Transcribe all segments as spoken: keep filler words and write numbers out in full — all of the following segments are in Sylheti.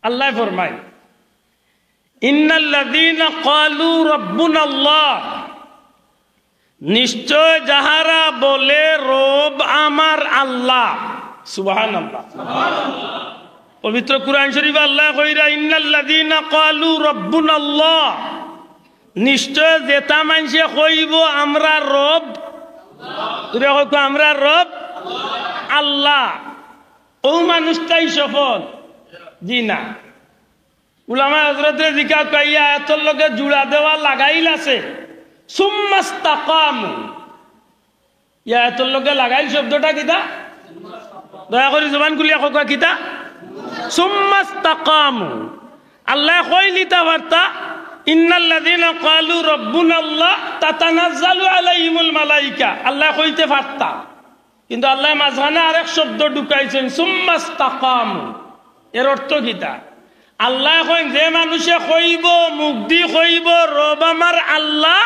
আল্লায় ফরমাইন, "ইন্নাল্লাযীনা ক্বালু রাব্বুনাল্লাহ", নিশ্চয় যাহারা বলে, "রব আমার আল্লাহ।" সুবহানাল্লাহ। পবিত্র কুরআন শরীফ আল্লায় কইরা, "ইন্নাল্লাযীনা ক্বালু রাব্বুনাল্লাহ", নিশ্চয় যেতা মানষে কইবো, "আমরার রব", জুরে কউক্কা, "আমরার রব আল্লাহ", অউ মানুষটাউ সফল? জি না। উলামায়ে হযরতরে জিকাউক্কা, ই আয়াতর লগে জুড়া দেওয়া লাগাইল আছে, "সুম্মাস্তাকামু।" ই আয়াতর লগে লাগাইল শব্দটা কিতা? দয়া করি জবান খুলিয়া কউক্কা, কিতা? "সুম্মাস্তাকামু।" আল্লায় কইলিতা পারতা, "ইন্নাল্লাযীনা ক্বালু রাব্বুনাল্লাহ তাতানাজ্জালু আলাইহিমুল মালাইকা।" আল্লায় কইতে পারতা। কিন্তু আল্লায় মাঝখানে আরেক শব্দ ঢুকাইছইন, "সুম্মাস্তাকামু।" এর অর্থ কিতা? আল্লায় কইন, যে মানুষে কইবো, মুখদি কইবো, "রব আমার আল্লাহ",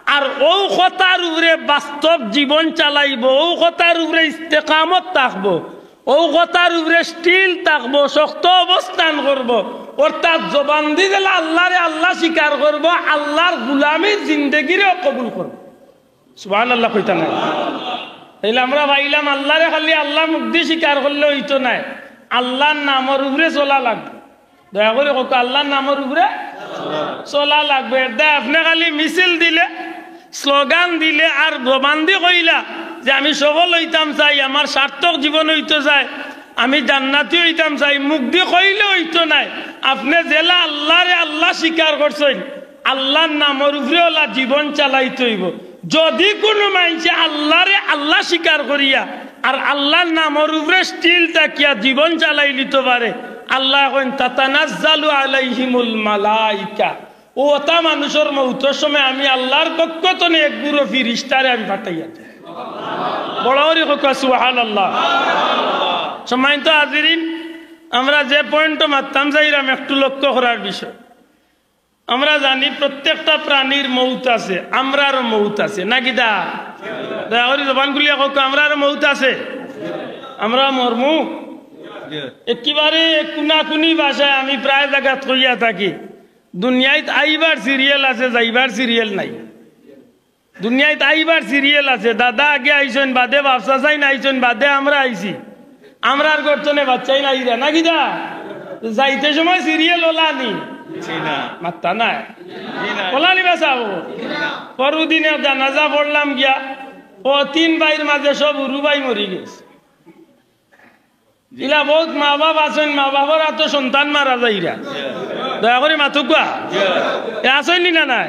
আর অউ কথার উপরে বাস্তব জীবন চালাইবো, অউ কথার উপরে ইস্তেকামত থাকবো, অউ কথার উপরে স্থির থাকবো, শক্ত অবস্থান করবো, অর্থাৎ জবানদি যেলা আল্লারে আল্লাহ স্বীকার করবো, আল্লার গুলামির জিন্দেগিরেও কবুল করবো। সুবহানাল্লাহ কইতা নায়? তাইলে আমরা পাইলাম, আল্লারে খালি আল্লাহ মুখদি স্বীকার করলে অইতো নায়, আল্লার নামর উপরে চলা লাগবো। দয়া করি কউক্কা, আল্লার নামর উপরে চলা লাগবো। এরদায় আপনে খালি মিছিল দিলে, স্লোগান দিলে আর জবানদি কইলা যে, "আমি সফল অইতাম চাই, আমার সার্থক জীবন অইতো চায়, আমি জান্নাতি অইতাম চাই", মুখদি কইলে অইতো নায়। আপনে যেলা আল্লারে আল্লাহ স্বীকার করছইন, আল্লার নামর উপরে অলা জীবন চালাইতে অইবো। যদি কুনু মানষে আল্লারে আল্লাহ স্বীকার করিয়া আর আল্লার নামর উপরে স্থির থাকিয়া জীবন চালাইলিতো পারে, আল্লায় কইন, "তাতানাজ্জালু আলাইহিমুল মালাইকা।" অউ অতা মানুষর মউতর সময় আমি আল্লার পক্ষ তনে এক গুরু ফিরিস্তারে আমি পাঠাইয়া দেই। বড় করি কউক্কা সুবহানাল্লাহ। সম্মানিত হাজিরিন, আমরা যে পয়েন্টো মাততাম চাইরাম একটু লক্ষ্য করার বিষয়। আমরা জানি প্রত্যেকটা প্রাণীর মউত আছে, আমরারও মউত আছে, না কিতা? দয়া করি জবান খুলিয়া কউক্কা, আমরারও মউত আছে, আমরা মরমু। একেবারে কুনাকুনি ভাষায় আমি প্রায় জাগাত কইয়া থাকি, দুনিয়াইত আইবার সিরিয়াল আছে, যাইবার সিরিয়াল নাই। দুনিয়াইত আইবার সিরিয়াল আছে, দাদা আগে আইছইন, বাদে বাপ চাচাইন আইছইন, বাদে আমরা আইছি। আমরার ঘর তনে বাচ্চাইন আইরা, না কিতা? যাইতে সময় সিরিয়াল অলা নি? জি না। মাত্তা নাই। জি না। অলা নি বা চাবো? জি না। পরদিনে জানাজা পড়লাম গিয়া, অউ তিন ভাইর মাঝে সব হুরু ভাই মরি গেছে। ইলা বউত মা বাপ আছইন, মা বাপর আতো সন্তান মারা যাইরা। দয়া করি মাতুক্কা। এ আছইন নি না নাই?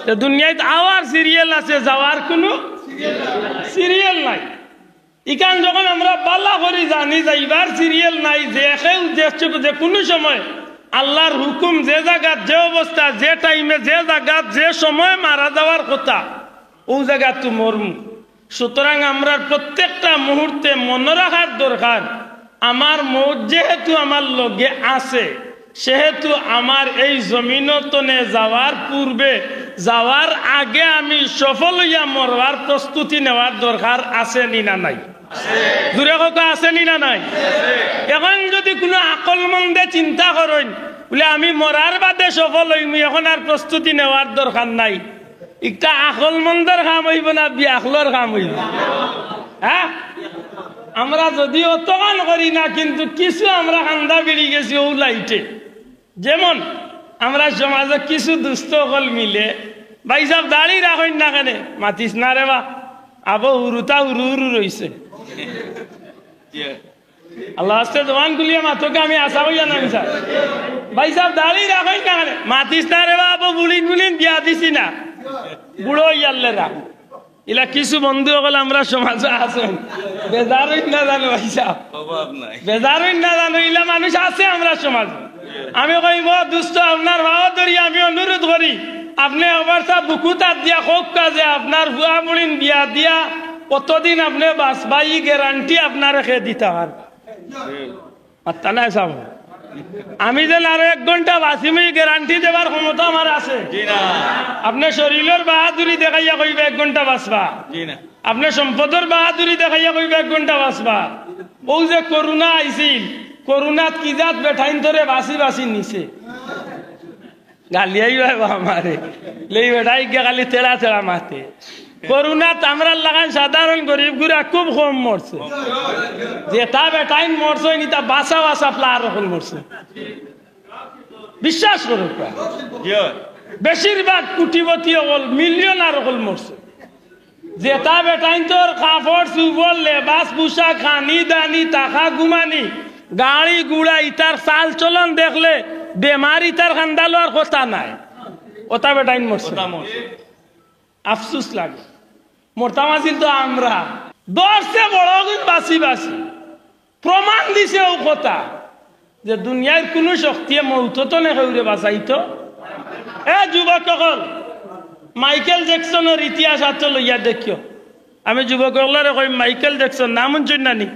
তে দুনিয়াইত আওয়ার সিরিয়াল আছে, যাওয়ার কুনু সিরিয়াল নাই। ইখান যখন আমরা বালা করি জানি যাইবার সিরিয়াল নাই, যে কেউ যে, যে কুনু সময় আল্লার হুকুম যে জাগাত, যে অবস্থা, যে টাইমে, যে জাগাত, যে সময় মারা যাওয়ার কথা, অউ জাগাত তো মরমু। সুতরাং আমরার প্রত্যেকটা মুহূর্তে মনো রাখার দরকার, আমার মউত যেহেতু আমার লগে আছে, সেহেতু আমার এই জমিন তনে যাওয়ার পূর্বে, যাওয়ার আগে আমি সফল অইয়া মরবার প্রস্তুতি নেওয়ার দরকার আছে নি না নাই? জুরে কউক্কা, আছে নি না নাই? এখন যদি কুনু আকলমন্দে চিন্তা করইন, বুলে, "আমি মরার বাদে সফল অইমু, এখন আর প্রস্তুতি নেওয়ার দরকার নাই", ইটা আকলমন্দর কাম অইবো না বেআকলর কাম অইবো? হ্যাঁ, আমরা যদিও অতখান করি না, কিন্তু কিছু আমরা কান্দা বেড়ি গেছি অউ লাইটে। যেমন আমরা সমাজো কিছু দুষ্ট অকল মিলে, "ভাইসাব দাড়ি রাখইন না কেনে?" "মাতিস না রে বা, আবো হুরুতা হুরু হুরু রইছে।" আল্লার ওয়াস্তে জবান খুলিয়া মাতউক্কা, আমি হাছা কইয়ার না মিছা? "ভাইসাব দাড়ি রাখইন না কেনে?" "মাতিস না রে বা, আবো বুড়িন বুড়িন বিয়া দিছি না, বুড়া অইয়ারলে রাখ।" ইলা কিছু বন্ধু অকল আমরার সমাজো আছইন, বেজার অইন না জানো ভাইসাব, অভাব নাই। বেজার অইন না জানো, ইলা মানুষ আছে আমরার সমাজো। আমি কইমু, "ও দুস্ত, আপনার পাও ধরি আমি অনুরোধ করি, আপনে একবার তা বুকুত আত দিয়া কউক্কা যে আপনার ফুয়া ফুড়িন বিয়া দিয়া কতদিন আপনে বাচবা, ই গ্যারান্টি আপনারে কে দিতা পারবা?" মাত্তা নাই সাব। আমি যেন আরো এক ঘন্টা বাচিমু, ই গ্যারান্টি দেবার ক্ষমতা আমার আছে? জি না। আপনে শরীলর বাহাদুরি দেখাইয়া কইবা এক ঘন্টা বাচবা? জি না। আপনে সম্পদর বাহাদুরি দেখাইয়া কইবা এক ঘন্টা বাচবা? অউ যে করোনা আইছিল, করোনাত কি জাত বেটাইন তোরে বাসি বাসি নিছে। গালিয়াই ভাই আমারে। লেই বেটাই গিয়া খালি তেড়া তেড়া মাতে। করোনাত আমরার লাখান সাধারণ গরিব গুড়া খুব কম মরছে। যেতা বেটাইন মরছে, নিতা বাসা বাসা ফ্লার অকল মরছে। বিশ্বাস করো। বেশিরভাগ কোটিপতি অকল, মিলিয়নার অকল মরছে। যেতা বেটাইন তোর কাপড় চুপড়, লেবাস পোশাক, খানি দানি, থাকা ঘুমানি, গাড়ি ঘোড়া, ইতার চাল চলন দেখলে বেমার ইতার কান্দা লওয়ার কথা নাই। ওতা বেটাইন মরছে। আফসুস লাগে। মরতাম আছিল তো আমরা। ধরছে বড় অগুন বাসি বাসি। প্রমাণ দিছে অউ কথা যে দুনিয়ার কুনু শক্তিয়ে মৌত তনে কেউরে বাঁচাইতো। এ যুবক অকল, মাইকেল জ্যাকসনর ইতিহাস আতো লইয়া দেখিও। আমি যুবক অকলরে কই, মাইকেল জ্যাকসন নাম হুনছইন না নি?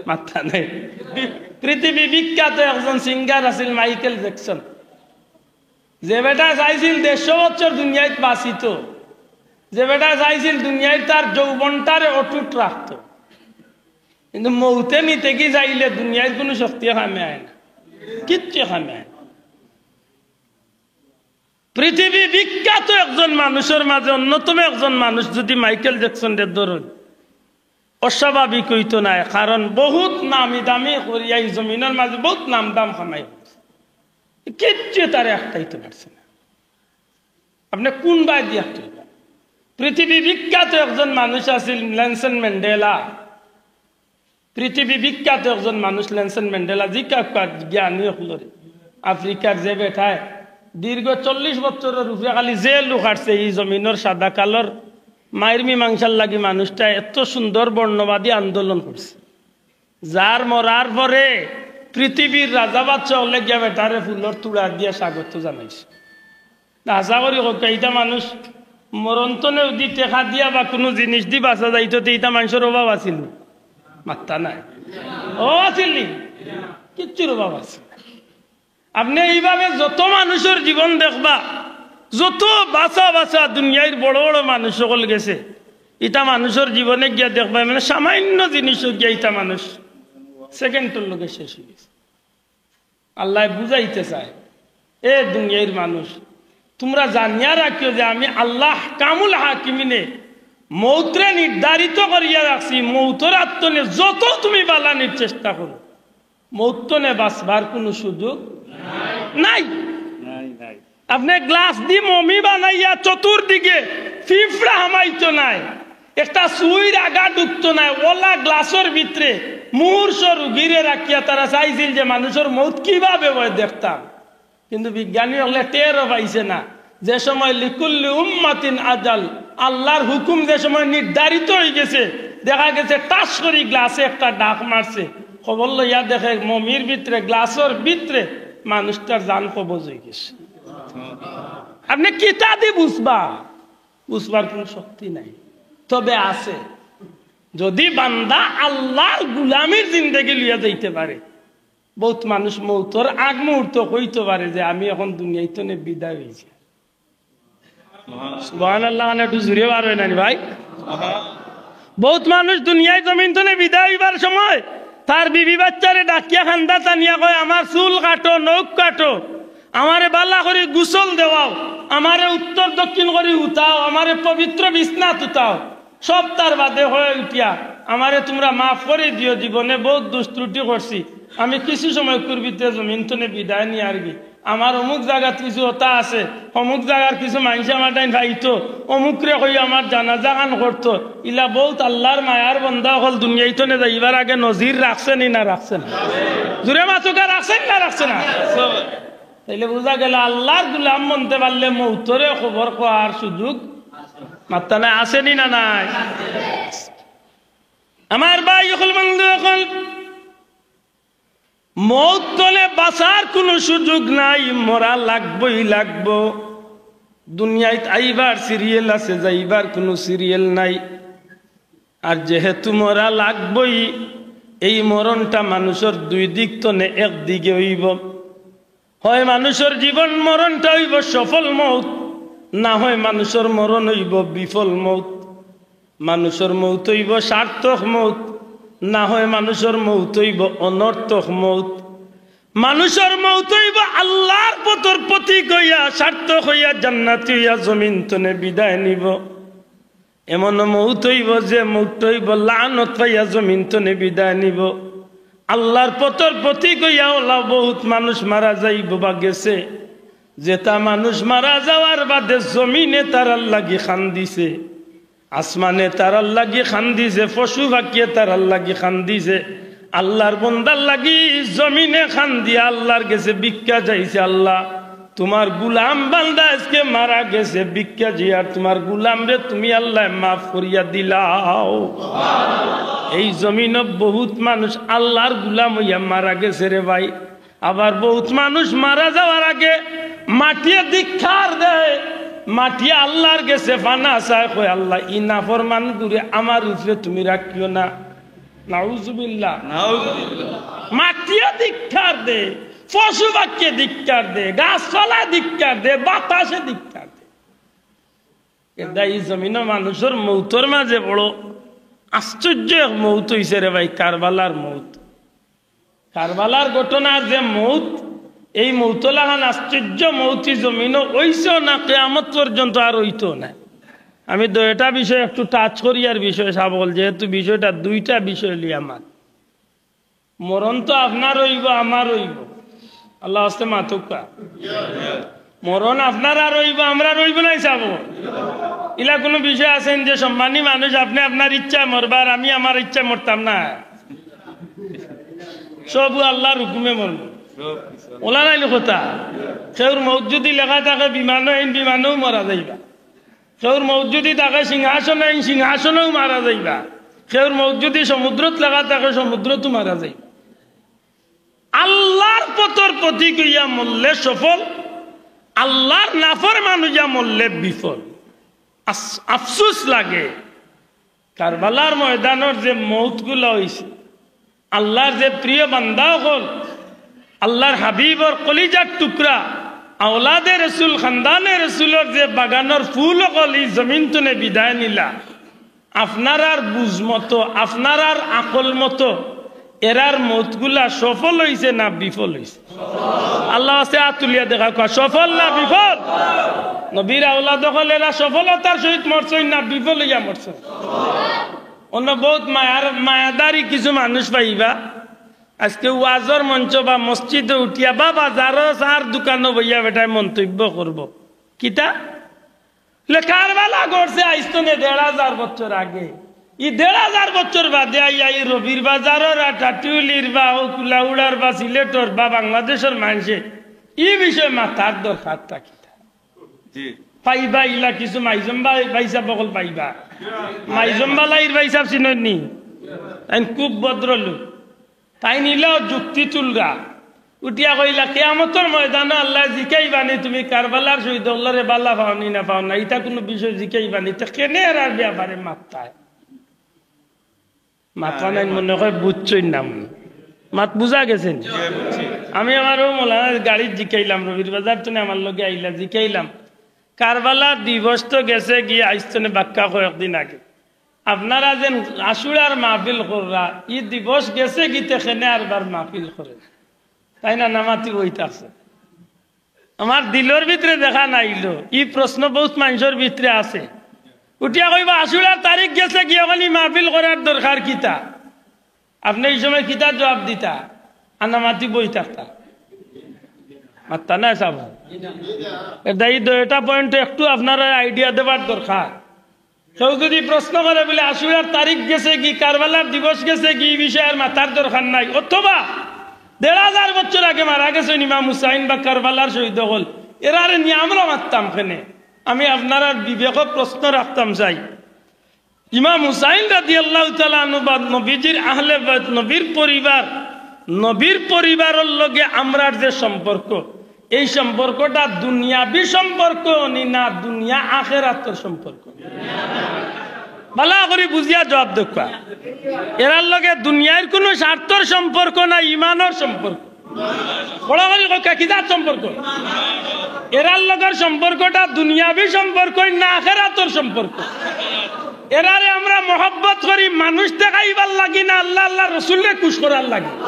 মাত্তা নাই। পৃথিবী বিখ্যাত একজন সিঙ্গার আছিল মাইকেল জ্যাকসন। যে বেটা চাইছিল দেড়শো বছর দুনিয়াত বাঁচিতো, যে বেটা চাইছিল দুনিয়ার তার যৌবনটারে অটুট রাখতো, কিন্তু মৌতে নিতে কি চাইলে দুনিয়ার কুনু শক্তি কামে আয় না, কিচ্ছু কামে আয় না। পৃথিবী বিখ্যাত একজন মানুষর মাঝে অন্যতম একজন মানুষ যদি মাইকেল জ্যাকসনরে ধরইন, অস্বাভাবিক অইতো নায়, কারণ বহুত নামি দামি করিয়া ই জমিনর মাঝে বহুত নাম দাম কামাই করছে, কিচ্ছু তারে আটকাইতো পারছে না। আপনে কুন বায় দিয়া আটকাইবা? পৃথিবী বিখ্যাত একজন মানুষ আছিল নেলসন ম্যান্ডেলা। পৃথিবী বিখ্যাত একজন মানুষ নেলসন ম্যান্ডেলা, জিকাউক্কা জ্ঞানী অকলরে। আফ্রিকার যে বেটায় দীর্ঘ চল্লিশ বছরর উপরে খালি জেল খাটছে, ই জমিনর সাদা কালোর মাইর মীমাংসার লাগি মানুষটা এত সুন্দর বর্ণবাদী আন্দোলন করছে, যার মরার পরে পৃথিবীর রাজা বাদশা অকলে গিয়া বেটারে ফুলর তুড়া দিয়া স্বাগত জানাইছে। আশা করি কউক্কা, ইতা মানুষ মরণ তনে যদি টেকা দিয়া বা কুনু জিনিস দি বাঁচা যাইতো, তে ইতা মানুষর অভাব আছিল? মাত্তা নাই। অভাব আছিল নি? কিচ্ছুর অভাব আছে। আপনে এইভাবে যত মানুষর জীবন দেখবা, যত বাঁচা বাঁচা দুনিয়ার বড় বড় মানুষ অকল গেছে, ইতা মানুষর জীবনে গিয়া দেখবা, মানে সামান্য জিনিসও গিয়া ইতা মানুষ সেকেন্ডর লগে শেষ অই গেছে। আল্লায় বুঝাইতে চায়, এ দুনিয়ার মানুষ, তুমরা জানিয়া রাখিও যে আমি আল্লাহ কামুল হাকিমিনে মৌতরে নির্ধারিত করিয়া রাখছি। মৌতর আত্তনে যত তুমি বালানির চেষ্টা করো, মৌত তনে বাঁচবার কুনু সুযোগ নাই। নাই, নাই। আপনে গ্লাস দি মমি বানাইয়া চতুর্দিকে ফিফড়া হামাইতো নায়, একটা সুইর আগা ঢুকতো নায়, ওলা গ্লাসর ভিতরে মুমূর্ষু রুগীরে রাখিয়া তারা চাইছিল যে মানুষর মৌত কিভাবে অয় দেখতাম। কিন্তু বিজ্ঞানী অকলে টেরও পাইছে না, যে সময় লিকুল্লি উম্মাতিন আজাল, আল্লাহর হুকুম যে সময় নির্ধারিত অই গেছে, দেখা গেছে টাস করি গ্লাসে একটা ডাক মারছে, খবর লইয়া দেখে মমির ভিতরে, গ্লাসর ভিতরে মানুষটার জান কবজ অই গেছে। আপনে কিতা দি বুঝবা? বুঝবার কুনু শক্তি নাই। তবে আছে, যদি বান্দা আল্লাহর গুলামির জিন্দেগি লইয়া যাইতে পারে, বহুত মানুষ মৌতর আগ মুহূর্ত কইতো পারে যে আমি এখন দুনিয়াইত তনে বিদায় অইছি। সুবহানাল্লাহ, মানে একটু জুরে বার অয় না নি ভাই? বহুত মানুষ দুনিয়ার জমিন তনে বিদায় অইবার সময় তার বিবি বাচ্চারে ডাকিয়া কান্দা টানিয়া কয়, "আমার চুল কাটো, নখ কাটো, আমারে বালা করি গোসল দেওয়াও, আমারে উত্তর দক্ষিণ করি হুতাও, আমারে পবিত্র বিছনাত হুতাও।" সব তার বাদে কয় উঠিয়া, "আমারে তুমরা মাফ করি দিও, জীবনে বহুত দুষ ত্রুটি করছি, আমি কিছু সময় কুরবিতে জমিন তনে বিদায় নিয়ারগি।" আমার অমুক জাগাত কিছু অতা আছে, অমুক জাগার কিছু মাইনষে আমার টাইন পাইতো, অমুকরে কই আমার জানাজা খান করতো। ইলা বহুত আল্লাহর মায়ার বন্দা অকল দুনিয়াইত তনে যাইবার আগে নজির রাখছে নি না রাখছে না? জুরে মাতুক্কা, রাখছে নি না রাখছে না? তাইলে বুঝা গেল আল্লাহর গুলাম বনতে পারলে মৌতরে খবর কওয়ার সুযোগ মাত্তা নাই, আছে নি না নাই? আমার ভাই অকল, বন্ধু অকল, মৌত তনে বাঁচার কুনু সুযোগ নাই, মরা লাগবই লাগবো। দুনিয়াইত আইবার সিরিয়াল আছে, যাইবার কুনু সিরিয়াল নাই। আর যেহেতু মরা লাগবই, এই মরণটা মানুষর দুই দিক তনে এক দিকে অইবো। হয় মানুষর জীবন মরণটা অইবো সফল মৌত, না হয় মানুষর মরণ অইবো বিফল মৌত। মানুষর মৌত অইবো সার্থক মৌত, না হয় মানুষর মউত অইবো অনর্থক মউত। মানুষর মউত অইবো আল্লার পথর পথিক অইয়া, সার্থক অইয়া, জান্নাতি অইয়া জমিন তনে বিদায় নিবো। এমন মউত অইবো যে মউত অইবো লানত পাইয়া জমিন তনে বিদায় নিবো। আল্লার পথর পথিক অইয়া অলা বউত মানুষ মারা যাইবো বা গেছে। যেতা মানুষ মারা যাওয়ার বাদে জমিনে তারার লাগি কান্দিছে, আসমানে তারার লাগি কান্দিছে, পশু পাখিয়ে তারার লাগি কান্দিছে। আল্লার বন্দার লাগি জমিনে কান্দিয়া আল্লার গেছে ভিক্ষা চাইছে, "আল্লা, তুমার গুলাম বান্দা আইজকে মারা গেছে, ভিক্ষা চাইয়ার তুমার গুলামরে তুমি আল্লায় মাফ করিয়া দিলাও।" এই জমিনো বউত মানুষ আল্লার গুলাম অইয়া মারা গেছে রে ভাই। আবার বউত মানুষ মারা যাওয়ার আগে মাটিয়ে ধিক্কার দেয়, মাটিয়ে আল্লার গেছে পানা চায়, কয়, "আল্লা, ই নাফরমানগুরে আমার উপরে তুমি রাখিও না।" নাউজুবিল্লাহ। নাউজুবিল্লাহ। মাটিয়ে ধিক্কার দেয়, পশু পাখিয়ে ধিক্কার দেয়, গাছপালায় ধিক্কার দেয়, বাতাসে ধিক্কার দেয়। এরদায় ই জমিনো মানুষর মউতর মাঝে বড় আশ্চর্য এক মউত অইছে রে ভাই, কারবালার মউত। কারবালার ঘটনার যে মউত, এই মউত লাখান আশ্চর্য মউত ই জমিনো অইছেও না, কিয়ামত পর্যন্ত আর অইতো নায়। আমি দুইটা বিষয় একটু touch করিয়ার বিষয় সাব অকল, যেহেতু বিষয়টা দুইটা বিষয় লইয়া মাত। মরণ তো আপনার অইবো, আমার অইবো। আল্লার ওয়াস্তে মাতউক্কা। মরণ আপনার আর অইবো, আমরার অইবো নায় সাব অকল। ইলা কুনু বিষয় আছে নি যে সম্মানী মানুষ আপনে আপনার ইচ্ছায় মরবা আর আমি আমার ইচ্ছায় মরতাম না? সবউ আল্লার হুকুমে মরমু। অলা নায়নি কথা? কেউর মউত যুদি লেখা থাকে বিমানো, এইন বিমানোউ মারা যাইবা। কেউর মউত যুদি থাকে সিংহাসনো, এইন সিংহাসনোউ মারা যাইবা। কেউর মউত যুদি সমুদ্রত লেখা থাকে, সমুদ্রতউ মারা যাইবা। আল্লার পথর পথিক অইয়া মরলে সফল, আল্লার নাফরমান অইয়া মরলে বিফল। আস-, আফসুস লাগে। কারবালার ময়দানর যে মউতগুলা অইছে, আল্লার যে প্রিয় বান্দা অকল, আল্লার হাবিবর কলিজার টুকরা, আওলাদে রসুল, খান্দানে রসুলর যে বাগানর ফুল অকল ই জমিন তনে বিদায় নিলা, আপনারার বুঝ মতো, আপনারার আকল মতো এরার মউতগুলা সফল অইছে না বিফল অইছে? আল্লার ওয়াস্তে আত তুলিয়া দেখাউক্কা, সফল না বিফল? নবীর আওলাদ অকল এরা সফলতার সহিত মরছইন না বিফল অইয়া মরছইন? অনো বউত মায়ার, মায়াদারি কিছু মানুষ পাইবা, আইজকে ওয়াজর মঞ্চ বা মসজিদো উঠিয়া বা বাজারো চার দোকানো বইয়া বেটায় মন্তব্য করবো। কিতা? লে কারবালা ঘটছে আইজ তনে দেড় হাজার বছর আগে। ই দেড় হাজার বছর বাদে আইয়া ই রবির বাজারর আর টাটুলির বা অউ কুলাউড়ার বা সিলেটর বা বাংলাদেশর মানষে ই বিষয়ে মাতার দরকারটা কিতা? জি। পাইবা ইলা কিছু মাইজম ভাই, ভাইসাব অকল পাইবা। মাইজম বালাইর ভাইসাব চিনইন নি? তাইন খুব ভদ্রলোক। তাইন ইলাও যুক্তি তুলরা। উঠিয়া কইলা, "কিয়ামতর ময়দানো আল্লায় জিকাইবা নি, তুমি কারবালার শহীদ অকলরে বালা পাও নি না পাও না, ইতা কুনু বিষয় জিকাইবা নি, তে কেনে এরার ব্যাপারে মাততায়?" মাতরা নাইন মনে কয় বুঝছইন না মনে। মাত বুঝা গেছে নি? আমি আমার অউ মৌলানা গাড়িত জিকাইলাম, রবির বাজার তনে আমার লগে আইলা, জিকাইলাম, "কারবালা দিবস তো গেছেগি, আইজ তনে বাক্কা কয়েকদিন আগে।" আপনারা যেন আশুরার মাহফিল কররা, ই দিবস গেছেগি তে কেনে আরবার মাহফিল করে? তাইন না মাতি বই থাকছে। আমার দিলর ভিতরে দেখা নাইলো, ই প্রশ্ন বউত মানষর ভিতরে আছে। উঠিয়া কইবা, "আশুরার তারিখ গেছেগি, অখন ই মাহফিল করার দরকার কিতা?" আপনে ই সময় কিতা জুয়াব দিতা? আর না মাতি বই থাকতা? মাততা নায় সাব। এরদায় ই দুইটা point একটু আপনারারে idea দেবার দরকার। কেউ যুদি প্রশ্ন করে বুলে, "আশুরার তারিখ গেছেগি, কারবালার দিবস গেছেগি, ই বিষয়ে আর মাতার দরকার নাই।" অথবা দেড় হাজার বছর আগে মারা গেছইন ইমাম হুসাইন বা কারবালার শহীদ অকল, এরারে নিয়া আমরা মাততাম কেনে? আমি আপনারার বিবেকো প্রশ্ন রাখতাম চাই। ইমাম হুসাইন রাদিয়াল্লাহু তাআলা আনহু বা নবীজির আহলে বাইত, নবীর পরিবার, নবীর পরিবারর লগে আমরার যে সম্পর্ক, এই সম্পর্কটা দুনিয়াবি সম্পর্ক নি না দুনিয়া আখেরাতর সম্পর্ক? ভালা করি বুঝিয়া জুয়াব দেউক্কা। এরার লগে দুনিয়ার কুনু স্বার্থর সম্পর্ক না, ইমানর সম্পর্ক। বড় করি কউক্কা, কিতার সম্পর্ক? এরার লগর সম্পর্কটা দুনিয়াবি সম্পর্ক না আখেরাতর সম্পর্ক? এরারে আমরা মহব্বত করি মানুষ দেখাইবার লাগি না, আল্লাহ, আল্লাহ রসুলরে খুশ করার লাগি?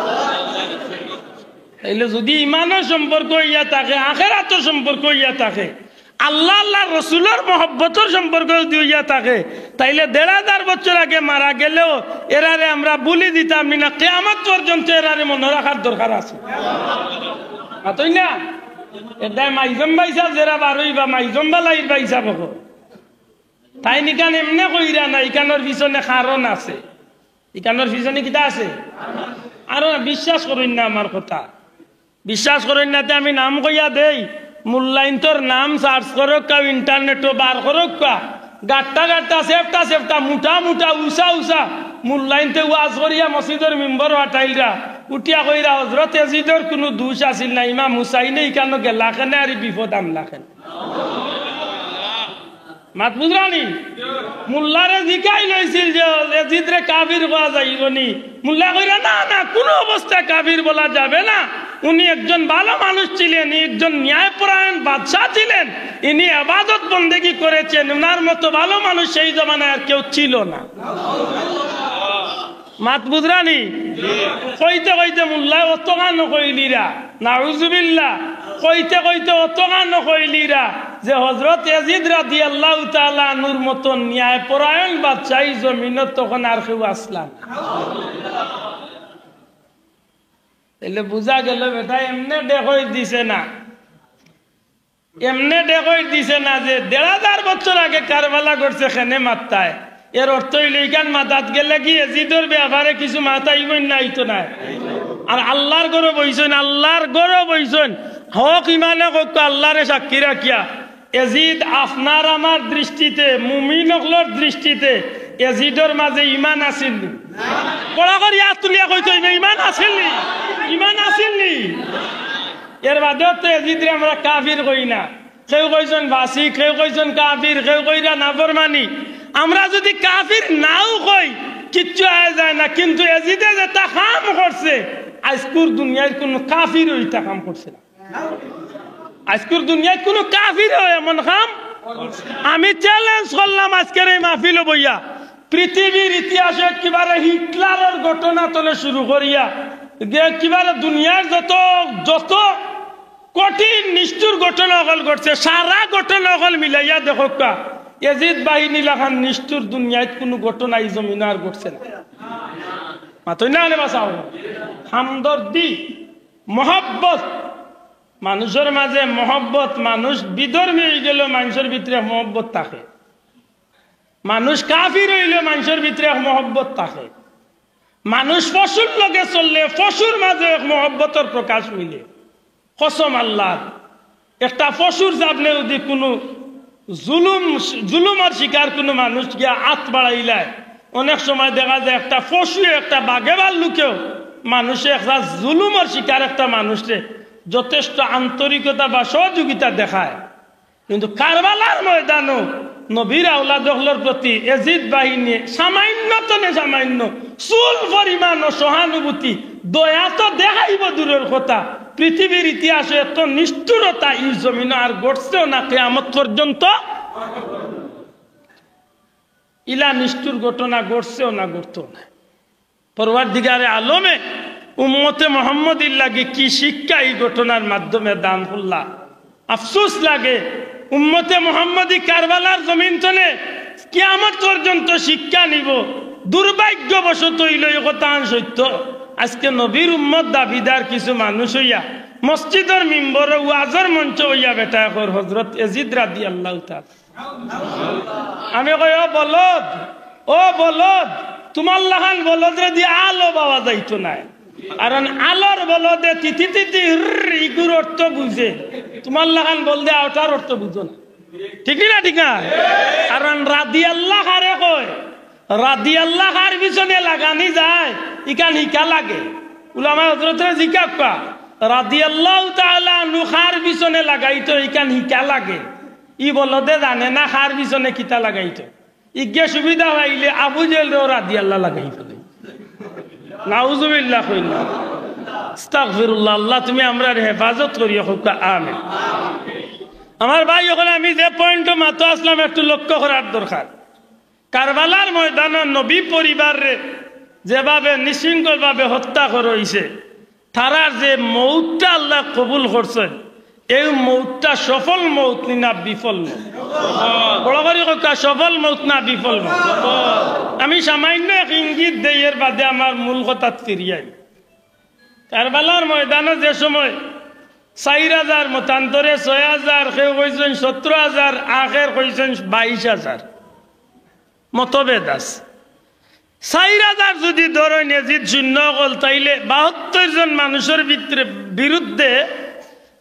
তাইলে যদি ইমানর সম্পর্ক অইয়া থাকে, আখেরাতর সম্পর্ক অইয়া থাকে, আল্লাহ, আল্লাহ রসুলর মহব্বতর সম্পর্ক যদি অইয়া থাকে, তাইলে দেড় হাজার বছর আগে মারা গেলেও এরারে আমরা ভুলি দিতাম নি না, কিয়ামত পর্যন্ত এরারে মনো রাখার দরকার আছে। মাতইন না? এরদায় মাইজম ভাইসাব যেরা বারইবা, মাইজম বালাইর ভাইসাব অকল, তাইন ইখান এমনে কইরা না, ইখানর পিছনে কারণ আছে। ইখানর পিছনে কিতা আছে? আরো বিশ্বাস করইন না আমার কথা, বিশ্বাস করইন না। তে আমি নাম কইয়া দেই, মুল্লাইন্তর নাম search করউক্কা, ইন্টারনেটো বার করউক্কা, গাট্টা গাট্টা, সেফটা সেফটা, মুটা মুটা, উচা উচা মুল্লাইন্তে ওয়াজ করিয়া মসজিদর মিম্বর ফাটাইলরা, উঠিয়া কইরা হজরত এজিদর কুনু দুষ আছিল না, ইমাম হুসাইনে ইখানো গেলা কেনে আর ই বিপদ আনলা কেনে। মাত বুঝরা নি? মুল্লারে জিকাইল অইছিল যে এজিদরে কাফির কওয়া যাইবো নি? মুল্লায় কইরা, "না, না, কুনু অবস্থায় কাফির বলা যাবে না। উনি একজন ভালো মানুষ ছিলেন, একজন ন্যায়পরায়ণ বাদশা ছিলেন, ইনি ইবাদত বন্দেগি করেছেন, উনার মতো ভালো মানুষ সেই জমানায় আর কেউ ছিল না।" মাত বুঝরা নি? কইতে কইতে মুল্লায় অতখান কইলিরা, নাউজুবিল্লাহ, কইতে কইতে অতখান কইলিরা যে হজরত এজিদ রাদিয়াল্লাহু তাআলা আনহুর মতন ন্যায়পরায়ণ বাদশা ই জমিনো তখন আর কেউ আছলা না। তাইলে বুঝা গেল বেটা এমনে ডেকইত দিছে না। এমনে ডেকইত দিছে না যে দেড় হাজার বছর আগে কারবালা ঘটছে, কেনে মাততায়। এর অর্থ অইল, ইখান মাতাত গেলে কি এজিদর ব্যাপারে কিছু মাত আইবো না, আইতো নায়? আর আল্লাহর ঘরো বইছইন, আল্লাহর ঘরো বইছইন। হক ইমানে কউক্কা, আল্লাহরে সাক্ষী রাখিয়া, এজিদ আপনার আমার দৃষ্টিতে, মুমিন অকলর দৃষ্টিতে এজিদর মাঝে ইমান আছিল নি? কড়া করি আত তুলিয়া কইতে অইবো, ইমান আছিল নি? ইমান আছিল নি? এর বাদেও তো এজিদরে আমরা কাফির কই না। কেউ কইছইন ফাসিক, কেউ কইছইন কাফির, কেউ কইরা নাফরমানি। আমরা যদি কাফির নাও কই, কিচ্ছু আয় যায় না, কিন্তু এজিদে যেটা কাম করছে, আইজকুর দুনিয়ার কুনু কাফিরও ইটা কাম করছে না। আইজকুর দুনিয়ার কুনু কাফিরও এমন কাম, আমি challenge করলাম আইজকুর এই মাহফিলো বইয়া, পৃথিবীর ইতিহাসো একেবারে হিটলারর ঘটনা তনে শুরু করিয়া, যে একেবারে দুনিয়ার যত, যত কঠিন নিষ্ঠুর ঘটনা অকল ঘটছে, সারা ঘটনা অকল মিলাইয়া দেখউক্কা, এজিদ বাহিনী লাখান নিষ্ঠুর দুনিয়াত কুনু ঘটনা ই জমিনো আর ঘটছে না। মাতইন না নে বা চাও। হামদর্দি, মহব্বত, মানুষর মাঝে মহব্বত, মানুষ বিধর্মী অইগেলেও মানষর ভিতরে মহব্বত থাকে। মানুষ কাফির অইলেও মানষর ভিতরে এক মহব্বত থাকে। মানুষ পশুর লগে চললে পশুর মাঝে এক মহব্বতর প্রকাশ মিলে। কসম আল্লাহর, একটা পশুর সামনে যদি কুনু জুলুম, জুলুমর শিকার কুনু মানুষ গিয়া আত বাড়াইলায়, অনেক সময় দেখা যায় একটা পশু, একটা বাঘে ভাল্লুকেও মানুষে একটা জুলুমর শিকার একটা মানুষরে যথেষ্ট আন্তরিকতা বা সহযোগিতা দেখায়। কিন্তু কারবালার ময়দানো নবীর আওলাদ অকলর প্রতি এজিদ বাহিনীয়ে সামান্য তনে সামান্য চুল পরিমাণও সহানুভূতি, দয়া তো দেখাইবো দূরর কথা, পৃথিবীর ইতিহাসো এত নিষ্ঠুরতা ই জমিনো আর ঘটছেও না কিয়ামত পর্যন্ত। ইলা নিষ্ঠুর ঘটনা ঘটছেও না, ঘটতো না। পরওয়ারদিগারে আলমে উম্মতে মুহাম্মদীর লাগি কি শিক্ষা ই ঘটনার মাধ্যমে দান করলা। আফসোস লাগে, উম্মতে মুহাম্মদী কারবালার জমিন তনে কিয়ামত পর্যন্ত শিক্ষা নিবো। দুর্ভাগ্যবশত অইলো ই কথাখান সত্য। আইজকে নবীর উম্মত দাবিদার কিছু মানুষ অইয়া মসজিদর মিম্বরো ওয়াজর মঞ্চো অইয়া বেটায় কর হজরত এজিদ রাদিয়াল্লাহু তাআলা। আমি কই, "ও বলদ, ও বলদ, তুমার লাখান বলদরে দি আলো পাওয়া যাইতো নায়।" কারণ আলোর বলদে তিতি তিতি হুরর ইগুর অর্থ বুঝে, তুমার লাখান বলদে অটার অর্থ বুঝো না। ঠিক নি না? ঠিক না? কারণ রাদিয়াল্লাহ কারে কয়, রাদিয়াল্লাহ কার পিছনে লাগানি যায়, ইখান হিকা লাগে। উলামায়ে হজরতরে জিকাউক্কা, রাদিয়াল্লাহু তাআলা আনহু কার পিছনে লাগাইতো, ইখান হিকা লাগে। ই বলদে জানে না কার পিছনে কিতা লাগাইতো। ইগে সুবিধা পাইলে আবু জেহেলরেও রাদিয়াল্লাহ লাগাই ফালাই। নাউজুবিল্লাহ কইন না। আস্তাগফিরুল্লাহ। আল্লাহ তুমি আমরারে হেফাজত করিও, কউক্কা আমিন। আমার ভাই, অখন আমি যে পয়েন্টো মাতো আছলাম একটু লক্ষ্য করার দরকার। কারবালার ময়দানো নবী পরিবাররে যেভাবে নিশৃঙ্খলভাবে হত্যা করা অইছে, তারার যে মউতটা আল্লায় কবুল করছইন, এই মউতটা সফল মউত নি না বিফল মউত? বড় করি কউক্কা, সফল মউত না বিফল মউত? আমি সামান্য এক ইঙ্গিত দেই, এর বাদে আমার মূল কথাত ফিরিয়াই। কারবালার ময়দানো যে সময় চাইর হাজার, মতান্তরে ছয় হাজার, কেউ কইছইন সতরো হাজার, আখের কইছইন বাইশ হাজার, মতভেদ আছে। চাইর হাজার যুদি ধরইন এজিদ সৈন্য অকল, তাইলে বাহাত্তর জন মানুষর ভিতরে, বিরুদ্ধে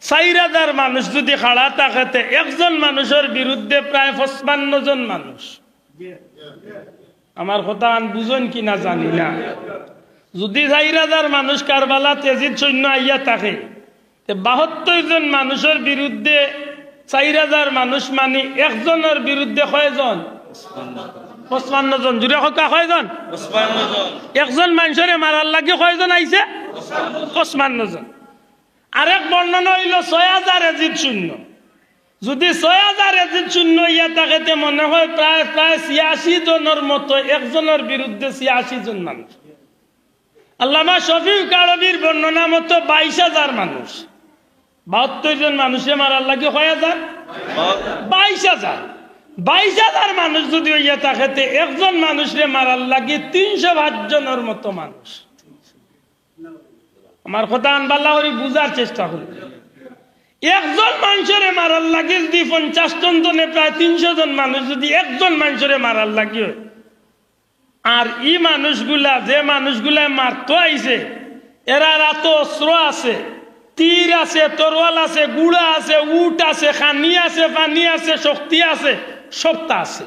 চাইর হাজার মানুষ যুদি খাড়া থাকে, তে একজন মানুষর বিরুদ্ধে প্রায় পঁচপান্ন জন মানুষ। আমার কথাখান বুঝইন কি না জানি না। যুদি চাইর হাজার মানুষ কারবালাত এজিদ সৈন্য আইয়া থাকে, তে বাহাত্তর জন মানুষর বিরুদ্ধে চাইর হাজার মানুষ, মানি একজনর বিরুদ্ধে কয়জন? পঁচপান্ন জন। জুরে কউক্কা, কয়জন? পঁচপান্ন জন। একজন মানুষরে মারার লাগি কয়জন আইছে? পঁচপান্ন জন। আরেক বর্ণনা অইলো ছয় হাজার এজিদ সৈন্য। যুদি ছয় হাজার এজিদ সৈন্য ইয়া থাকে, তে মনে হয় প্রায়, প্রায় ছিয়াশি জনর মতো, একজনর বিরুদ্ধে ছিয়াশি জন মানুষ। আল্লামা শফিউল কারবীর বর্ণনা মতো বাইশ হাজার মানুষ। বাহাত্তর জন মানুষরে মারার লাগি কয় হাজার? বাইশ হাজার। বাইশ হাজার মানুষ যুদি অইয়া থাকে, তে একজন মানুষরে মারার লাগি তিনশো পাঁচ জনর মতো মানুষ। আমার কথাখান ভালা করি বুঝার চেষ্টা করি। একজন মানুষরে মারার লাগি যুদি পঞ্চাশ জন, তনে প্রায় তিনশো জন মানুষ যুদি একজন মানুষরে মারার লাগি অয়, আর ই মানুষগুলা, যে মানুষগুলা মারতো আইছে, এরার আতো অস্ত্র আছে, তীর আছে, তরোয়াল আছে, ঘুড়া আছে, উট আছে, খানি আছে, পানি আছে, শক্তি আছে, সবতা আছে।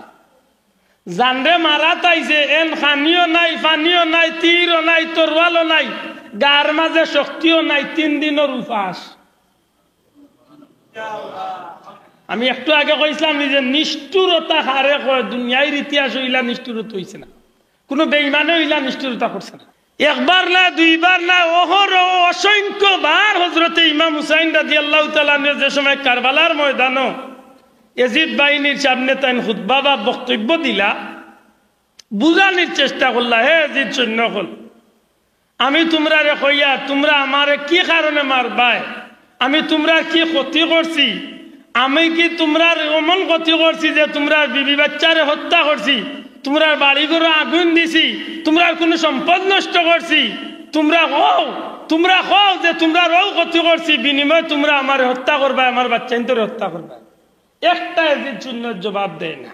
যানরে মারাত আইছে, এন খানিও নাই, পানিও নাই, তীরও নাই, তরোয়ালও নাই, গার মাঝে শক্তিও নাই, তিন দিনর উপাস। আমি একটু আগে কইছলাম নি যে নিষ্ঠুরতা কারে কয়, দুনিয়ার ইতিহাসো ইলা নিষ্ঠুরতা অইছে না, কুনু বেইমানেও ইলা নিষ্ঠুরতা করছে না। একবার না, দুইবার না, অহরহ অসংখ্য বার হযরতে ইমাম হুসাইন রাদিয়াল্লাহু তাআলা আনহু যে সময় কারবালার ময়দানো এজিদ বাহিনীর সামনে তাইন খুতবা বা বক্তব্য দিলা, বুঝানির চেষ্টা করলা, "হে এজিদ সৈন্য অকল, আমি তুমরারে কইয়ার, তুমরা আমারে কি কারণে মারবায়? আমি তুমরার কি ক্ষতি করছি? আমি কি তুমরার এমন ক্ষতি করছি যে তুমরার বিবি বাচ্চারে হত্যা করছি, তুমরার বাড়ি ঘরো আগুন দিছি, তুমরার কুনু সম্পদ নষ্ট করছি? তুমরা কও, তুমরা কও যে তুমরার অউ ক্ষতি করছি, বিনিময়ে তুমরা আমারে হত্যা করবায়, আমার বাচ্চাইন্তরে হত্যা করবায়।" একটা এজিদ সৈন্য জবাব দেয় না।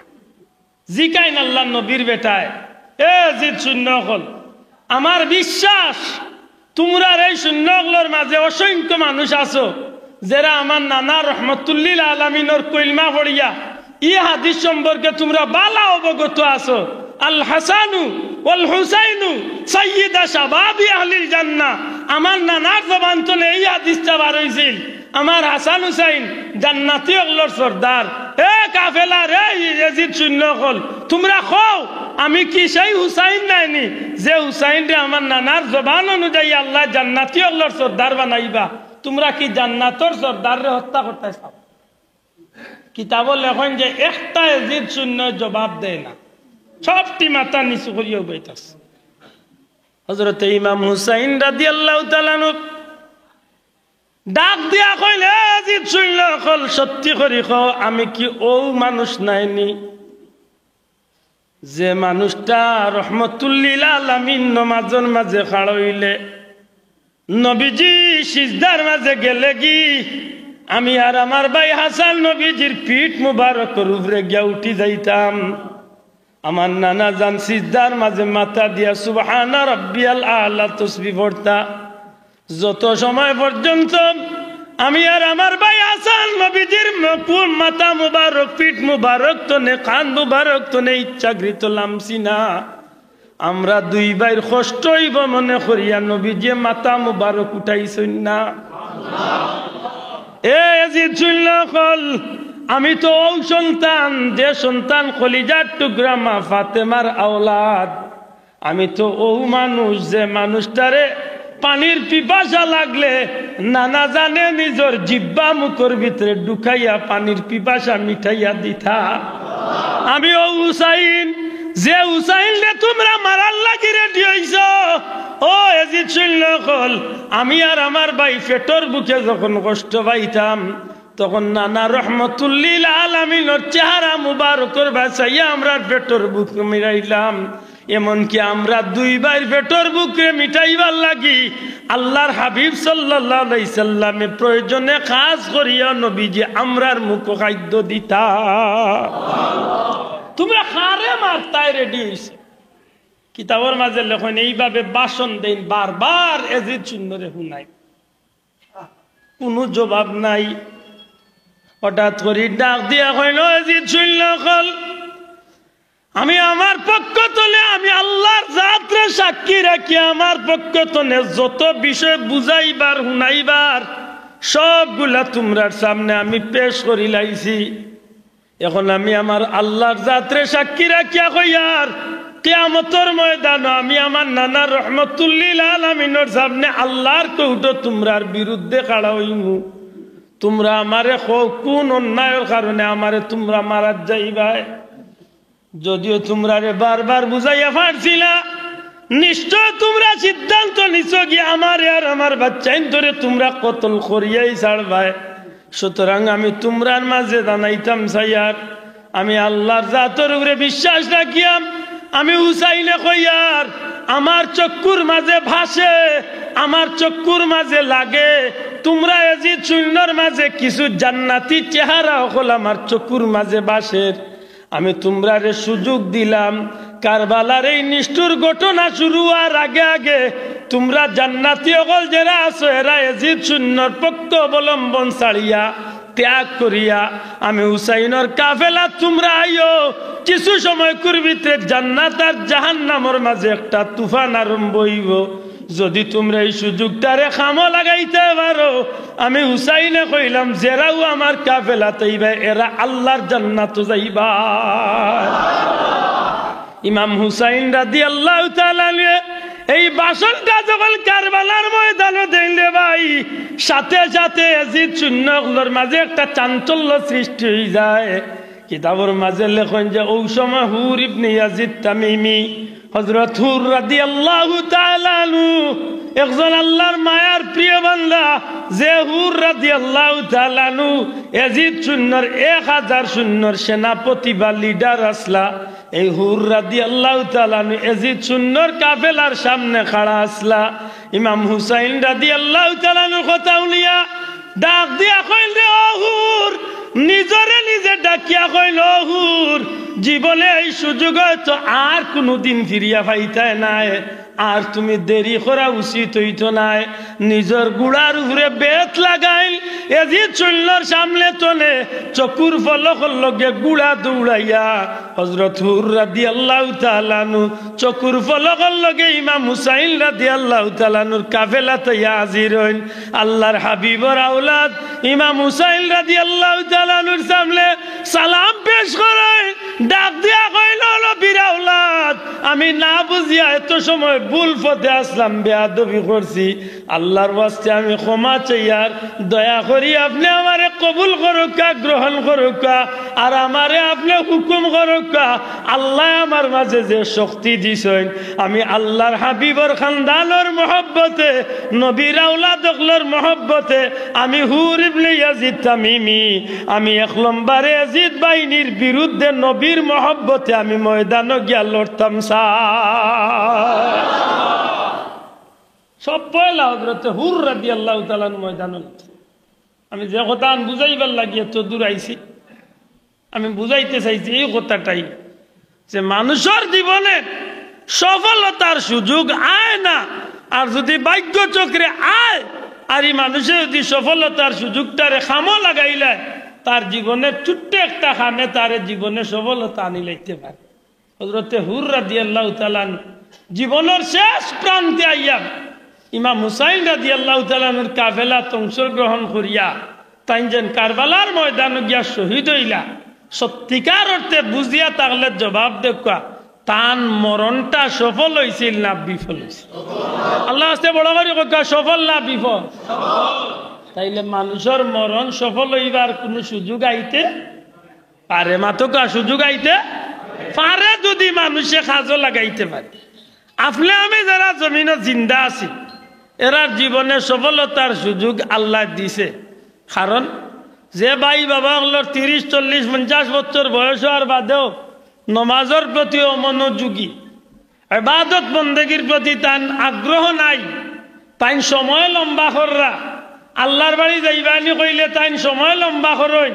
জিকাইন আল্লার নবীর বেটায়, "এ এজিদ সৈন্য অকল, আমার বিশ্বাস তুমরার এই সৈন্য অকলর মাঝে অসংখ্য মানুষ আছো, যেরা আমার নানা রহমতুল্লিল আলামিনর কলমা পড়িয়া ই হাদিস সম্পর্কে তুমরা ভালা অবগত আছো। আল হাসানু ওয়াল হুসাইনু সাইয়্যিদা শাবাবি আহলিল জান্নাহ।" আমার নানার জবান তনে এই হাদিসটা বার অইছিল, "আমার হাসান হুসাইন জান্নাতি অকলর সর্দার।" এ কাফেলা রে, এজিদ সৈন্য অকল, তুমরা কও, আমি কি সেই হুসাইন নায়নি, যে হুসাইনরে আমার নানার জবান অনুযায়ী আল্লায় জান্নাতি অকলর সর্দার বানাইবা? তুমরা কি জান্নাতর সর্দাররে হত্যা করতায় চাও? কিতাবো লেখইন যে একটা এজিদ সৈন্য জবাব দেয় না, সবটি মাথা নিচু করিয়া উবাইতাছে। হযরতে ইমাম হুসাইন রাদিয়াল্লাহু তাআলা আনহু ডাক দিয়া কইন, "এ এজিদ সৈন্য অকল, সত্যি করি কও, আমি কি অউ মানুষ নায়নি, যে মানুষটা রহমতুল্লিল আলামিন নমাজর মাঝে খাড়া অইলে নবীজি সিজদার মাঝে গেলেগি, আমি আর আমার ভাই হাসান নবীজির পিঠ মুবারকর উপরে গিয়া উঠি যাইতাম। আমার নানা জান সিজদার মাঝে মাথা দিয়া সুবহানা রাব্বিয়াল আলা তসবি পড়তা। যত সময় পর্যন্ত আমি আর আমার ভাই হাসান নবীজির মুকুল মাথা মুবারক, পিঠ মুবারক তনে, কান মুবারক তনে ইচ্ছাকৃত লামছি না, আমরা দুই ভাইর কষ্ট অইবো মনে করিয়া নবীজিয়ে মাথা মুবারক উঠাইছইন না।" এ এজিদ সৈন্য অকল, আমি তো অউ সন্তান, যে সন্তান কলিজার টুকরা মা ফাতেমার আওলাদ। আমি তো অউ মানুষ, যে মানুষটারে পানির পিপাসা লাগলে নানা জানে নিজর জিব্বা মুখর ভিতরে ঢুকাইয়া পানির পিপাসা মিটাইয়া দিতা। আমি অউ হুসাইন, যে হুসাইনরে তুমরা মারার লাগি রেডি অইছো, ও এজিদ সৈন্য অকল, আমি আর আমার ভাই পেটর ভুকে যখন কষ্ট পাইতাম, তখন নানা রহমতুল্লিল আলামিনর চেহারা মুবারকর বায় চাইয়া আমরার পেটর ভুক মিটাইলাম। এমনকি আমরা দুই ভাইর পেটর ভুকরে মিটাইবার লাগি আল্লাহর হাবিব সাল্লাল্লাহু আলাইহি সাল্লামে প্রয়োজনে খাস করিয়া নবীজি আমরার মুখো খাদ্য দিতা। তুমরা কারে মারতায় রেডি অইছো? কিতাবর মাঝে লেখইন, এইভাবে ভাষণ দেইন, বারবার এজিদ সৈন্যরে হুনাইন, কুনু জবাব নাই। হঠাৎ করি ডাক দিয়া কইল, এজিদ সৈন্য অকল, আমি আমার পক্ষ তনে, আমি আল্লাহর জাতরে সাক্ষী রাখি, আমার পক্ষ তনে যত বিষয় বুঝাইবার, হুনাইবার, সবগুলা তুমরার সামনে আমি পেশ করিলাইছি। এখন আমি আমার আল্লাহর জাতরে সাক্ষী রাখিয়া কইয়ার, কিয়ামতর ময়দানো আমি আমার নানা রহমতুল্লিল আলামিনর সামনে আল্লাহর কোর্টো তুমরার বিরুদ্ধে খাড়া অইমু। তুমরা আমারে কও, কুন অন্যায়র কারণে আমারে তুমরা মারাত যাইবায়? যদিও তুমরারে বারবার বুঝাইয়া পারছি না, নিশ্চয় তুমরা সিদ্ধান্ত নিছো কি আমারে আর আমার বাচ্চাইন্তরে তুমরা কতল করিয়াই ছাড়বায়। সুতরাং আমি তুমরার মাঝে জানাইতাম চাইয়ার, আমি আল্লাহর জাতর উপরে বিশ্বাস রাখিয়াম, আমি হুসাইনে কইয়ার, আমার চক্ষুর মাঝে ভাসে, আমার চক্ষুর মাঝে লাগে, তুমরা এজিদ সৈন্যর মাঝে কিছু জান্নাতি চেহারা অকল আমার চক্ষুর মাঝে ভাসের। আমি তুমরারে সুযোগ দিলাম, কারবালার এই নিষ্ঠুর ঘটনা শুরু অওয়ার আগে আগে তুমরা জান্নাতি অকল যেরা আছো, এরা এজিদ সৈন্যর পক্ষ অবলম্বন ছাড়িয়া, ত্যাগ করিয়া, আমি হুসাইনর কাফেলা তুমরা আইও। কিছু সময়কুর ভিতরে জান্নাত আর জাহান্নামর মাঝে একটা তুফান আরম্ভ অইবো। যদি তুমরা এই সুযোগটারে কামো লাগাইতে পারো, আমি হুসাইনে কইলাম, যেরাও আমার কাফেলাত আইবা, এরা আল্লাহর জান্নাতো যাইবা। ইমাম হুসাইন রাদিয়াল্লাহু তাআলা আনহু এই ভাষণটা যখন কারবালার ময়দানো দেইন রে ভাই, সাথে সাথে এজিদ সৈন্য অকলর মাঝে একটা চাঞ্চল্য সৃষ্টি অইযায়। কিতাবর মাঝে লেখইন যে অউ সময় হুর ইবনে ইয়াজিদ তামিমি, হযরত হুর রাদিয়াল্লাহু তাআলা আনহু, একজন আল্লাহর মায়ার প্রিয় বান্দা, যে হুর রাদিয়াল্লাহু তাআলা আনহু এজিদ সৈন্যর এক হাজার সৈন্যর সেনাপতি বা লিডার আছলা, এই হুর রাদিয়াল্লাহু তাআলা আনহু এজিদ সৈন্যর কাফেলার সামনে খাড়া আছলা। ইমাম হুসাইন রাদিয়াল্লাহু তাআলা আনহুর কথা হুনিয়া ডাক দিয়া কইল, রে ও হুর, নিজরে নিজে ডাকিয়া কইল, ও হুর, জীবনে এই সুযোগ হয়তো আর কুনুদিন ফিরিয়া পাইতায় নায়, আর তুমি দেরি করা উচিত অইতো নায়। নিজর ঘুড়ার উপরে বেত লাগাইল, এজিদ সৈন্যর সামনে তনে চকুর পলকর লগে ঘুড়া দৌড়াইয়া হযরত হুর রাদিয়াল্লাহু তাআলা আনহু চকুর পলকর লগে ইমাম হুসাইন রাদিয়াল্লাহু তাআলা আনহুর কাফেলাত আইয়া হাজির অইন। আল্লাহর হাবিবর আওলাদ ইমাম হুসাইন রাদিয়াল্লাহু তাআলা আনহুর সামনে সালাম পেশ করইন, ডাক দিয়া কইল, নবীর আওলাদ, আমি না বুঝিয়া এত সময় ভুল পথে আছলাম, বেয়াদবি করছি, আল্লাহর ওয়াস্তে আমি ক্ষমা চাইয়ার, দয়া করি আপনে আমারে কবুল করউক্কা, গ্রহণ করউক্কা, আর আমারে আপনে হুকুম করউক্কা। আল্লায় আমার মাঝে যে শক্তি দিছইন, আমি আল্লাহর হাবিবর খানদানর মহব্বতে, নবীর আওলাদ অকলর মহব্বতে, আমি হুর ইবনে ইয়াজিদ তামিমি, আমি এক নম্বরে এজিদ বাহিনীর বিরুদ্ধে নবীর মহব্বতে আমি ময়দানো গিয়া লড়তাম চাই। সব পয়লা হযরতে হুর রাদিয়াল্লাহু তাআলা আনহু ময়দানো। আমি যে কথাখান বুঝাইবার লাগি এত দূর আইছি, আমি বুঝাইতে চাইছি এই কথাটাই, যে মানুষর জীবনে সফলতার সুযোগ আয় না, আর যদি ভাগ্য চক্রে আয়, আর ই মানুষে যদি সফলতার সুযোগটারে কামো লাগাইলায়, তার জীবনের ছোট্ট একটা কামে তারে জীবনে সফলতা আনিলাইতে পারে। হযরতে হুর রাদিয়াল্লাহু তাআলা আনহু জীবনর শেষ প্রান্তে আইয়া ইমাম হুসাইন রাদিয়াল্লাহু তাআলা আনহুর কাফেলাত অংশগ্রহণ করিয়া তাইন যেন কারবালার ময়দানো গিয়া শহীদ অইলা, সত্যিকার অর্থে বুঝিয়া থাকলে জবাব দেউক্কা, তান মরণটা সফল অইছিল না বিফল অইছিল? আল্লাহর ওয়াস্তে বড় করি কউক্কা, সফল না বিফল? তাইলে মানুষর মরণ সফল অইবার কুনু সুযোগ আইতে পারে? মাতউক্কা, সুযোগ আইতে পারে। যদি মানুষে কাজও লাগাইতে পারে। আপনে আমি যারা জমিনো জিন্দা আছি, এরার জীবনে সফলতার সুযোগ আল্লায় দিছে। কারণ যে ভাই বাবা অকলর তিরিশ, চল্লিশ, পঞ্চাশ বছর বয়স অওয়ার বাদেও নমাজর প্রতি অমনোযোগী, ইবাদত বন্দেগীর প্রতি তান আগ্রহ নাই, তাইন সময় লম্বা কররা। আল্লার বাড়ি যাইবানি কইলে তাইন সময় লম্বা করইন।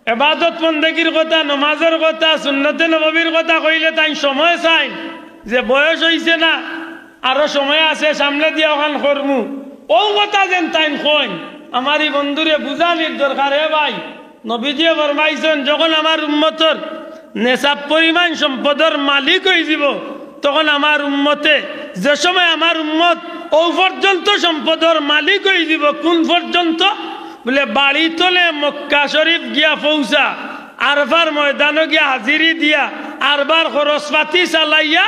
এবাদত বন্দেগীর কথা, নমাজর কথা, সুন্নতে নববীর কথা কইলে তাইন সময় চাইন যে বয়স অইছে না, আরো সময় আছে, সামনে দিয়া অখান করমু। অউ কথা যেন তাইন কইন, আমার ই বন্ধুরে বুঝানির দরকার। হে ভাই, নবীজিয়ে ফরমাইছইন, যখন আমার উম্মতর নেশাব পরিমাণ সম্পদর মালিক অইযিবো, তখন আমার উম্মতে, যে সময় আমার উম্মত অউ পর্যন্ত সম্পদর মালিক অইযিবো, কুন পর্যন্ত? বুলে, বাড়ি তনে মক্কা শরীফ গিয়া পৌঁছা, আরফার ময়দানো গিয়া হাজিরি দিয়া, আরবার খরচপাতি চালাইয়া,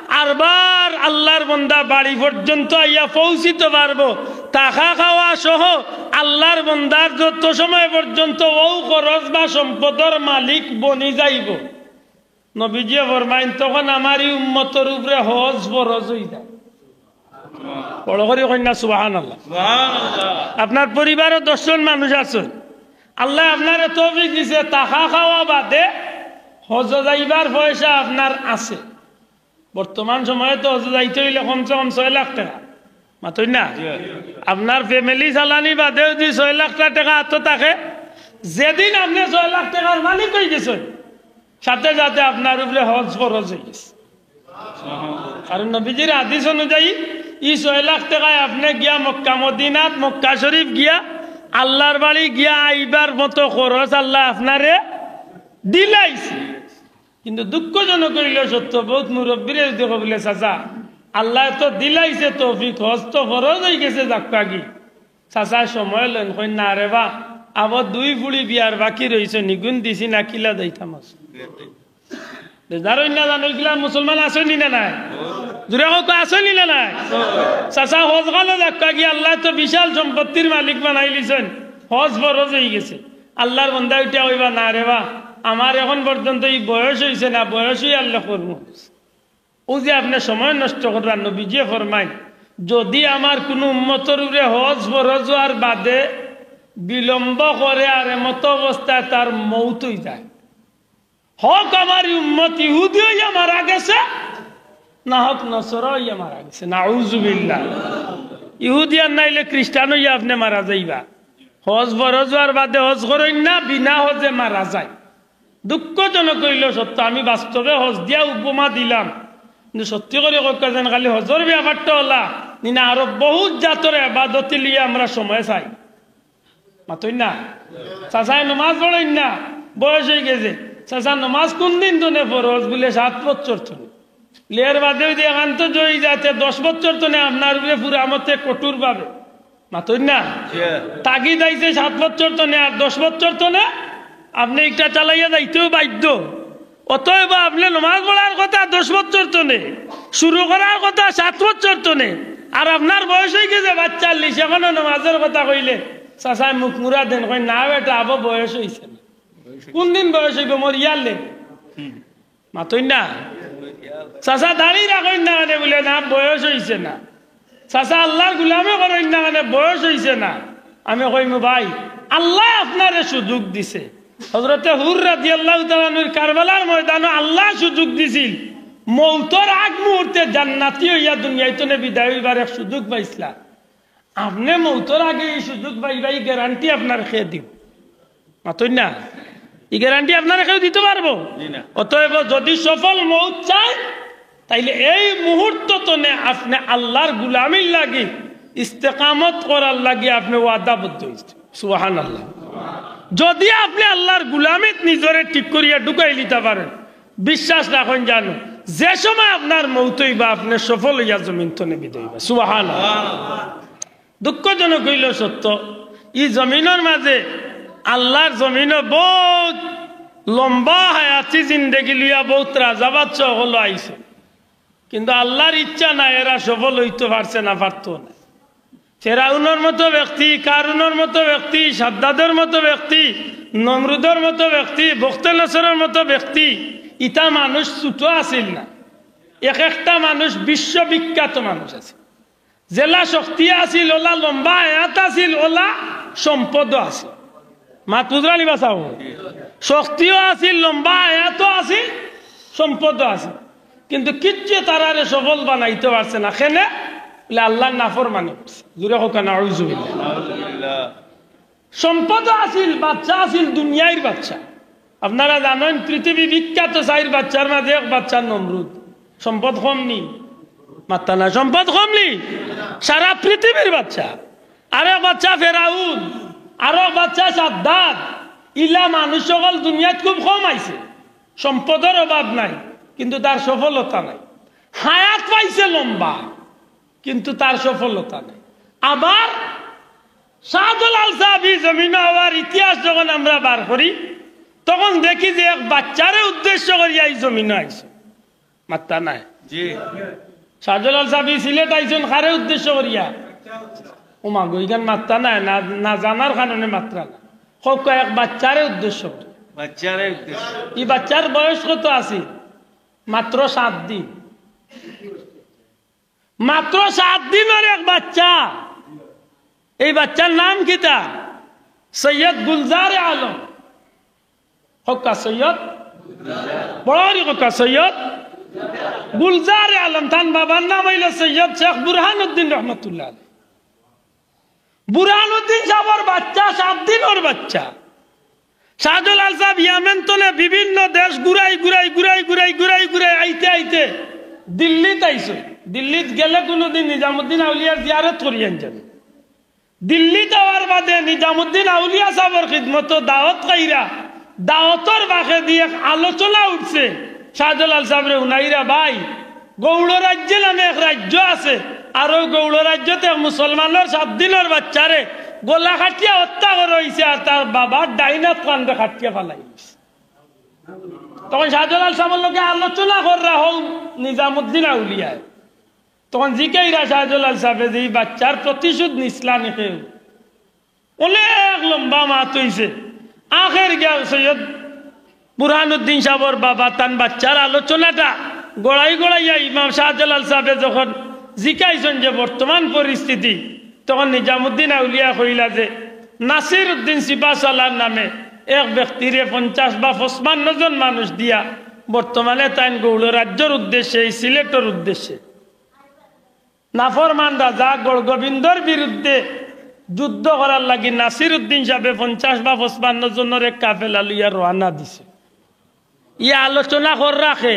আরবার আল্লার বন্দা বাড়ি পর্যন্ত আইয়া পৌঁছিতো পারবো। থাকা খাওয়া সহ আল্লার বন্দার যত সময় পর্যন্ত অউ খরচ বা সম্পদর মালিক বনি যাইবো, নবীজিয়ে ফরমাইন, তখন আমার ই উম্মতর উপরে হজ ফরজ অইযায়। বড় করি কইন না সুবহানাল্লাহ। আপনার পরিবারো দশ জন মানুষ আছইন, আল্লায় আপনারে তৌফিক দিছে, থাকা খাওয়া বাদে হজো যাইবার পয়সা আপনার আছে। বর্তমান সময়ে তো হজো যাইতে অইলে কমসে কম ছয় লাখ টেকা, মাতইন না? আপনার family চালানি বাদে যদি ছয় লাখ টেকা আতো থাকে, যেদিন আপনে ছয় লাখ টেকার মালিক অইগেছইন, সাথে সাথে আপনার উপরে হজ ফরজ অইগেছে। কারণ নবীজির হাদিস অনুযায়ী ই ছয় লাখ টেকায় আপনে গিয়া মক্কা মদিনাত, মক্কা শরীফ গিয়া, আল্লার বাড়ি গিয়া আইবার মতো খরচ আল্লায় আপনারে দিলাইছে। কিন্তু দুঃখজনক অইলো সত্য, বউত মুরব্বিরে যদি কইলে, "চাচা, আল্লায় তো দিলাইছে তৌফিক, হজ তো ফরজ অইগেছে, যাউক্কা গি।" চাচায় সময় লইন, কইন, "না রে বা, আবো দুই ফুড়ি বিয়ার বাকি রইছে, নিগুন দিছি না, কিলা যাইতাম আজ।" বেজার অইন না জানো, ইগুলা মুসলমান আছইন নি না নাই? জুরে কউক্কা, আছইন নি না নাই? চাচা, হজ খানো যাউক্কা গি, আল্লায় তো বিশাল সম্পত্তির মালিক বানাইলিছইন, হজ ফরজ অইগেছে। আল্লার বন্দা উঠিয়া কইবা, "না রে বা, আমার এখন পর্যন্ত ই বয়স অইছে না, বয়স অইয়া আল্লায় করমু।" অউ যে আপনে সময় নষ্ট কররা, নবীজিয়ে ফরমাইন, যদি আমার কুনু উম্মতর উপরে হজ ফরজ অওয়ার বাদে বিলম্ব করে আর এমতো অবস্থায় তার মউত অইযায়, হক আমার ই উম্মত ইহুদি অইয়া মারা গেছে, না হক নসরা অইয়া মারা গেছে, নাউজুবিল্লাহ। ইহুদি আর নাইলে খ্রিস্টান অইয়া আপনে মারা যাইবা। হজ ফরজ অওয়ার বাদে হজ করইন না, বিনা হজে মারা যায়। দুঃখজনক অইলো সত্য, আমি বাস্তবে হজ দিয়া উপমা দিলাম, কিন্তু সত্যি করি কউক্কা যেন খালি হজর ব্যাপারটা অলা নি না, আরো বউত জাতর এবাদতি লইয়া আমরা সময় চাই। মাতইন না? চাচায় নমাজ পড়ইন না, বয়স অইগেছে। চাচা, নমাজ কুনদিন তনে ফরজ? বুলে, "সাত বছর তনে।" লে এর বাদে যদি এখান তো জয়ী যাতে দশ বছর তনে আপনার উপরে পুরা মতে কঠোরভাবে মাতইন না? তাগিদ আইছে সাত বছর তনে আর দশ বছর তনে, আপনে ইটা চালাইয়া যাইতেও বাধ্য। অতএব আপনে নমাজ পড়ার কথা দশ বছর তনে, শুরু করার কথা সাত বছর তনে, আর আপনার বয়স অইগেছে পাঁচচল্লিশ, এখনো নমাজর কথা কইলে চাচায় মুখ মুরা দেন, কইন, "না বেটা, আবো বয়স অইছে না।" কুনদিন বয়স অইবো? মরিয়ালে। মাতইন না? চাচা দাড়ি রাখইন না কেনে? বুলে, "না, বয়স অইছে না।" চাচা আল্লার গুলামি করইন না কেনে? বয়স অইছে না। আমি কইমু, "ভাই, আল্লায় আপনারে সুযোগ দিছে।" হজরতে হুর রাদিয়াল্লাহু তাআলা আনহুর কারবালার ময়দানো আল্লায় সুযোগ দিছিল, মউতর আগ মুহূর্তে জান্নাতি অইয়া দুনিয়া তনে বিদায় অইবার এক সুযোগ পাইছলা। আপনে মউতর আগে ই সুযোগ পাইবা, ই গ্যারান্টি আপনারে কে দিবো? মাতইন না? ই গ্যারান্টি আপনারে কেউ দিতো পারবো? অতএব যদি সফল মউত চায়, তাইলে এই মুহূর্ত তনে আপনে আল্লার গুলামির লাগি, ইস্তেকামত করার লাগি আপনে ওয়াদাবদ্ধ অইছইন। সুবহানাল্লাহ। যদি আপনে আল্লার গুলামিত নিজরে ঠিক করিয়া ঢুকাইলিতা পারইন, বিশ্বাস রাখইন জানো, যে সময় আপনার মউত অইবা, আপনে সফল অইয়া জমিন তনে বিদায় অইবা। সুবহানাল্লাহ। দুঃখজনক অইলো সত্য, ই জমিনর মাঝে আল্লার জমিনো বউত লম্বা হায়াতি জিন্দেগি লইয়া বউত রাজা বাদশা অকল আইছে, কিন্তু আল্লার ইচ্ছা নাই, এরা সফল অইতো পারছে না, পারতো না। ফেরাউনর মতো ব্যক্তি, কারুনর মতো ব্যক্তি, সাদ্দাদর মতো ব্যক্তি, নমরুদর মতো ব্যক্তি, বখতে নসরর মতো ব্যক্তি, ইতা মানুষ ছোট আছিল না, এক একটা মানুষ বিশ্ববিখ্যাত মানুষ আছিল। যেলা শক্তি আছিল, ওলা লম্বা হায়াত আছিল, ওলা সম্পদও আছিল। মাত বুঝরানি বা চাও? শক্তিও আছিল, লম্বা হায়াতও আছিল, সম্পদও আছিল, কিন্তু কিচ্ছু তারারে সফল বানাইতে পারছে না। কেনে? বলে আল্লাহর নাফরমানি করছে। জোরে কউক্কা, নাউজুবিল্লাহ। সম্পদও আছিল, বাচ্চা আছিল, দুনিয়ার বাচ্চা। আপনারা জানইন, পৃথিবী বিখ্যাত চাইর বাচ্চার মাঝে এক বাচ্চা নমরুদ। সম্পদ কম নি? মাত্তা না, সম্পদ কম নি? সারা পৃথিবীর বাচ্চা। আরো এক বাচ্চা ফেরাউন, আরো এক বাচ্চা সাদ্দাদ। ইলা মানুষ অকল দুনিয়াত খুব কম আইছে। সম্পদর অভাব নাই, কিন্তু তার সফলতা নাই। হায়াত পাইছে লম্বা, কিন্তু তার সফলতা নাই। আবার শাহজালাল সাহেব ই জমিনো আওয়ার ইতিহাস যখন আমরা বার করি, তখন দেখি যে এক বাচ্চারে উদ্দেশ্য করিয়া ই জমিনো আইছে। মাত্তা নাই। জি। শাহজালাল সাহেব ই সিলেট আইছইন কারে উদ্দেশ্য করিয়া? ও মা গো, ইখান মাত্তা নাই, না, না জানার কারণে মাত্রা না। কউক্কা, এক বাচ্চারে উদ্দেশ্য করি। বাচ্চারে উদ্দেশ্য। ই বাচ্চার বয়স কত আছিল? মাত্র সাত দিন। মাত্র সাত দিনর এক বাচ্চা। এই বাচ্চার নাম কিতা? সৈয়দ গুলজারে আলম। কউক্কা সৈয়দ, বড় করি কউক্কা সৈয়দ গুলজারে আলম। তান বাবার নাম অইলো সৈয়দ শেখ বুরহানুদ্দিন রহমতুল্লাহ আলাইহি। বুরহানুদ্দিন সাহেবর বাচ্চা, সাত দিনর বাচ্চা। শাহজালাল সাহেব ইয়ামেন তনে বিভিন্ন দেশ ঘুরাই ঘুরাই ঘুরাই ঘুরাই ঘুরাই ঘুরাই আইতে আইতে দিল্লিত আইছে। দিল্লিত গেলে কুনুদিন নিজামুদ্দিন আউলিয়ার জিয়ারত করিয়া যাইন। দিল্লিত আওয়ার বাদে নিজামুদ্দিন আউলিয়া সাহেবর খিদমতো দাওয়াত খাইরা, দাওয়াতর বাকেদি এক আলোচনা উঠছে। শাহজালাল সাহেবরে হুনাইরা, ভাই, গৌড় রাজ্য নামে এক রাজ্য আছে, আর অউ গৌড় রাজ্যত এক মুসলমানর সাত দিনর বাচ্চারে গলা কাটিয়া হত্যা করা অইছে, আর তার বাবার ডাইন আত খানরে কাটিয়া ফালাই দিছে। তখন শাহজালাল সাহেবর লগে আলোচনা কররা অউ নিজামুদ্দিন আউলিয়ায়। তখন জিকাইরা শাহজালাল সাহেবে যে ই বাচ্চার প্রতিশোধ নিছলা নি কেউ। অনেক লম্বা মাত অইছে। আখের গিয়া সৈয়দ বুরহানুদ্দিন সাহেবর বাবা তান বাচ্চার আলোচনাটা গড়াই গড়াইয়া ইমাম শাহজালাল সাহেবে যখন জিকাইছইন যে বর্তমান পরিস্থিতি, তখন নিজামুদ্দিন আউলিয়া কইলা যে নাসির উদ্দিন সিপাহসালার নামে এক ব্যক্তিরে পঞ্চাশ বা পঁচপান্ন জন মানুষ দিয়া বর্তমানে তাইন গৌড় রাজ্যর উদ্দেশ্যে, এই সিলেটর উদ্দেশ্যে নাফরমান রাজা গৌড়গোবিন্দর বিরুদ্ধে যুদ্ধ করার লাগি নাসির উদ্দিন সাহেবে পঞ্চাশ বা পঁচপান্ন জনর এক কাফেলা লইয়া রওয়ানা দিছে। ই আলোচনা কররা কে?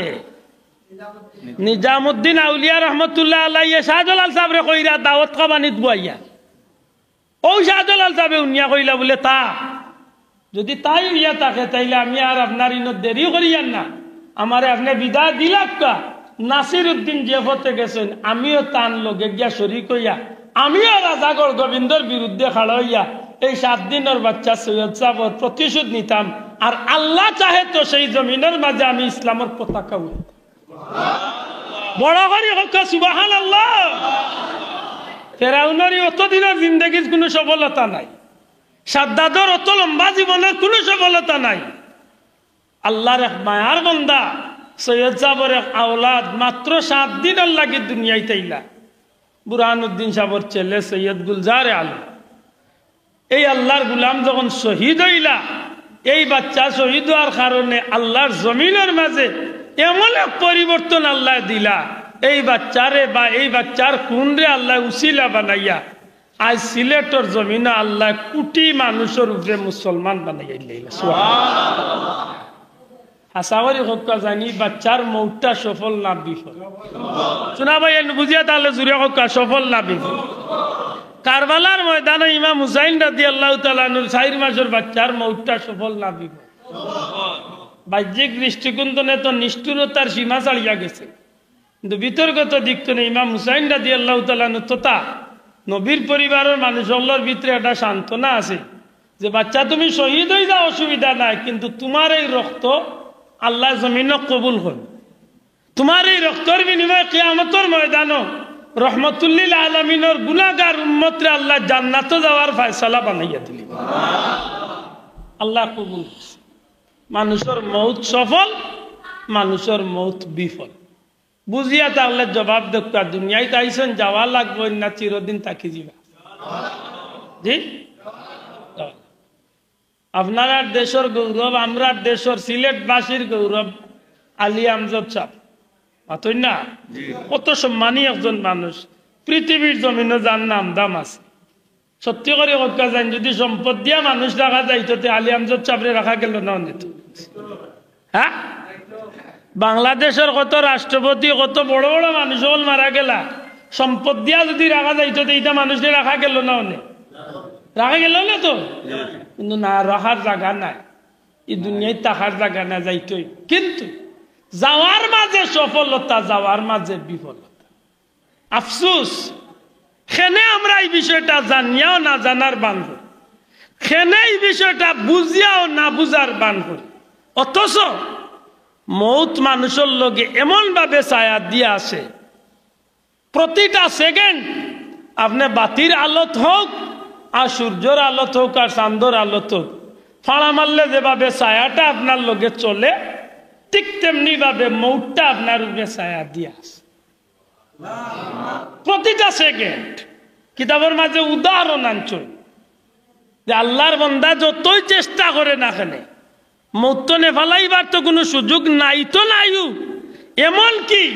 নিজামুদ্দিন আউলিয়া রহমতুল্লাহ আলাইহি। শাহজালাল সাহেবরে কইরা দাওয়াত খাবানিত বওয়াইয়া। অউ শাহজালাল সাহেবে হুনিয়া কইলা বুলে, তা যুদি তাই অইয়া থাকে, তাইলে আমি আর আপনার ইনো দেরি করিয়ার না, আমারে আপনে বিদায় দিলাউক্কা। নাসির উদ্দিন যে পথে গেছইন, আমিও তান লগে গিয়া শরিক অইয়া, আমিও রাজা গৌড়গোবিন্দর বিরুদ্ধে খাড়া অইয়া এই সাত দিনর বাচ্চা সৈয়দ সাহেবর প্রতিশোধ নিতাম। আর আল্লাহ চাহে তো সেই জমিনর মাঝে আমি ইসলামর পতাকা উড়াইতাম। বড় করি কউক্কা সুবহানাল্লাহ। ফেরাউনর ই অত দিনর জিন্দেগিত কুনু সফলতা নাই, সাদ্দাদর অত লম্বা জীবনর কুনু সফলতা নাই। আল্লাহর এক মায়ার বান্দা, সৈয়দ সাহেবর এক আওলাদ, মাত্র সাত দিনর লাগি দুনিয়াত আইলা। বুরহানুদ্দিন সাহেবর ছেলে সৈয়দ গুলজারে আলম। এই আল্লাহর গুলাম যখন শহীদ অইলা, এই বাচ্চা শহীদ অওয়ার কারণে আল্লাহর জমিনর মাঝে এমন এক পরিবর্তন আল্লায় দিলা, এই বাচ্চারে বা এই বাচ্চার খুনরে আল্লায় উসিলা বানাইয়া আইজ সিলেটর জমিনো আল্লায় কুটি মানুষর উপরে মুসলমান বানাইয়া দিলা। সুবহানাল্লাহ। হাছা করি কউক্কা জানি, বাচ্চার মউতটা সফল না বিফল? শুনা ভাই, এন বুঝিয়া তাইলে জুরে কউক্কা, সফল না বিফল? কারবালার ময়দানো ইমাম হুসাইন রাদিয়াল্লাহু তাআলা আনহুর চাইর মাসর বাচ্চার মউতটা সফল না বিফল? বাহ্যিক দৃষ্টিকোণ তনে তো নিষ্ঠুরতার সীমা ছাড়িয়া গেছে, কিন্তু ভিতরগত দিক তনে ইমাম হুসাইন রাদিয়াল্লাহু তাআলা আনহু তথা নবীর পরিবারর মানুষ অকলর ভিতরে একটা সান্ত্বনা আছে যে, "বাচ্চা, তুমি শহীদ অই যাও, অসুবিধা নাই, কিন্তু তুমার এই রক্ত আল্লায় জমিনো কবুল করইন। তুমার এই রক্তর বিনিময়ে কিয়ামতর ময়দানো রহমতুল্লিল আলামিনর গুনাহগার উম্মতরে আল্লায় জান্নাতো যাওয়ার ফয়সালা বানাইয়া দিলা।" আল্লায় কবুল করছে। মানুষর মউত সফল, মানুষর মউত বিফল। বুঝিয়া থাকলে জবাব দেউক্কা, দুনিয়াইত আইছইন, যাওয়া লাগবো না চিরদিন থাকি যিবা? জি? আপনারার দেশর গৌরব, আমরার দেশর সিলেটবাসীর গৌরব আলী আমজদ সাব। মাতইন না? কত সম্মানী একজন মানুষ। পৃথিবীর জমিনো যার নাম দাম আছে। সত্যি করি কউক্কা যাইন, যদি সম্পদ দিয়া মানুষ রাখা যাইতো, তে আলী আমজদ সাবরে রাখা গেল না অনে তো? হ্যাঁ? বাংলাদেশর কত রাষ্ট্রপতি, কত বড় বড় মানুষ অকল মারা গেলা, সম্পদ দিয়া যদি রাখা যাইতো, তে ইতা মানুষরে রাখা গেল না অনে? রাখা গেল না তো? কিন্তু না, রাখার জাগা নাই। ই দুনিয়াইত থাকার জাগা না, যাইতই। কিন্তু যাওয়ার মাঝে সফলতা, যাওয়ার মাঝে বিফলতা। আফসোস, কেনে আমরা ই বিষয়টা জানিয়াও না জানার ভান করি, কেনে ই বিষয়টা বুঝিয়াও না বুঝার ভান করি। অথচ মউত মানুষর লগে এমন ভাবে ছায়া দিয়া আছে, প্রতিটা সেকেন্ড, আপনে বাতির আলোত হউক, আর সূর্যর আলোত হউক, আর চান্দর আলোত হউক, ফাড়া মারলে যেভাবে ছায়াটা আপনার লগে চলে, ঠিক তেমনি ভাবে মউতটা আপনার উপরে ছায়া দিয়া আছে। প্রতিটা সেকেন্ড। কিতাবর মাঝে উদাহরণ আনছইন যে আল্লাহর বান্দা যতই চেষ্টা করে না কেনে, মউত তো নেফালাইবার তো কুনু সুযোগ নাই তো নাইও। এমনকি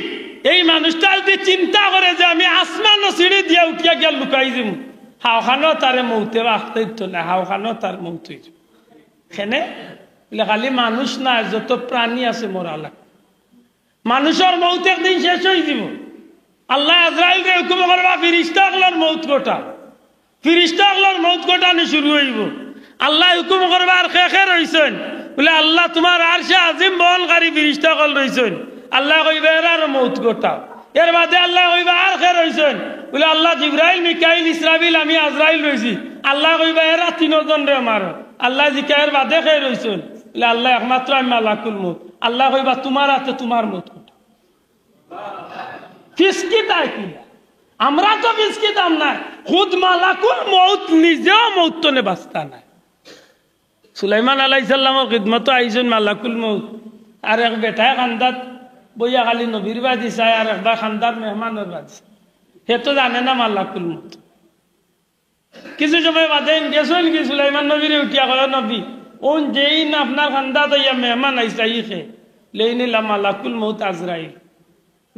এই মানুষটা যদি চিন্তা করে যে আমি আসমানো সিঁড়ি দিয়া উঠিয়া গিয়া লুকাই যিমু, হাওখানো তারে মউতে রাখতে দিত না, হাওখানো তার মউত অইযিবো। কেনে? বলে, খালি মানুষ না, যত প্রাণী আছে মরা লাগবো। মানুষর মউত একদিন শেষ অইযিবো। আল্লায় আজরাইলরে হুকুম করবা, ফিরিস্তা অকলর মউত ঘটাও। ফিরিস্তা অকলর মউত ঘটানি শুরু অইবো। আল্লায় হুকুম করবা, আর কে কে রইছইন? বলে, আল্লাহ, তুমার আরশে আজিম বহনকারী ফিরিস্তা অকল রইছইন। আল্লায় কইবা, এরারও মউত ঘটাও। এর বাদে আল্লায় কইবা, আর কে রইছইন? বলে, আল্লাহ, জিব্রাইল, মিকাইল, ইসরাফিল, আমি আজরাইল রইছি। আল্লায় কইবা, এরা তিনজনরে মারো। আল্লায় জিকাইবা, এর বাদে কে রইছইন? বলে, আল্লাহ, একমাত্র আমি মালাকুল মউত। আল্লায় কইবা, তুমার আতে তুমার মউত ঘটাও। ফিসকি তাই কি? আমরা তো ফিসকি দাম নাই, খুদ মালাকুল মউত নিজেও মউত তনে বাঁচতা নাই। সুলাইমান আলাইহিস সালামর খিদমতো আইছইন মালাকুল মউত, আর এক বেটায় কান্দাত বইয়া খালি নবীর বাদি চায়, আর একবার কান্দাত মেহমানর বাদি চায়। হে তো জানে না মালাকুল মউত। কিছু সময় বাদে গেছইন কি সুলাইমান নবীরে উঠিয়া কয়, "নবী, অউ যেইন আপনার কান্দাত আইয়া মেহমান আইছে, ই কে?" লেইন ইলা মালাকুল মউত আজরাইল।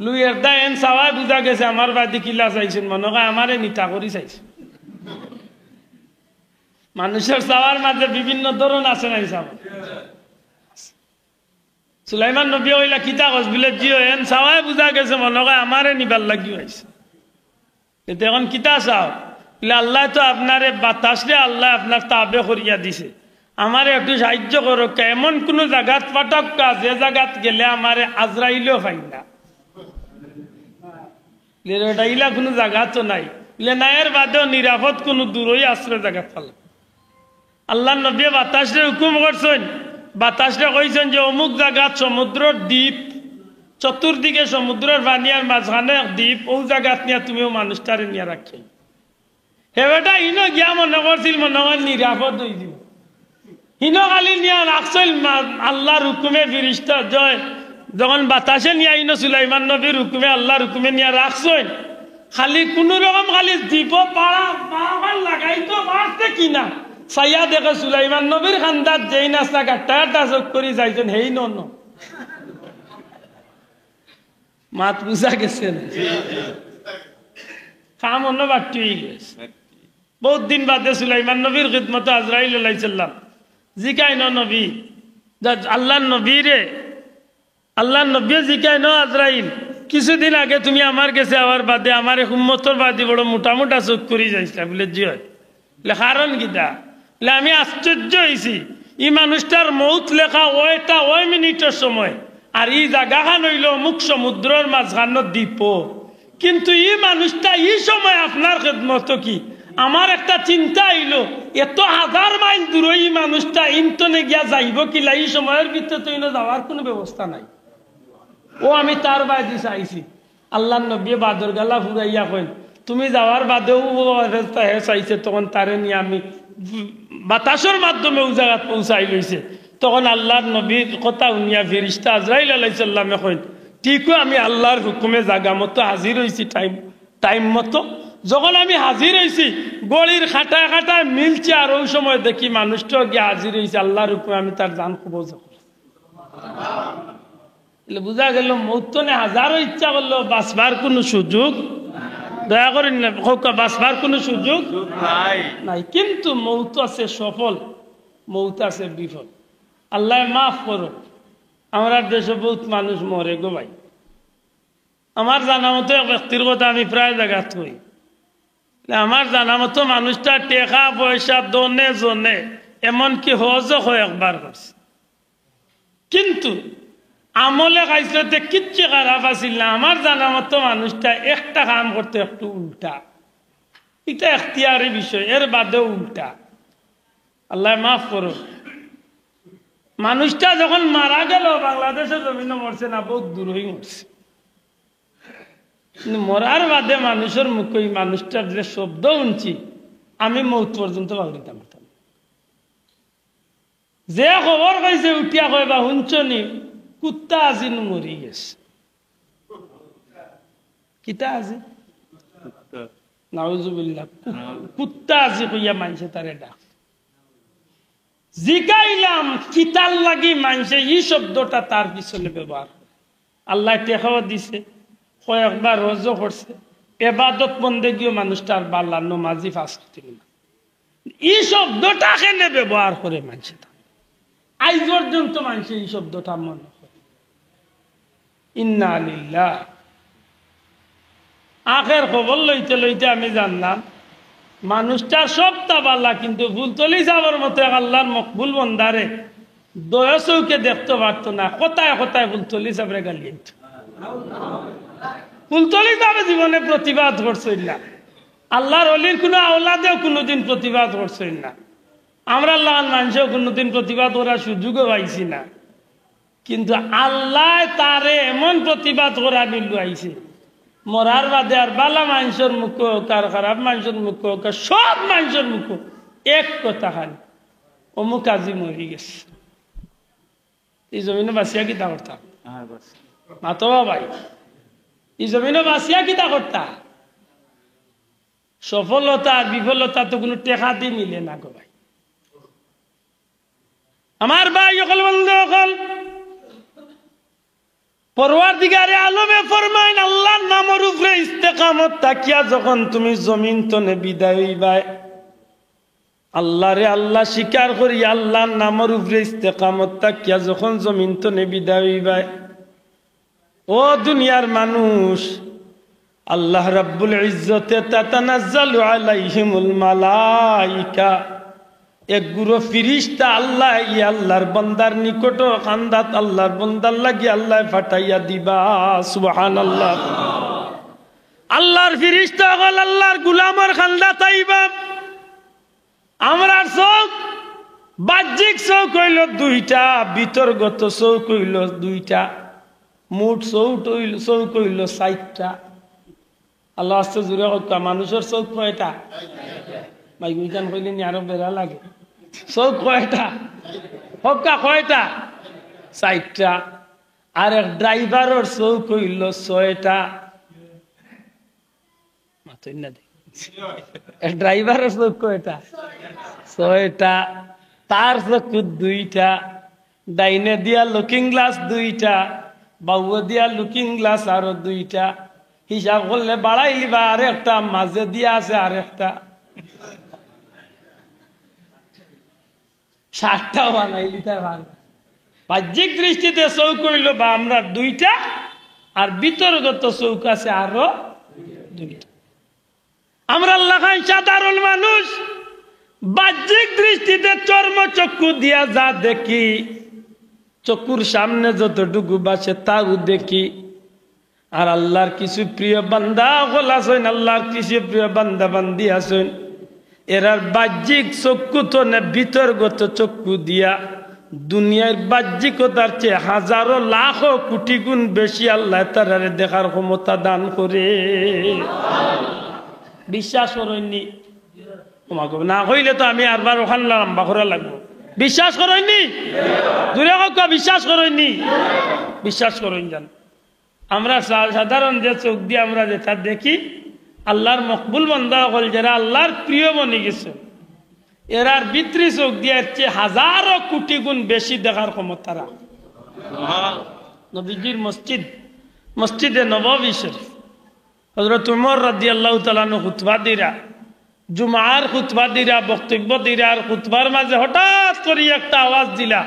লুইয়ের দা এন চাওয়ায় বুঝা গেছে আমার বাদি কিলা চাইছইন, মনো কয় আমারে নিতা করি চাইছইন। মানুষর চাওয়ার মাঝে বিভিন্ন ধরন আছে না হিসাব। সুলাইমান নবী কইলা, "কিতা কস?" বলে, "জি অয়, এন চাওয়ায় বুঝা গেছে মনো কয় আমারে নিবার লাগিউ আইছে।" এতে এখন কিতা চাও? বলে, "আল্লায় তো আপনারে বাতাসরে আল্লায় আপনার তাবে করিয়া দিছে, আমারে একটু সাহায্য করউক্কা, এমন কুনু জাগাত পাঠাউক্কা যে জাগাত গেলে আমারে আজরাইলেও পাইন না।" বলে, "বেটা, ইলা কুনু জাগা তো নাই।" বলে, "না, এর বাদেও নিরাপদ কুনু দূরই আশ্রয় জাগাত পাইলাম।" আল্লার নবীয়ে বাতাসরে হুকুম করছইন, বাতাসরে কইছইন যে অমুক জাগাত সমুদ্রর দ্বীপ, চতুর্দিকে সমুদ্রর পানি আর মাঝখানো এক দ্বীপ, অউ জাগাত নিয়া তুমি অউ মানুষটারে নিয়া রাখিও। হে বেটা, হিনো গিয়া মনো করছিল মনো কয় নিরাপদ অইযিবো। হিনো খালি নিয়া রাখছইন মা-, আল্লার হুকুমে ফিরিস্তা জয়, যখন বাতাসে নিয়া হিনো সুলাইমান নবীর হুকুমে, আল্লার হুকুমে নিয়া রাখছইন, খালি কুনু রকম খালি জিভো পাড়া, পাড়া লাগাইতো পারছে কিনা, চাইয়া দেখে সুলাইমান নবীর কান্দাত যেইন আছলা গাট্টা গাট্টা চউখ করি চাইছইন, হেইন অনো। মাত বুঝা গেছে না? কাম অনো বাট্টি অইগেছে। বউত দিন বাদে সুলাইমান নবীর খিদমতো আজরাইল আলাইহিস সালাম জিকাইন, "ও নবী, যা-, আল্লার নবীরে, আল্লার নবীয়ে জিকাইন, ও আজরাইল, কিছুদিন আগে তুমি আমার গেছে আওয়ার বাদে আমার এক উম্মতর বাদি বড় মোটা মোটা চউখ করি চাইছলা।" বলে, "জি অয়।" বলে, "কারণ কিতা?" বলে, "আমি আশ্চর্য অইছি, ই মানুষটার মউত লেখা অয়টা অয় মিনিটর সময়, আর ই জাগাখান অইলো অমুক সমুদ্রর মাঝখানো দ্বীপো।" কিন্তু ই মানুষটা ই সময় আপনার খেদমতো কি? আমার একটা চিন্তা অইলো, এত হাজার মাইল দূরো ই মানুষটা ইন তনে গিয়া যাইবো কিলা? ই সময়র ভিতরে তো ইনো যাওয়ার কুনু ব্যবস্থা নাই। অউ আমি তার বায়দি চাইছি। আল্লার নবীয়ে বাদর গালা ফুরাইয়া কইন, "তুমি যাওয়ার বাদেউ অউ ফেরেশতা হে চাইছে, তখন তারে নিয়া আমি বাতাসর মাধ্যমে অউ জাগাত পৌঁছাই লইছে। তখন আল্লাহর নবীর কথা হুনিয়া ফিরিস্তা আজরাইল আলাইহিস সালামে কইন, "ঠিকউ আমি আল্লাহর হুকুমে জাগা মতো হাজির অইছি, টাইম, টাইম মতো।" যখন আমি হাজির অইছি, ঘড়ির কাটায় কাটায় মিলছে, আর অউ সময় দেখি মানুষটা গিয়া হাজির অইছে, আল্লাহর হুকুমে আমি তার জান কবজ করছি। তাইলে বুঝা গেল, মউত তনে হাজারো ইচ্ছা করলেও বাঁচবার কুনু সুযোগ, দয়া করি না, কউক্কা, বাঁচবার কুনু সুযোগ নাই। নাই। কিন্তু মউত আছে সফল, মউত আছে বিফল। আল্লায় মাফ করো, আমরার দেশো বউত মানুষ মরে গো ভাই। আমার জানা মতো এক ব্যক্তির কথা আমি প্রায় জাগাত কই, আমার জানা মতো মানুষটা টেকা পয়সা দনে জনে, এমনকি হজও কয়েকবার করছে। কিন্তু আমলে খাইছলতে কিচ্ছু খারাপ আছিল না। আমার জানা মতো মানুষটা একটা কাম করতে একটু উল্টা, ইটা এখতিয়ারি বিষয়, এর বাদেও উল্টা। আল্লায় মাফ করো। মানুষটা যখন মারা গেল, বাংলাদেশর জমিনো মরছে না, বউত দূরই মরছে। কিন্তু মরার বাদে মানুষর মুখো ই মানুষটার যে শব্দ হুনছি, আমি মউত পর্যন্ত পাহরিতাম পারতাম না। যে খবর কইছে, উঠিয়া কয়, "বা হুনছো নি, কুত্তা আজি নু মরি গেছে।" কিতা আজি? নাউজুবিল্লাহ। কু-, কুত্তা আজি কইয়া মানষে তারে ডাক। জিকাইলাম, কিতার লাগি মানষে ই শব্দটা তার পিছনে ব্যবহার করে? আল্লায় টেকাও দিছে, কয়েকবার হজও করছে, এবাদত বন্দেগিও মানুষটার বালা, নমাজি পাঁচ ওয়াক্ত নামাজ। ই শব্দটা কেনে ব্যবহার করে মানষে? আইজ পর্যন্ত মানষে ই শব্দটা মনো করে। ইন্না লিল্লাহ। আখের খবর লইতে লইতে আমি জানলাম, মানুষটার সবটা বালা, কিন্তু ফুলতলি সাবর মতো এক আল্লাহর মকবুল বন্দারে দয়া চউখে দেখতো পারতো না, কথায় কথায় ফুলতলি সাবরে গালি দিত। ফুলতলি সাবে জীবনে প্রতিবাদ করছইন না, আল্লাহর অলির কুনু আওলাদেও কুনুদিন প্রতিবাদ করছইন না, আমরার লাখান মানষেও কুনুদিন প্রতিবাদ করার সুযোগও পাইছি না। কিন্তু আল্লায় তারে এমন প্রতিবাদ করানি লইছে, মরার বাদে আর বালা মানষর মুখো হোক, আর খারাপ মানষর মুখো হোক, আর সব মানষর মুখো এক কথা খালি, "অমুক আজি মরি গেছে।" ই জমিনো বাঁচিয়া কিতা করতা? মাতো বা ভাই, ই জমিনো বাঁচিয়া কিতা করতা? সফলতা আর বিফলতা তো কুনু টেকা দি মিলে না গো ভাই। আমার ভাই অকল, বন্ধু অকল, পরওয়ারদিগারে আলমে ফরমাইন, আল্লাহর নামর উপরে ইস্তেকামত থাকিয়া যখন তুমি জমিন তনে বিদায় অইবায়, আল্লাহরে আল্লাহ স্বীকার করি আল্লাহর নামর উপরে ইস্তেকামত থাকিয়া যখন জমিন তনে বিদায় অইবায়, ও দুনিয়ার মানুষ, আল্লাহ রাব্বুল ইজ্জতে, তাতানাজ্জালু আলাইহিমুল মালাইকা, এক গুরু ফিরিস্তা আল্লায় ই আল্লাহর বন্দার নিকটো কান্দাত আল্লাহর বন্দার লাগি আল্লায় ফাটাইয়া দিবা। সুবহানাল্লাহ। আল্লাহর ফিরিস্তা অকল আল্লাহর গুলামর কান্দাত আইবা। আমরার চউখ, বাহ্যিক চউখ অইলো দুইটা, ভিতরগত চউখ অইলো দুইটা, মোট চউখ অইলো, চউখ অইলো চাইরটা। আল্লাহ আস্তে জুরে কউক্কা, মানুষর চউখ কয়টা? মাইগুইজান কইলে নি আরো বেড়া লাগে। চউখ কয়টা? কউক্কা কয়টা? চাইরটা। আর এক ড্রাইভারর চউখ অইলো ছয়টা। মাতইন না দে। এক ড্রাইভারর চউখ কয়টা? ছয়টা। তার চউখ দুইটা, ডাইনে দিয়া লুকিং গ্লাস দুইটা, বাউয়ে দিয়া লুকিং গ্লাস আরো দুইটা। হিসাব করলে বাড়াইলিবা আরেকটা, মাঝে দিয়া আছে আরেকটা। সাতটাও বানাইলিতা পারবা। বাহ্যিক দৃষ্টিতে চউখ অইলো বা আমরার দুইটা, আর ভিতরগত চউখ আছে আরো দুইটা। আমরার লাখান সাধারণ মানুষ বাহ্যিক দৃষ্টিতে চর্মচক্ষু দিয়া যা দেখি, চক্ষুর সামনে যতটুকু বাসে তাও দেখি। আর আল্লাহর কিছু প্রিয় বান্দা অকল আছইন, আল্লাহর কিছু প্রিয় বান্দা বান্দি আছইন, এরার বাহ্যিক চক্ষু তনে ভিতরগত চক্ষু দিয়া দুনিয়ার বাহ্যিকতার চেয়ে হাজারো লাখো কোটি গুণ বেশি আল্লায় তারারে দেখার ক্ষমতা দান করে। বিশ্বাস করইননি? ক্ষমা করবে। না কইলে তো আমি আরবার ওখান লম্বা করা লাগবো। বিশ্বাস করইননি? জোরে কউক্কা, বিশ্বাস করইননি? বিশ্বাস করইন যান। আমরা সা-, সাধারণ যে চোখ দিয়া আমরা যেটা দেখি, আল্লাহর মকবুল বান্দা অকল যেরা আল্লাহর প্রিয় বনি গেছে, এরার ভিতরি চোখ দিয়া এর চেয়ে হাজারো কোটি গুণ বেশি দেখার ক্ষমতা রাখে। নবীজির মসজিদ, মসজিদে নববী শরীফ, হযরত উমর রাদিয়াল্লাহু তাআলা আনহু খুতবা দিরা, জুমার খুতবা দিরা, বক্তব্য দিরা, আর খুতবার মাঝে হঠাৎ করি একটা আওয়াজ দিলা,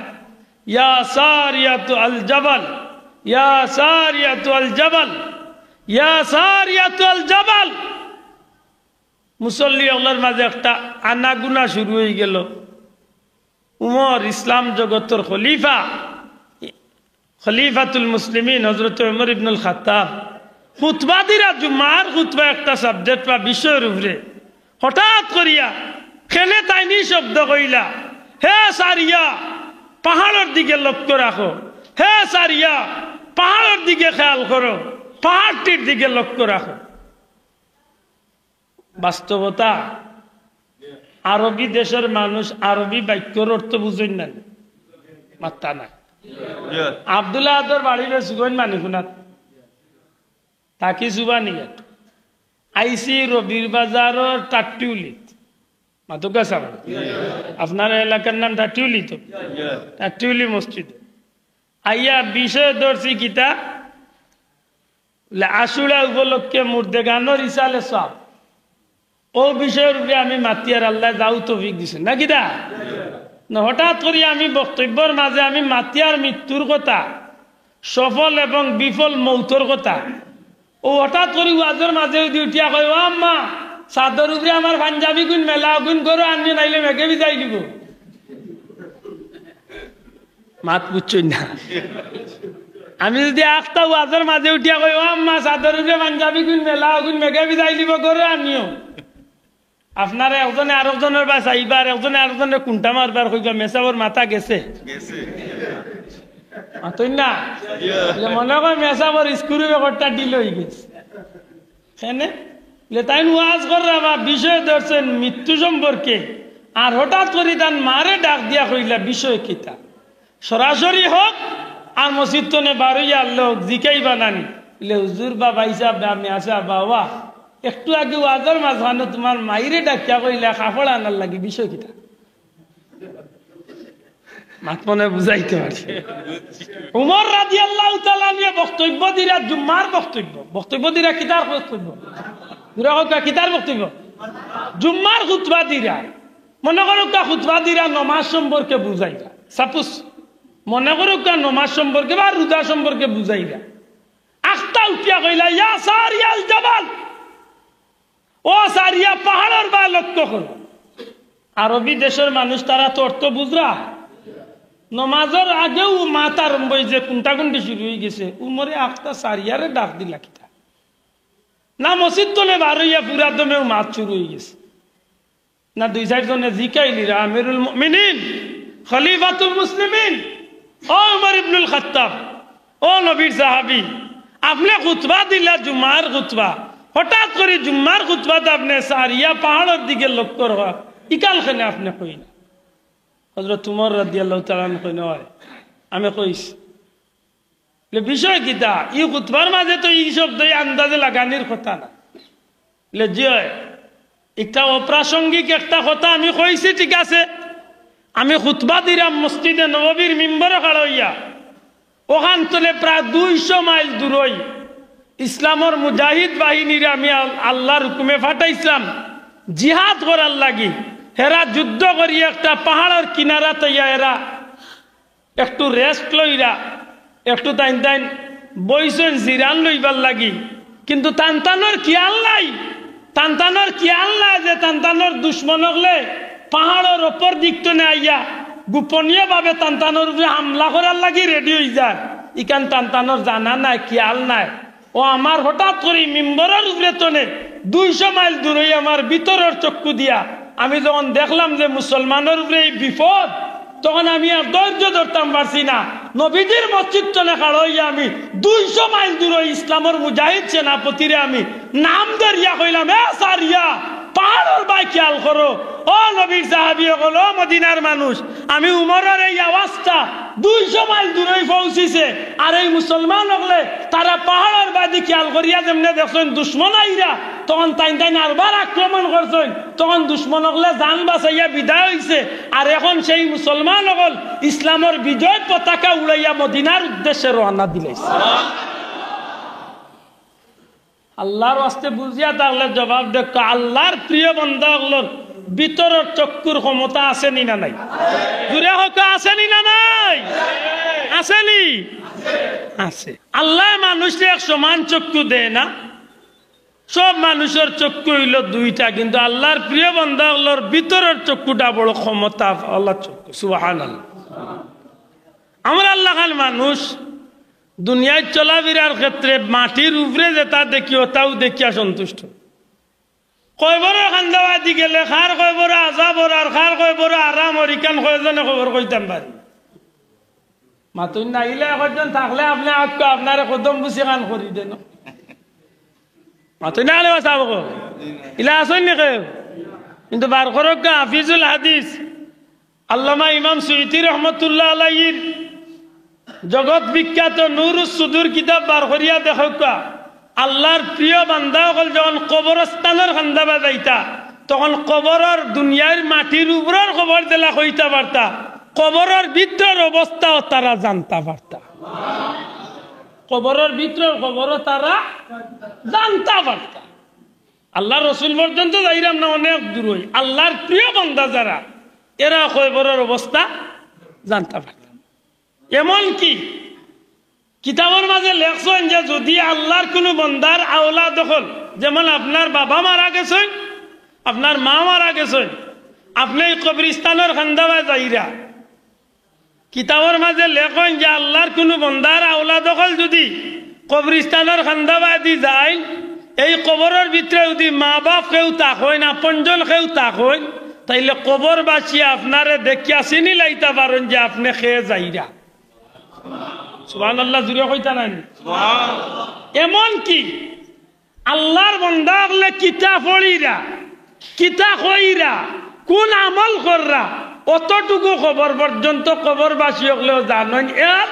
"ইয়া সারিয়াতু আল জাবাল, ইয়া সারিয়াতু আল জাবাল, ইয়া সারিয়াতু আল জাবাল।" মুসল্লি অকলর মাঝে একটা আনাগুনা শুরু অইগেল। উমর, ইসলাম জগতর খলিফা, খলিফাতুল মুসলিমিন হযরত উমর ইবনুল খাত্তাব খুতবা দিরা, জুমার খুতবা একটা subject বা বিষয়র উপরে। হঠাৎ করিয়া কেনে তাইন ই শব্দ কইলা, "হে সারিয়া, পাহাড়র দিকে লক্ষ্য রাখো, হে সারিয়া, পাহাড়র দিকে খেয়াল করো, পাহাড়টির দিকে লক্ষ্য রাখো।" বাস্তবতা, আরবি দেশর মানুষ আরবি বাক্যর অর্থ বুঝইন না, মাত্তা নাই। আব্দুল আহাদর বাড়ি বে সুগন মানিকুনাত, থাকি সুবানি। আইছি রবির বাজারর টাট্টিউলিত, মাতুকা সাব, আপনার এলাকার নাম টাট্টিউলি তো? টাট্টিউলি মসজিদ। আইয়া বিষয় ধরছি কিতা, বলে, আশুরা উপলক্ষে মুর্দেগানর ইসালে সওয়াব। ও বিষয়র উপরে আমি মাতিয়ার, আল্লায় যাও তৌফিক দিছইন। না কিতা? না, হঠাৎ করি আমি বক্তব্যর মাঝে আমি মাতিয়ার মৃত্যুর কথা, সফল এবং বিফল মৌতর কথা। ও হঠাৎ করি ওয়াজর মাঝে উদি উঠিয়া কয়, "ও আম্মা, ছাদর উপরে আমার পাঞ্জাবি গুন মেলা, অগুন ঘরো আনিও, নাইলে মেঘে ভিজাই দিব।" মাত বুঝছইন না। আমি যদি আখতা ওয়াজর মাঝে উঠিয়া কই, "ও আম্মা, ছাদর উপরে পাঞ্জাবি গুন মেলা, অগুন মেঘে ভিজাই দিব, ঘরো আনিও।" আপনারা একজনে আরকজনর বায় চাইবা, আর একজনে আরকজনরে কুন্টা মারবা, কইবা, "মেসাবর মাথা গেছে।" গেছে। মাতইন না? যে মনে কয় মেসাবর স্ক্রু বেগরটা ঢিল অই গেছে। কেনে? বলে, তাইন ওয়াজ কররা বা বিষয় ধরছইন মৃত্যু সম্পর্কে, আর হঠাৎ করি তান মারে ডাক দিয়া কইলা, "বিষয় কিতা? সরাসরি হক, আর মসজিদ তনে বারইয়া আল্লাহ হক, জিকাইবা নানি?" বলে, "হুজুর বা ভাইসাব, আমি আসা বাবা, একটু আগে ওয়াজর মাঝখানো তুমার মাইরে ডাকিয়া কইলা কাপড় আনার লাগি, বিষয় কিতা?" মাত মনে বুঝাইতে পারছি। উমর রাদিয়াল্লাহু তাআলা আনহু বক্তব্য দিরা, জুম্মার বক্তব্য। বক্তব্য দিরা কিতার বক্তব্য? জোরে কউক্কা, কিতার বক্তব্য? জুম্মার খুতবা দিরা। মনে করউক্কা খুতবা দিরা নমাজ সম্পর্কে বুঝাইরা। Suppose মনে করউক্কা নমাজ সম্পর্কে বা রোজা সম্পর্কে বুঝাইরা। আখতা উঠিয়া কইলা, "ইয়া সারিয়াল জাবাল।" ও সারিয়া, পাহাড়র বায় লক্ষ্য করো। আরবি দেশর মানুষ, তারা তো অর্থ বুঝরা। নমাজর আগেউ মাত আরম্ভ অইছে, কুন্টাকুন্টি শুরু অই গেছে। উমরে আখতা সারিয়ারে ডাক দিলা কিতা? না, মসজিদ তনে বারইয়া পুরা দমেউ মাত শুরু অই গেছে। না, দুই চাইর জনে জিকাইলিরা, "আমিরুল মুমিনিন, খলিফাতুল মুসলিমিন, ও উমর ইবনুল খাত্তাব, ও নবীর সাহাবী, আপনে খুতবা দিলা জুম্মার খুতবা, হঠাৎ করি জুম্মার খুতবাত আপনে সারিয়া পাহাড়র দিকে লক্ষ্য রাখা, ইখান কেনে আপনে কইলা?" হযরত উমর রাদিয়াল্লাহু তাআলা আনহু কইন, "অয়, আমি কইছি।" বলে, "বিষয় কিতা? ই খুতবার মাঝে তো ই শব্দ ই আন্দাজে লাগানির কথা না।" বলে, "জি অয়, একটা অপ্রাসঙ্গিক একটা কথা আমি কইছি, ঠিক আছে। আমি খুতবা দিরাম মসজিদে নববীর মিম্বরো খাড়া অইয়া, অখান তনে প্রায় দুইশো মাইল দূরই ইসলামর মুজাহিদ বাহিনীরে আমি আল-, আল্লাহর হুকুমে পাঠাইছলাম জিহাদ করার লাগি। হেরা যুদ্ধ করি একটা পাহাড়র কিনারাত অইয়া হেরা একটু rest লইরা, একটু তাইন তাইন বইছইন জিরান লইবার লাগি, কিন্তু তান তানর খিয়াল নাই, তান তানর খিয়াল নাই যে তান তানর দুশমন অকলে পাহাড়র অপর দিক তনে আইয়া গোপনীয়ভাবে তান তানর উপরে হামলা করার লাগি ready অই যায়। ইখান তান তানর জানা নাই, খিয়াল নাই।" ও আমার, হঠাৎ করি মিম্বরর উপরে তনে দুইশো মাইল দূরই আমার ভিতরর চক্ষু দিয়া আমি যখন দেখলাম যে মুসলমানর উপরে এই বিপদ, তখন আমি আর ধৈর্য ধরতাম পারছি না। নবীজির মসজিদ তনে খাড়া অইয়া আমি দুইশো মাইল দূরই ইসলামর মুজাহিদ সেনাপতিরে আমি নাম ধরিয়া কইলাম, "এ সারিয়া, পাহাড়র বায় খেয়াল করো, ও নবীর সাহাবী অকল, ও মদিনার মানুষ, আমি উমরর এই আওয়াজটা দুইশো মাইল দূরই পৌঁছিছে। আর এই মুসলমান অকলে তারা পাহাড়র বায়দি খেয়াল করিয়া যেমনে দেখছইন দুশমন আইরা, তখন তাইন তাইন আরবার আক্রমণ করছইন, তখন দুশমন অকলে জান বাঁচাইয়া বিদায় অইছে। আর এখন সেই মুসলমান অকল ইসলামর বিজয় পতাকা উড়াইয়া মদিনার উদ্দেশ্যে রওনা দিলাইছে। আল্লাহর ওয়াস্তে বুঝিয়া থাকলে জবাব দেউক্কা, আল্লাহর প্রিয় বান্দা অকলর ভিতরর চক্ষুর ক্ষমতা আছে নি না নাই? জুরে কউক্কা, আছে নি না নাই? আছে নি? আছে। আল্লায় মানুষরে এক সমান চক্ষু দেয় না। সব মানুষর চক্ষু অইলো দুইটা, কিন্তু আল্লাহর প্রিয় বান্দা অকলর ভিতরর চক্ষুটা বড় ক্ষমতা আল্লাহর চক্ষু। সুবহানাল্লাহ। আমরার লাখান মানুষ দুনিয়াত চলাফিরার ক্ষেত্রে মাটির উপরে যেটা দেখি, ওটাউ দেখিয়া সন্তুষ্ট। কবরর কান্দাবায়দি গেলে কার কবরো আজাব অর আর কার কবরো আরাম অর, ইখান কয়জনে খবর কইতাম পারি? মাতইন না, ইলা কয়জন থাকলে আপনে আউক্কা, আপনারে কদম বুসি খান করি দেন। মাতইন না, আলে বাসা বকো। ইলা আছইন নি কেউ? কিন্তু বার করউক্কা, হাফিজুল হাদিস আল্লামা ইমাম সুয়ুতী রহমতুল্লাহ আলাইহির জগৎ বিখ্যাত নুরুস সুদুর কিতাব বার করিয়া দেখউক্কা, আল্লাহর প্রিয় বান্দা অকল যখন কবরস্থানর কান্দাবায় যাইতা, তখন কবরর দুনিয়ার মাটির উপরর খবর যেলা কইতা পারতা, কবরর ভিতরর অবস্থাও তারা জানতা পারতা। কবরর ভিতরর খবরও তারা জানতা পারতা। আল্লাহর রসুল পর্যন্ত যাইরাম না, অনেক দূর অই। আল্লাহর প্রিয় বান্দা যারা, এরা কবরর অবস্থা জানতা পারতা। এমনকি কিতাবর মাঝে লেখছইন যে যুদি আল্লাহর কুনু বন্দার আওলাদ অকল, যেমন আপনার বাবা মারা গেছইন, আপনার মা মারা গেছইন, আপনে এই কবরিস্তানর কান্দাবায় যাইরা, কিতাবর মাঝে লেখইন যে আল্লাহর কুনু বন্দার আওলাদ অকল যুদি কবরিস্তানর কান্দাবায়দি যাইন, এই কবরর ভিতরে যুদি মা বাপ কেউ থাকইন, আপনজন কেউ থাকইন, তাইলে কবরবাসী আপনারে দেখিয়া চিনি লাইতা পারইন যে আপনে কে যাইরা। সুবহানাল্লাহ, জুরে কইতা নায় নি? এমনকি আল্লাহর বন্দা অকলে কিতা পড়িরা, কিতা কইরা, কুন আমল কররা, অতটুকু খবর পর্যন্ত কবরবাসী অকলেও জানইন। এর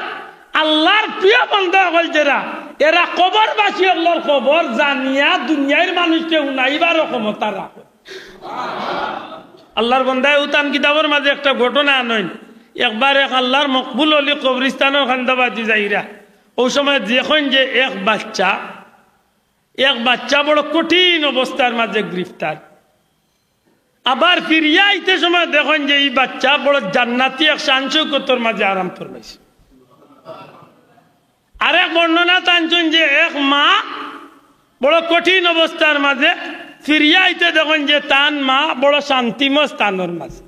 আল্লাহর প্রিয় বন্দা অকল যেরা, এরা কবরবাসী অকলর খবর জানিয়া দুনিয়ার মানুষরে হুনাইবারও ক্ষমতা রাখইন। আল্লাহর বন্দায় উতান কিতাবর মাঝে একটা ঘটনা আনইন। একবার এক আল্লাহর মকবুল অলি কবরিস্তানর কান্দাবায়দি যাইরা, অউ সময় দেখইন যে এক বাচ্চা, এক বাচ্চা বড় কঠিন অবস্থার মাঝে গ্রেফতার। আবার ফিরিয়া আইতে সময় দেখইন যে ই বাচ্চা বড় জান্নাতি এক শান-শৌকতর মাঝে আরাম ফরমাইছে। আরেক বর্ণনাত আনছইন যে এক মা বড় কঠিন অবস্থার মাঝে ফিরিয়া আইতে দেখইন যে তান মা বড় শান্তিময় স্থানর মাঝে।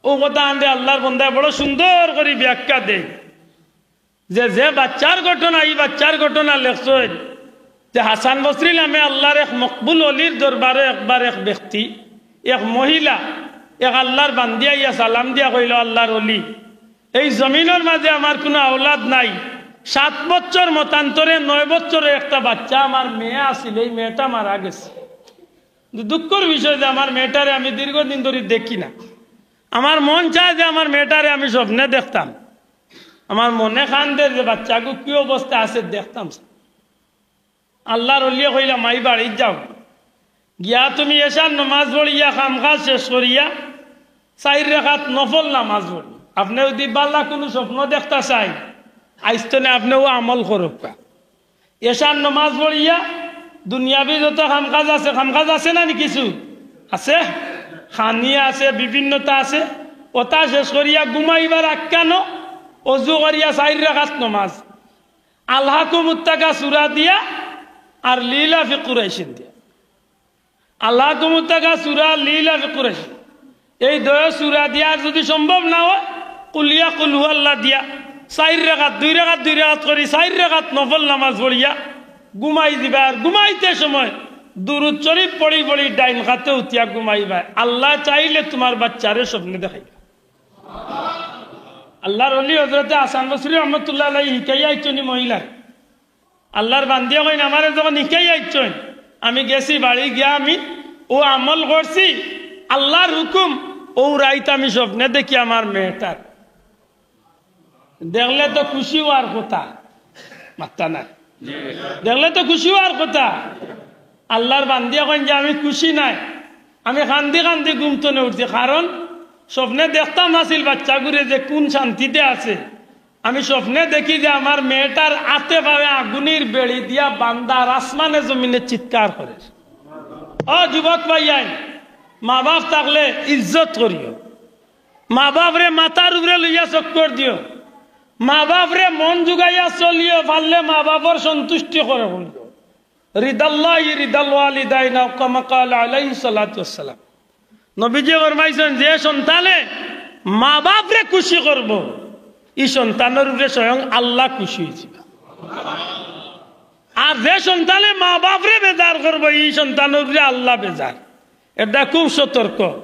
অউ কথা আনতে আল্লাহর বন্দায় বড় সুন্দর করি ব্যাখ্যা দেইন। যে, যে বাচ্চার ঘটনা, ই বাচ্চার ঘটনা লেখছইন যে হাসান বসরি নামে আল্লাহর এক মকবুল অলির দরবারো একবার এক ব্যক্তি, এক মহিলা, এক আল্লাহর বান্দি আইয়া সালাম দিয়া কইলো, "আল্লাহর অলি, এই জমিনর মাঝে আমার কুনু আওলাদ নাই, সাত বছর মতান্তরে নয় বছরে একটা বাচ্চা আমার মেয়ে আছিল, এই মেয়েটা মারা গেছে। কিন্তু দুঃখর বিষয় যে আমার মেয়েটারে আমি দীর্ঘদিন ধরি দেখি না। আমার মন চায় যে আমার মেয়েটারে আমি স্বপ্নে দেখতাম।" আমার মনে কান্দের যে বাচ্চাগু কি অবস্থা আছে দেখতাম। আল্লাহর অলিয়ে কইলা, "মাই বাড়িত যাও, গিয়া তুমি এশার নমাজ পড়িয়া কাম কাজ শেষ করিয়া চাইর রাকাত নফল নামাজ পড়ো। আপনে যুদি বালা কুনু স্বপ্ন দেখতা চাইন, আইজ থনে আপনে অউ আমল করউক্কা।" এশার নমাজ পড়িয়া দুনিয়াবি যত কাম কাজ আছে, কাম কাজ আছে না নি কিছু? আছে, খানি আছে, বিভিন্নতা আছে। অতা শেষ করিয়া ঘুমাইবার আগ খানো অজু করিয়া চাইর রাকাত নমাজ, আলহাকুমুত তাকাসুর দিয়া আর লিইলাফি কুরাইশিন দিয়া। আলহাকুমুত তাকাসুর আর লিইলাফি কুরাইশিন। এই দুইও সুরা দিয়া আর যুদি সম্ভব না অয়, কুলিয়া কুল হুয়াল্লাহ দিয়া, চাইর রাকাত, দুই রাকাত, দুই রাকাত করি, চাইর রাকাত নফল নামাজ পড়িয়া ঘুমাই দিবা। আর ঘুমাইতে সময় দুরুদ শরিফ পড়ি পড়ি ডাইন কাতে উঠিয়া ঘুমাইবা। আল্লায় চাইলে তুমার বাচ্চারে স্বপ্নে দেখাইবা। আল্লাহর অলি হজরতে হাসান বসরি রহমতুল্লাহ আলাইহি হিকাইয়া আইছইন ই মহিলারে। আল্লাহর বান্দিয়ে কইন, "আমারে যখন হিকাইয়া আইছইন, আমি গেছি বাড়ি গিয়া আমি অউ আমল করছি, আল্লার হুকুম, অউ রাইত আমি স্বপ্নে দেখি আমার মেয়েটার। দেখলে তো খুশি অওয়ার কথা, মাত্তা নাই। দেখলে তো খুশি অওয়ার কথা। আল্লার বান্দিয়ে কইন যে, "আমি খুশি নায়, আমি কান্দি কান্দি ঘুম তনে উঠছি, কারণ স্বপ্নে দেখতাম আছিল বাচ্চাগুরে যে কুন শান্তিতে আছে, আমি স্বপ্নে দেখি যে আমার মেয়েটার আতে পাওয়ে আগুনির বেড়ি দিয়া বান্দা আর আসমানে জমিনে চিৎকার করের।" ও যুবক ভাইয়াইন, মা বাপ থাকলে ইজ্জত করিও, মা বাপরে মাথার উপরে লইয়া চক্কর দিও, মা বাপরে মন জুগাইয়া চলিও, পারলে মা বাপর সন্তুষ্টি করে করিও। রিদাল্লাহি রিদাল ওয়ালিদাইন, আও কামা ক্বালা আলাইহিস সালাতু ওয়াস সালাম। নবীজি ফরমাইছইন, যে সন্তানে মা বাপরে খুশি করবো, ই সন্তানর উপরে স্বয়ং আল্লা খুশি অইযিবা। আর যে সন্তানে মা বাপরে বেজার করবো, ই সন্তানর উপরে আল্লা বেজার। এটা খুব সতর্ক।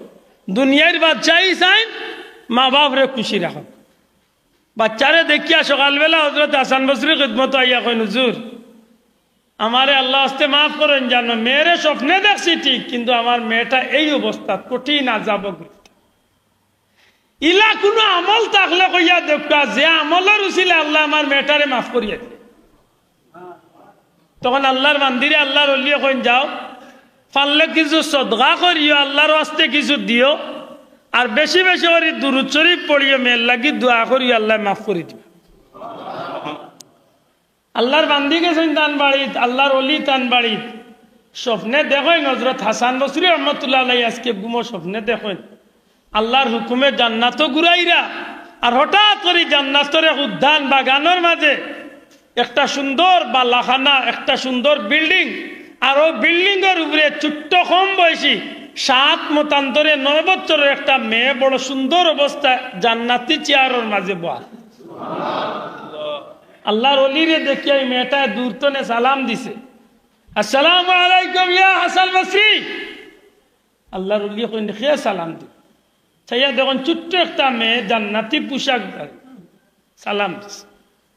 দুনিয়ার বাদশাই চাইন মা বাপরে খুশি রাখউক। বাচ্চারে দেখিয়া সকালবেলা হজরত হাসান বসরির খিদমতো আইয়া কইন, "হুজুর, আমারে আল্লার ওয়াস্তে মাফ করইন জানো, মেয়েরে স্বপ্নে দেখছি ঠিক, কিন্তু আমার মেয়েটা এই অবস্থাত কঠিন আযাবো গিরফতার।" ইলা কুনু আমল থাকলে কইয়া দেউক্কা, যে আমলর উছিলায় আল্লায় আমার মেয়েটারে মাফ করিয়া দিলে। তখন আল্লার বান্দিরে আল্লার ওলিয়ে কইন, "যাও, পারলে কিছু সদকা করিও, আল্লার ওয়াস্তে কিছু দিও, আর বেশি বেশি করি দুরুদ শরিফ পড়িও, মেয়ের লাগি দোয়া করিও, আল্লায় মাফ করি দিবা।" আল্লার বান্দি গেছইন তান বাড়িত, আল্লার ওলি তান বাড়িত। স্বপ্নে দেখইন হজরত হাসান বসরি রহমতুল্লাহ আলাইহি আজকে ঘুমো স্বপ্নে দেখইন আল্লার হুকুমে জান্নাতো ঘুরাইরা, আর হঠাৎ করি জান্নাতর এক উদ্যান বাগানর মাঝে একটা সুন্দর বালাখানা, একটা সুন্দর বিল্ডিং, আর অউ বিল্ডিংর উপরে ছোট্ট কম বয়সী সাত মতান্তরে নয় বছরর একটা মেয়ে বড় সুন্দর অবস্থায় জান্নাতি চেয়ারর মাঝে বওয়া। আল্লার ওলিরে দেখিয়া ই মেয়েটায় দূর তনে সালাম দিছে, "আসসালামু আলাইকুম ইয়া হাসান বসরি।" আল্লার ওলিয়ে কইন, "কে সালাম দিল?" চাইয়া দেখইন ছোট্ট একটা মেয়ে জান্নাতি পোশাক ধারী সালাম দিছে।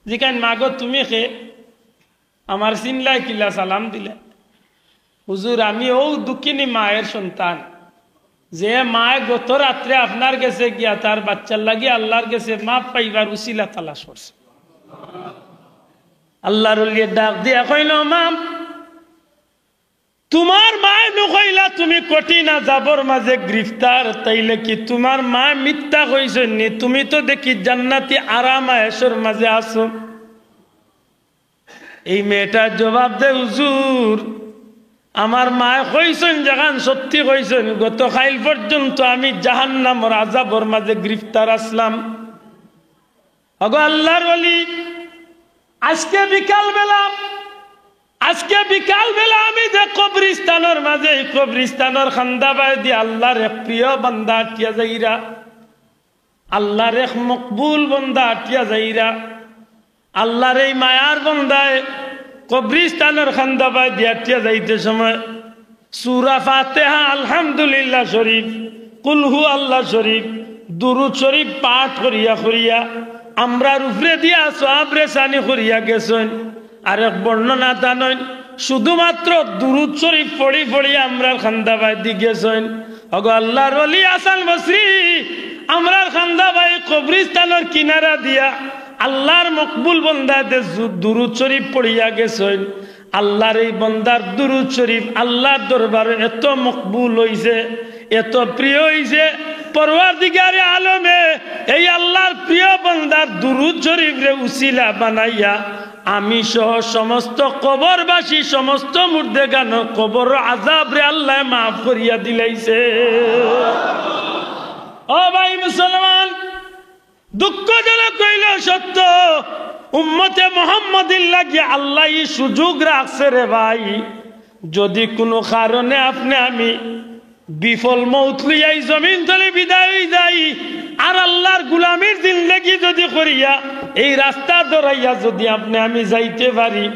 জিকাইন, "মাগো, তুমি কে? আমারে চিনলায় কিলা সালাম দিলায়?" "হুজুর, আমি অউ দুঃখিনী মায়ের সন্তান, যে মায় গত রাত্রে আপনার গেছে গিয়া তার বাচ্চার লাগি আল্লার গেছে মাফ পাইবার উছিলা তালাশ করছে।" আল্লার ওলিয়ে ডাক দিয়া কইন, "মা, তুমার মায় নু কইলা তুমি কঠিন আযাবর মাঝে গিরফতার, তাইলে কি তুমার মায় মিথ্যা কইছইন নি? তুমি তো দেখি জান্নাতি আরাম আয়েশর মাঝে আছো।" এই মেয়েটায় জবাব দেয়, "হুজুর, আমার মায় কইছইন যেখান সত্যি কইছইন, গত কাইল পর্যন্ত আমি জাহান্নামর আযাবর মাঝে গিরফতার আছলাম।" ওগো আল্লার ওলি, আজকে বিকাল বেলা, আজকে বিকাল বেলা আমি যে কবরিস্তানর মাঝে, ই কবরিস্তানর কান্দাবায়দি আল্লার এক প্রিয় বান্দা আটিয়া যাইরা, আল্লার এক মকবুল বান্দা আটিয়া যাইরা, আল্লার এই মায়ার বান্দায় কবরিস্তানর কান্দাবায়দি আটিয়া যাইতে সময় সূরা ফাতিহা, আলহামদুলিল্লাহ শরিফ, কুল হু আল্লাহ শরিফ, দুরুদ শরিফ পাঠ করিয়া করিয়া আমরার উপরে দিয়া সওয়াব রেসানি করিয়া গেছইন। আরেক বর্ণনাত আনইন, শুধুমাত্র দুরুদ শরিফ পড়ি পড়ি আমরার কান্দাবায়দি গেছইন। ওগো আল্লার ওলি হাসান বসরি, আমরার কান্দাবায় কবরিস্তানর কিনারা দিয়া আল্লার মকবুল বান্দায় যে জু-, দুরুদ শরিফ পড়িয়া গেছইন, আল্লার এই বান্দার দুরুদ শরিফ আল্লার দরবারো এত মকবুল অইছে, এত প্রিয় অইছে, পরওয়ারদিগারে আলমে এই আল্লার প্রিয় বান্দার দুরুদ শরিফরে উছিলা বানাইয়া আমি সহ সমস্ত কবরবাসী, সমস্ত মুর্দেগানর কবরর আযাবরে আল্লায় মাফ করিয়া দিলাইছে। ও ভাই মুসলমান, দুঃখজনক অইলেও সত্য, উম্মতে মুহাম্মদীর লাগি আল্লায় ই সুযোগ রাখছে রে ভাই। যদি কুনু কারণে আপনে আমি বিফল মউত লইয়া ই জমিন তনে বিদায় অই যাই, আর আল্লার গুলামির জিন্দেগি যদি করিয়া এই রাস্তা ধরাইয়া যদি আপনে আমি যাইতে পারি,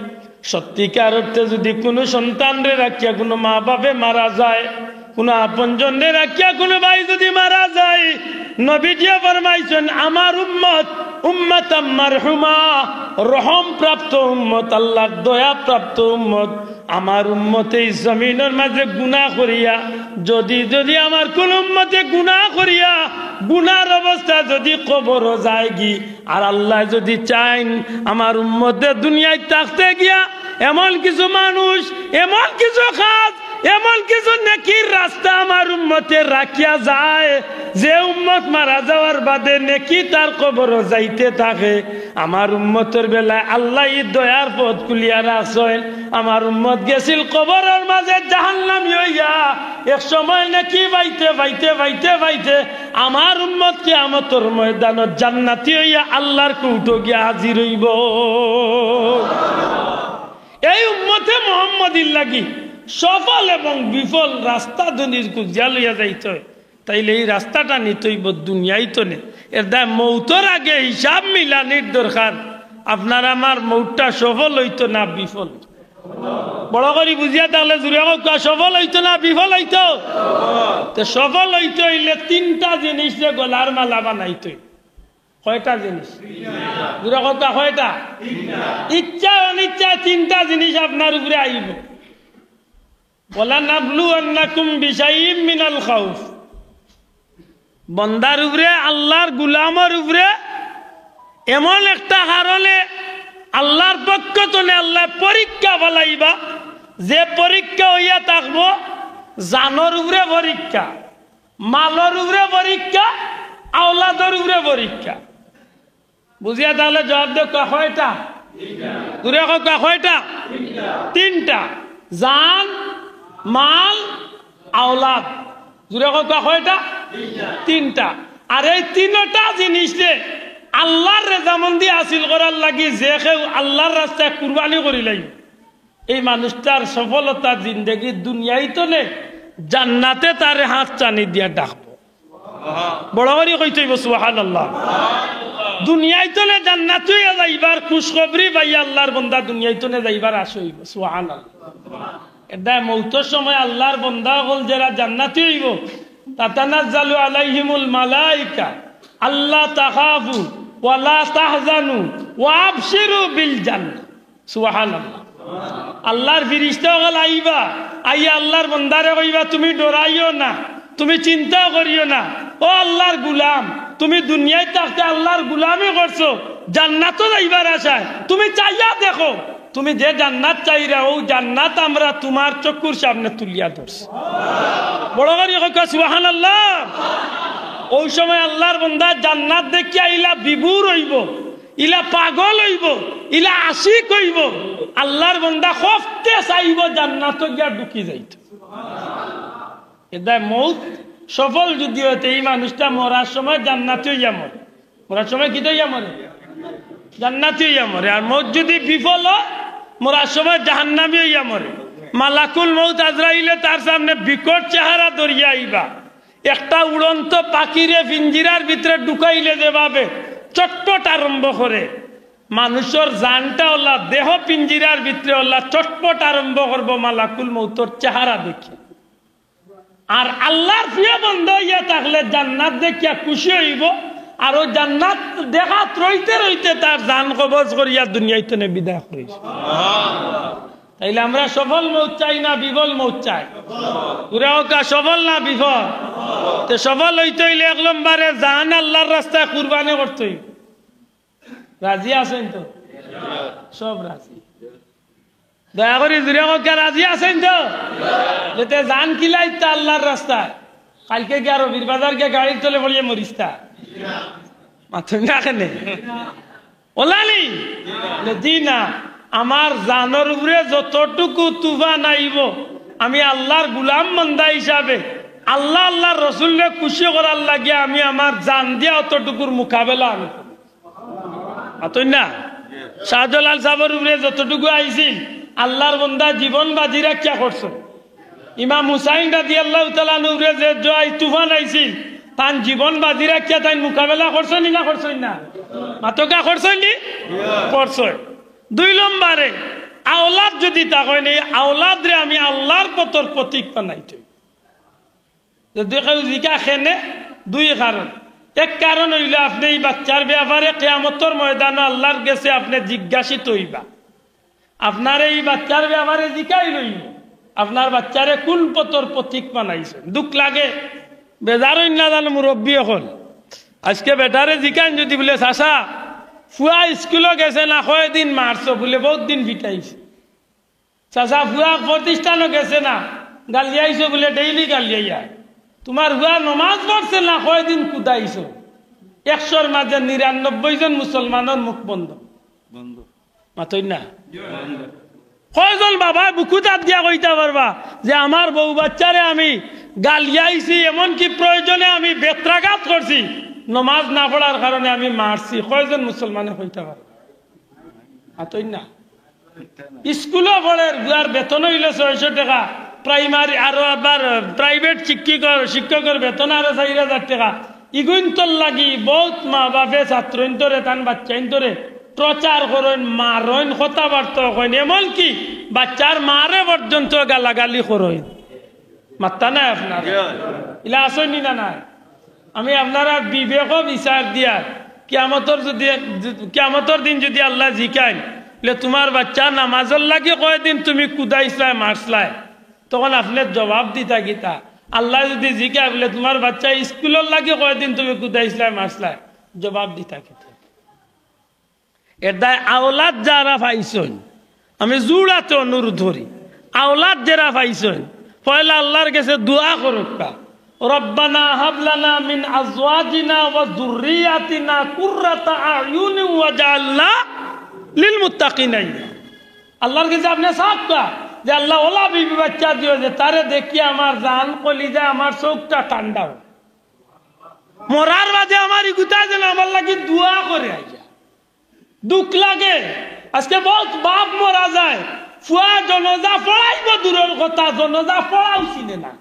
সত্যিকার অর্থে যদি কুনু সন্তানরে রাখিয়া কুনু মা বাপে মারা যায়, কুনু আপনজনরে রাখিয়া কুনু ভাই যদি মারা যায়, নবীজিয়ে ফরমাইছইন, "আমার উম্মত, উম্মাতাম মারহুমা, রহমপ্রাপ্ত উম্মত, আল্লার দয়াপ্রাপ্ত উম্মত, আমার উম্মতে ই জমিনর মাঝে গুনা করিয়া যদি, যদি আমার কুনু উম্মতে গুনাহ করিয়া, গুনার অবস্থা যদি কবরো যায়গি, আর আল্লায় যদি চাইন আমার উম্মতে দুনিয়াত থাকতে গিয়া এমন কিছু মানুষ, এমন কিছু কাজ, এমন কিছু নেকির রাস্তা আমার উম্মতে রাখিয়া যায়, যে উম্মত মারা যাওয়ার বাদে নেকি তার কবরো যাইতে থাকে, আমার উম্মতর বেলায় আল্লায় ই দয়ার পথ খুলিয়া রাখছইন। আমার উম্মত গেছিল কবরর মাঝে জাহান্নামী অইয়া, এক সময় নেকি পাইতে, পাইতে, পাইতে, পাইতে আমার উম্মত কিয়ামতর ময়দানো জান্নাতি অইয়া আল্লার কুর্টো গিয়া হাজির অইবো। এই উম্মতে মুহাম্মদীর লাগি সফল এবং বিফল রাস্তা দুনির খুজিয়া লইয়া যাইতে অয়। তাইলে ই রাস্তাটা নিতে অইবো দুনিয়াইতনে। এর দায় মৌতর আগে হিসাব মিলানির দরকার। আপনার আমার মৌতটা সফল অইতো না বিফল? বড় করি বুঝিয়া থাকলে জুরে কউক্কা, সফল অইতো না বিফল অইতো? তে সফল অইতে অইলে তিনটা জিনিস যে গলার মালা বানাইতে অইবো। কয়টা জিনিস? জুরে কউক্কা, কয়টা? ইচ্ছা অনিচ্ছা তিনটা জিনিস আপনার উপরে আইবো। "ওয়ালানাবলুওয়ান্নাকুম বিশাইইম মিনাল খাউফ।" বন্দার উপরে, আল্লার গুলামর উপরে এমন একটা কারণে আল্লার পক্ষ তনে আল্লায় পরীক্ষা ফালাইবা, যে পরীক্ষা অইয়া থাকবো জানর উপরে পরীক্ষা, মালর উপরে পরীক্ষা, আওলাদর উপরে পরীক্ষা। বুঝিয়া থাকলে জবাব দেউক্কা, কয়টা? জুরে কউক্কা, কয়টা? তিনটা। জান, মাল, আওলাদ। জুরে কউক্কা, কয়টা? তিনটা। আর এই তিনটা জিনিসরে আল্লার রেজামন্দি হাসিল করার লাগি যে কেউ আল্লার রাস্তায় কুরবানি করিলাইবো, এই মানুষটার সফলতা জিন্দেগি দুনিয়াইতনে, জান্নাতে তারে হাত চানি দিয়া ডাকবো। বড় করি কইতে অইবো সুবহানাল্লাহ। দুনিয়াইতনে জান্নাতি অইয়া যাইবার খুশখবরি পাইয়া আল্লার বন্দা দুনিয়াইতনে যাইবার আশা অইবো। সুবহানাল্লাহ। এর দায় মৌতর সময় আল্লার বন্দা অকল যেরা জান্নাতি অইবো, তাতানাজ্জালু আলাইহিমুল মালাইকা আল্লা তাখাফু ওয়া লা তাহজানু ওয়া আবশিরু বিল জান্নাহ। সুবহানাল্লাহ। আল্লার ফিরিস্তা অকল আইবা, আইয়া আল্লার বন্দারে কইবা, "তুমি ডরাইও না, তুমি চিন্তাও করিও না। ও আল্লার গুলাম, তুমি দুনিয়াত থাকতে আল্লার গুলামি করছো, জান্নাতো যাইবার আশায়। তুমি চাইয়া দেখো, তুমি যে জান্নাত চাইরা, অউ জান্নাত আমরা তুমার চক্ষুর সামনে তুলিয়া ধরছি।" বড় করি কউক্কা সুবহানাল্লাহ। অউ সময় আল্লার বন্দা জান্নাত দেখিয়া ইলা বিভোর অইবো, ইলা পাগল অইবো, ইলা আশিক অইবো। আল্লার বন্দা খফতে চাইবো জান্নাতো গিয়া ঢুকি যাইতো। এর দায় মৌত সফল যুদি অয় তে ই মানুষটা মরার সময় জান্নাতি অইয়া মরে। মরার সময় কিতা অইয়া মরে? জান্নাতি অইয়া মরে। আর মৌত যুদি বিফল অয়, মরার সময় জাহান্নামি অইয়া মরে। মালাকুল মৌত আজরাইলে তার সামনে বিকট চেহারা ধরিয়া আইবা। একটা উড়ন্ত পাখিরে পিঞ্জিরার ভিতরে ঢুকাইলে যেভাবে চটপট আরম্ভ করে, মানুষর জানটা অলা, দেহ পিঞ্জিরার ভিতরে অলা চটপট আরম্ভ করবো মালাকুল মৌতর চেহারা দেখি। আর আল্লার প্রিয় বন্দা অইয়া থাকলে জান্নাত দেখিয়া খুশি অইবো, আর অউ জান্নাত দেখাত রইতে রইতে তার জান কবজ করিয়া দুনিয়াইতনে বিদায় করিস। তাইলে আমরা সফল মৌত চাই না বিফল মৌত চাই? জুরে কউক্কা, সফল না বিফল? তে সফল অইতে অইলে এক নম্বরে জান আল্লার রাস্তায় কুরবানি করতে অইবো। রাজি আছইন তো? সব রাজি। দয়া করি জুরে কউক্কা, রাজি আছইন তো? যেতে জান কিলাইতা আল্লার রাস্তায়। কাইলকে গিয়া রবির বাজার গিয়া গাড়ির তলে পড়িয়া মরিস্তা। মাতইন না কেনে? অলানি? জি না। আমার জানর উপরে যতটুকু তুফান আইবো, আমি আল্লার গুলাম বন্দা হিসাবে আল্লা, আল্লার রসুলরে খুশি করার লাগিয়া আমি আমার জান দিয়া অতটুকুর মোকাবেলা আমি করমু। মাতইন না? শাহজালাল সাবর উপরে যতটুকু আইছিল, আল্লার বন্দা জীবন বাজি রাখিয়া করছইন। ইমাম হুসাইন রাদিয়াল্লাহু তাআলা আনহুরে যে জয় তুফান আইছিল, তান জীবন বাজি রাখিয়া তাইন মোকাবেলা করছইন নি না করছইন না? মাতউক্কা, করছইন নি? করছইন। দুই নম্বরে, আওলাদ যুদি থাকইন, এই আওলাদরে আমি আল্লার পথর পথিক বানাইতে অইবো। যুদি কেউ জিকা কেনে, দুই কারণ। এক কারণ অইলো আপনে ই বাচ্চার ব্যাপারে কিয়ামতর ময়দানো আল্লার গেছে আপনে জিজ্ঞাসিত অইবা। আপনারে ই বাচ্চার ব্যাপারে জিকাইল অইবো। আপনার বাচ্চারে কুন পথর পথিক বানাইছইন? দুখ লাগে, বেজার অইন না জানো মুরব্বি অকল। আজকে বেটারে জিকাইন যুদি বুলে, "চাচা, ফুয়া ইস্কুলো গেছে না, কয়দিন মারছো?" বুলে, "বউত দিন পিটাইছি।" "চাচা, ফুয়া প্রতিষ্ঠানো গেছে না, গালিয়াইছো?" বুলে, "ডেইলি গালিয়াইয়া।" "তুমার ফুয়া নমাজ পড়ছে না, কয়দিন কুদাইছো?" একশোর মাঝে নিরানব্বই জন মুসলমানর মুখ বন্ধ। বন্ধ। মাতইন না। কয়জন বাবায় বুকুত আত দিয়া কইতা পারবা যে আমার বউ বাচ্চারে আমি গালিয়াইছি, এমনকি প্রয়োজনে আমি বেত্রাঘাত করছি, নমাজ না পড়ার কারণে আমি মারছি? কয়জন মুসলমানে কইতা পারবা? মাতইন না। ইস্কুলো পড়ের, ফুয়ার বেতন অইলো ছয়শো টেকা, প্রাইমারি আরো আবার প্রাইভেট শিক্ষকর, শিক্ষকর বেতন আরো চাইর হাজার টেকা। ইগুইন্তর লাগি বউত মা বাপে ছাত্রইন্তরে, তান বাচ্চাইন্তরে টর্চার করইন, মারইন, কথাবার্তা কইন, এমনকি বাচ্চার মারে পর্যন্ত গালাগালি করইন। মাত্তা নাই আপনার? ইলা আছইন নি না নাই? আমি আপনারার বিবেকো বিচার দিয়া কিয়ামতর যুদি, কিয়ামতর দিন যুদি আল্লায় জিকাইন, বুলে, "তুমার বাচ্চা নামাজর লাগি কয়দিন তুমি কুদাইছলায়, মারছলায়?" তখন আপনে জবাব দিতা কিতা? আল্লায় যুদি জিকায়, বুলে, "তুমার বাচ্চা ইস্কুলর লাগি কয়দিন তুমি কুদাইছলায়, মারছলায়?" জবাব দিতা কিতা? এর দায় আওলাদ যারা পাইছইন, আমি জুড়াতে অনুরোধ করি, আওলাদ যারা পাইছইন, পয়লা আল্লার গেছে দোয়া করউক্কা, "রব্বানা হাব লানা মিন আজওয়াজিনা ওয়া যুররিয়াতিনা কুররাতা আয়ুনিন ওয়াজআলনা লিল মুত্তাকিনা ইমামা।" আল্লার গেছে আপনে চাউক্কা যে, "আল্লা, অলা বিবি বাচ্চা দিও যে তারে দেখিয়া আমার জান, কলিজা, আমার চউখটা ঠান্ডা অয়।" মরার বাদে আমার ইগুতায় যেন আমার লাগি দোয়া করে আইয়া। দুখ লাগে। আজকে বউত বাপ মরা যায়, ফুয়া জনাজা পড়াইবো দূরর কথা, জনাজা পড়াও চিনে না।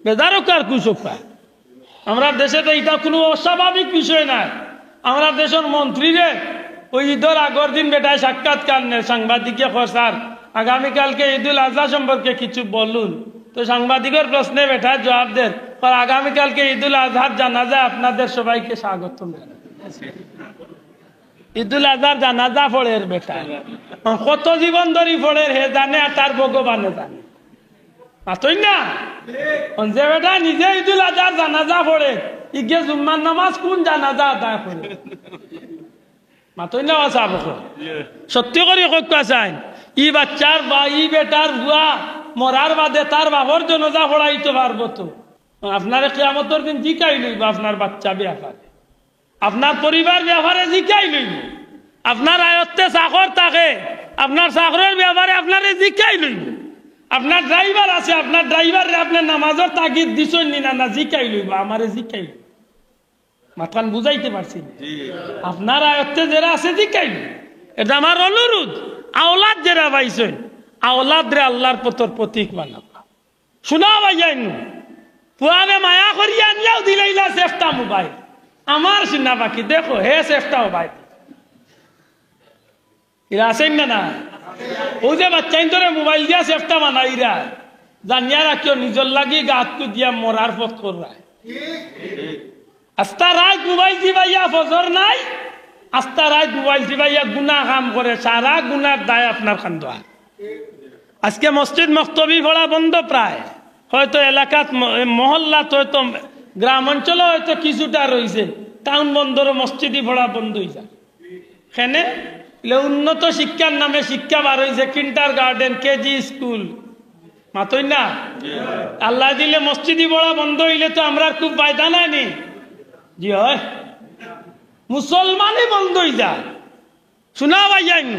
বেজারও কার কুসুপা। আমরার দেশে তো ইটা কুনু অস্বাভাবিক বিষয় নায়। আমরার দেশর মন্ত্রীরে ওই ইদর আগর দিন বেটায় সাক্ষাৎকার নের, সাংবাদিকে কর, "স্যার, আগামীকালকে ইদুল আজহা সম্পর্কে কিছু বলুন।" তো সাংবাদিকর প্রশ্নে বেটায় জবাব দের, কর, "আগামীকালকে ইদুল আজহার জানাজায় আপনাদের সবাইকে স্বাগতম জানাই।" ইদুল আজহার জানাজা পড়ের বেটায়। কত জীবন ধরি পড়ের হে জানে আর তার ভগবানে জানে। মাতইন না? অন যে বেটায় নিজে ইদুল আজহার জানাজা পড়ে, ইগে জুম্মার নামাজ কুন জানাজা আদায় করে? মাতইন না, ওয়া সাব অকল। সত্যি করি কউক্কা চাইন, ই বাচ্চার বা ই বেটার ফুয়া মরার বাদে তার বাপর জানাজা পড়াইতো পারবো তো? আপনারে কিয়ামতর দিন জিকাই লইবো আপনার বাচ্চা ব্যাপারে। আপনার পরিবার ব্যাপারে জিকাই লইবো। আপনার আয়ত্তে চাকর থাকে, আপনার চাকরর ব্যাপারে আপনারে জিকাই লইবো। আপনার ড্রাইভার আছে, আপনার ড্রাইভাররে আপনে নামাজর তাগিদ দিছইন নি না, না জিকাই লইবো, আমারে জিকাই লইবো। মাতখান বুঝাইতে পারছি নি? আপনার আয়ত্তে যেরা আছে জিকাই লইবো। এটা আমার অনুরোধ, আওলাদ যেরা পাইছইন, আওলাদরে আল্লার পথর পথিক বানাও। শুনা ভাইয়াইন, পুয়ারে মায়া করি আনিয়াও দিলাইলা সেফটা মোবাইল। আমার শুনা বাকি দেখো, হে সেফটা মোবাইল। ইরা আছইন না না? অউ যে বাচ্চাইন্তরে মোবাইল দিয়া সেফটা বানাইরা, জানিয়া রাখিও নিজর লাগি গাত কুদিয়া মরার পথ কররায়। আস্তা রাইত মোবাইল টিপাইয়া ফজর নাই, আস্তা রাইত মোবাইল টিপাইয়া গুনা কাম করে, সারা গুনার দায় আপনার কান্দো। আজকে মসজিদ মক্তবি পড়া বন্ধ প্রায়, হয়তো এলাকাত ম-, মহল্লাত, হয়তো গ্রাম অঞ্চলো হয়তো কিছুটা রইছে, টাউন বন্দরো মসজিদি পড়া বন্ধ অইযায়। কেনে? ইলে উন্নত শিক্ষার নামে শিক্ষা বার অইছে, কিন্ডারগার্ডেন, কেজি স্কুল। মাতইন না? আল্লায় দিলে মসজিদি পড়া বন্ধ অইলে তো আমরার খুব ফায়দা নায় নি? জি অয়। মুসলমানি বন্ধ অইযায়। শুনা ভাইয়াইন,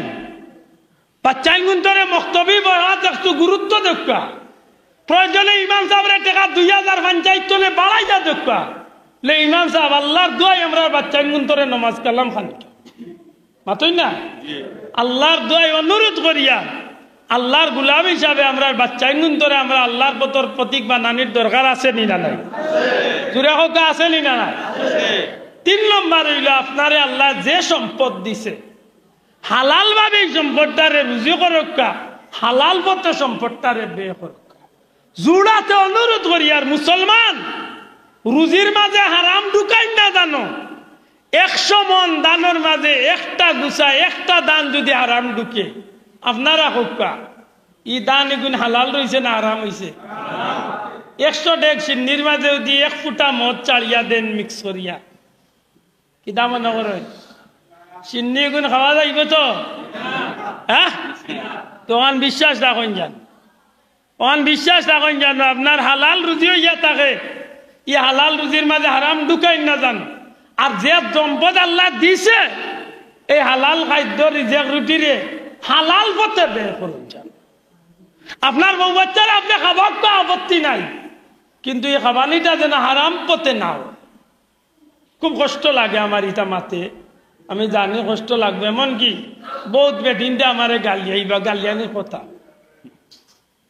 বাচ্চাইনগুন্তরে মক্তবি পড়াত একটু গুরুত্ব দেউক্কা। প্রয়োজনে ইমাম সাবরে টেকা দুই হাজার পঞ্চায়েত তনে বাড়াইয়া দেউক্কা। লে ইমাম সাব, আল্লার দোয়াই আমরার বাচ্চাইনগুন্তরে নমাজ কালাম খানি। মাতইন না? আল্লার দোয়াই অনুরোধ করিয়া, আল্লার গুলাম হিসাবে আমরার বাচ্চাইনগুন্তরে আমরা আল্লার পথর পথিক বানানির দরকার আছে নি না নাই? জুরে কউক্কা, আছে নি না নাই? তিন নম্বর অইলো, আপনারে আল্লায় যে সম্পদ দিছে, হালাল ভাবে ই সম্পদটারে রুজি করউক্কা, হালাল পথে সম্পদটারে ব্যয় করউক্কা। জুড়াতে অনুরোধ করি, আর মুসলমান, রুজির মাঝে হারাম ঢুকাইন না জানো। একশো মন ধানর মাঝে একটা গুছা, একটা ধান যুদি হারাম ঢুকে, আপনারা কউক্কা, ই ধান ইগুন হালাল রইছে না হারাম অইছে? একশো ডেগ শিন্নির মাঝে যদি এক ফুটা মদ চাড়িয়া দেইন মিক্স করিয়া, কিতা মনো করইন? শিন্নি ইগুন খাওয়া যাইবো তো? হ্যাঁ? তো অখান বিশ্বাস রাখইন যান, অখান বিশ্বাস রাখইন যান, আপনার হালাল রুজি অইয়া থাকে, ই হালাল রুজির মাঝে হারাম ঢুকাইন না যান। আর যে সম্পদ আল্লায় দিছে, এই হালাল খাদ্য রিজেক রুটিরে হালাল পথে ব্যয় করইন যান। আপনার বউ বাচ্চারে আপনে খাবাউক্কা, আপত্তি নাই, কিন্তু ই খাবানিটা যেন হারাম পথে না অয়। খুব কষ্ট লাগে আমার ইটা মাতে, আমি জানি কষ্ট লাগবো। এমনকি বউত বেটিন্তে আমারে গালিয়াইবা, গালিয়ানির কথা।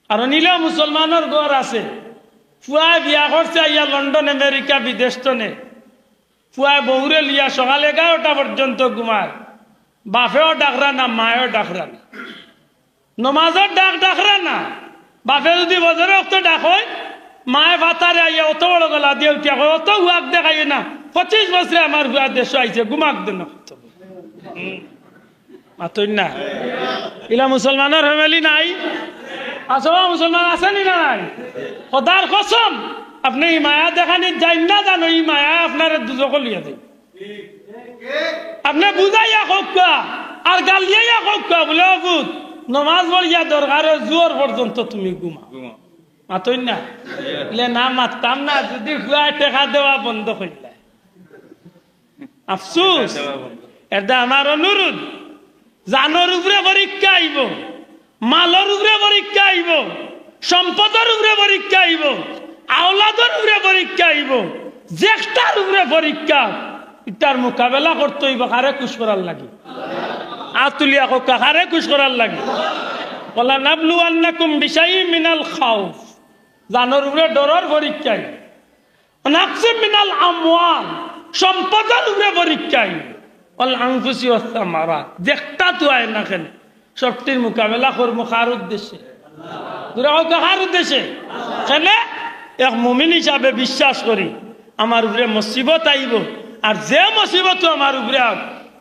আর অইলে মুসলমানর ঘর আছে, ফুয়ায় বিয়া করছে আইয়া লন্ডন, আমেরিকা, বিদেশ তনে, ফুয়ায় বউরে লইয়া সকাল এগারোটা পর্যন্ত ঘুমার, বাপেও ডাকরা না, মায়েও ডাকরা না। নমাজর ডাক ডাকরা না। বাপে যদি ফজরর অক্ত ডাকইন, মায়ে ফাতারে আইয়া অত বড় গলা দিয়া উঠিয়া কয়, "অত হুয়াক দেখাইও না, পঁচিশ বছরে আমার হুয়া দেশো আইছে, ঘুমাক দেন না।" মাতইন না। ইলা মুসলমানর ফ্যামিলি নাই? আছে বা মুসলমান, আছে নি না নাই? খোদার কসম, আপনে ই মায়া দেখানিত যাইন না জানো, ই মায়ায় আপনারে দুজখো লইয়া যাইবো। আপনে বুঝাইয়া কউক্কা, আর গালিয়াইয়া কউক্কা, বুলে, "ও পুত, নমাজ পড়িয়া দরকার অয়, জোহর পর্যন্ত তুমি ঘুমাও।" ঘুমাও। মাতইন না? বুলে, "না, মাততাম না, যদি ফুয়ায় টেকা দেওয়া বন্ধ করিলায়।" আফসুস। এরদায় আমার অনুরোধ, জানর উপরে পরীক্ষা আইবো, মালর উপরে পরীক্ষা আইবো, সম্পদর উপরে পরীক্ষা আইবো, আওলাদর উপরে পরীক্ষা আইবো, যেকটার উপরে পরীক্ষা, ইটার মোকাবেলা করতে অইবো। কারে খুশ করার লাগি? আত তুলিয়া কউক্কা, কারে খুশ করার লাগি? "ওয়ালানাবলুওয়ান্নাকুম বিশাইইম মিনাল খাউফ", জানর উপরে ডরর পরীক্ষা আইবো। নাকসিম মিনাল আমওয়াল, সম্পদর উপরে পরীক্ষা আইবো। ওয়াল আনফুসি ওয়াস সামারাত, যেকটা তো আয় না কেনে, সবটির মোকাবেলা করমু কার উদ্দেশ্যে? জোরে কউক্কা, কার উদ্দেশ্যে? কেনে? এক মুমিন হিসাবে বিশ্বাস করি, আমার উপরে মুসিবত আইবো, আর যে মুসিবত আমার উপরে আউক,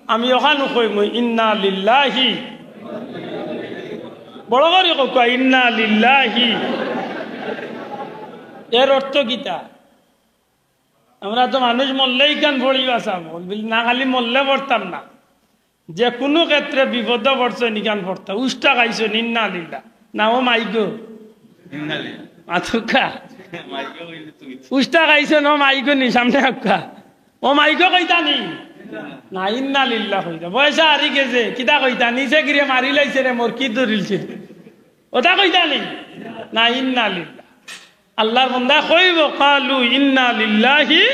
আমি অখানউ কইমু, "ইন্না লিল্লাহি।" বড় করি কউক্কা, "ইন্না লিল্লাহি।" এর অর্থ কিতা? আমরা তো মানুষ মরলেউ ইখান পড়ি বাঁচতাম, না খালি মরলে পড়তাম না, যে কুনু ক্ষেত্রে বিপদো পড়ছইন ইখান পড়তা, উষ্টা খাইছইন, ইন্না লিল্লাহ, না ও মাইগো। ইন্না লিল্লাহ। মাতউক্কা। মাইগো কইলে তুমি। উষ্টা খাইছইন, ও মাইগো নি, সামনে আউক্কা। ও মাইগো কইতা নি? না, ইন্না লিল্লাহ কইতা। বয়সে হারি গেছে, কিতা কইতা? নিচে গিরে মারিলাইছে রে, মোর কি ধরিলছে? ওটা কইতা নি? না, ইন্না লিল্লাহ। আল্লাহর বন্দা কইবো, "কালু ইন্না লিল্লাহি।"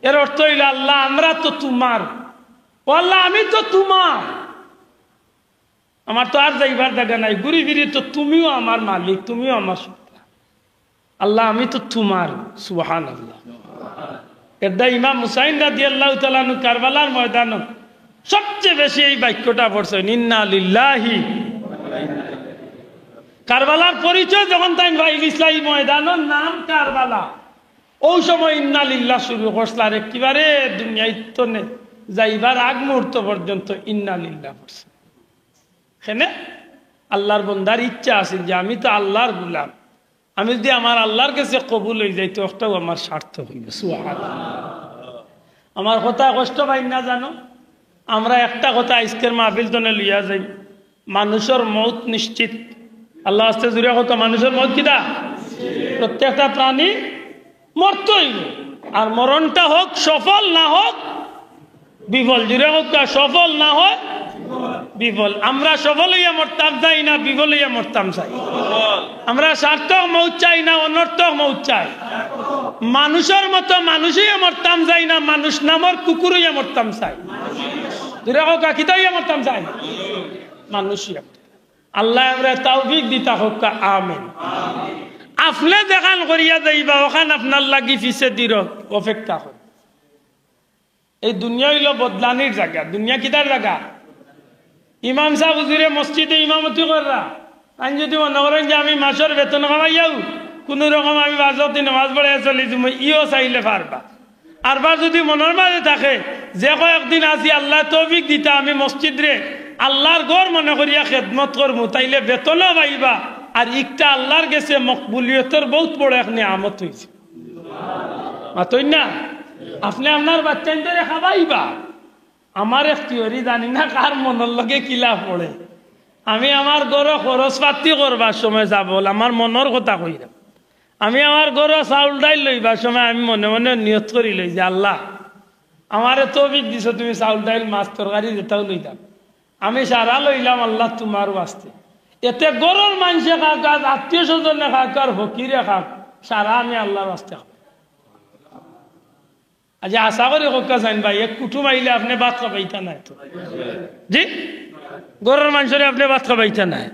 এর অর্থ অইলো, "আল্লাহ, আমরা তো তুমার। ও আল্লাহ, আমি তো তুমার। আমার তো আর যাইবার জাগা নাই। ঘুরি ফিরি তো তুমিও আমার মালিক, তুমিও আমার সত্তা।" আল্লাহ, আমি তো তুমার। সুবহানাল্লাহ। এরদায় ইমাম হুসাইন রাদিয়াল্লাহু তাআলা আনহু কারবালার ময়দানো সবচেয়ে বেশি এই বাক্যটা পড়ছইন, "ইন্না লিল্লাহি।" কারবালার পরিচয় যখন তাইন পাইলিছলা, ই ময়দানর নাম কারবালা, অউ সময় ইন্না লিল্লাহ শুরু করছলা, আর একেবারে দুনিয়াইত তনে যাইবার আগ মুহূর্ত পর্যন্ত ইন্না লিল্লাহ পড়ছইন। কেনে? আল্লাহর বন্দার ইচ্ছা আছিল যে আমি তো আল্লাহর গোলাম, আমি যদি আমার আল্লাহর গেছে কবুল অইযাই, তে অটাউ আমার সার্থক অইবো। সুবহানাল্লাহ। আমার কথায় কষ্ট পাইন না জানো? আমরা একটা কথা আইজকের মাহফিল তনে লইয়া যাই, মানুষর মউত নিশ্চিত। আল্লাহ আস্তে জুরে কউক্কা, মানুষর মউত কিতা? প্রত্যেকটা প্রাণী মরতে অইবো। আর মরণটা হোক সফল না হোক বিফল, জুরে কউক্কা, সফল না হয় বিফল। আমরা সফল অইয়া মরতাম চাই না বিফল অইয়া মরতাম চাই? আমরা সার্থক মউত চাই না অনর্থক মউত চাই? মানুষর মতো মানুষ অইয়া মরতাম চাই না মানুষ নামর কুকুর অইয়া মরতাম চাই? জুরে কউক্কা, কিতা অইয়া মরতাম চাই? মানুষ অইয়া। আল্লায় আমরারে তৌফিক দিতা কউক্কা, আমিন। আপনে যেখান করিয়া যাইবা, অখান আপনার লাগি পিছেদি অপেক্ষা করে। এই দুনিয়া অইলো বদলানির জাগা। দুনিয়া কিতার জাগা? ইমাম সাব হুজুরে মসজিদে ইমামতি কররা, তাইন যদি মনো করইন যে আমি মাসর বেতন কামাইয়াউ কুনু রকম আমি পাঁচ ওয়াক্ত নমাজ পড়িয়া চলি যিমু, ইও চাইলে পারবা। আরবার যদি মনর মাঝে থাকে যে কয়েকদিন আছি আল্লায় তৌফিক দিতা আমি মসজিদরে আল্লাহর ঘর মনে করিয়া খেদমত করমু, তাইলে বেতনও পাইবা, আর একটা আল্লাহর গেছে মকবুলিয়তর বউত বড় এক নিয়ামত অইছে। মাতইন না? আপনে আপনার বাচ্চাইন্তরে খাবাইবা। আমার এক থিওরি, জানি না কার মনর লগে কিলা পড়ে। আমি আমার ঘরো খরচ পাতি করবার সময় যা বল, আমার মনর কথা কইরাম। আমি আমার ঘরো চাউল ডাইল লইবার সময় আমি মনে মনে নিয়ত করি লই যে, "আল্লাহ, আমারে তৌফিক দিছো, তুমি চাউল ডাইল মাছ তরকারি যেতাউ লইতাম, আমি সারা লইলাম আল্লাহ তুমার ওয়াস্তে।" এতে ঘরর মানষে খাক, আর আত্মীয় স্বজনে খাক, আর ফকিরে খাক, সারা আমি আল্লাহর ওয়াস্তে খাই। আজ আশা করি কউক্কা চাইন ভাই, এক কুটুম আইলে আপনে ভাত খাবাইতা নায় তো? জি, ঘরর মানষরে আপনে ভাত খাবাইতা নায়,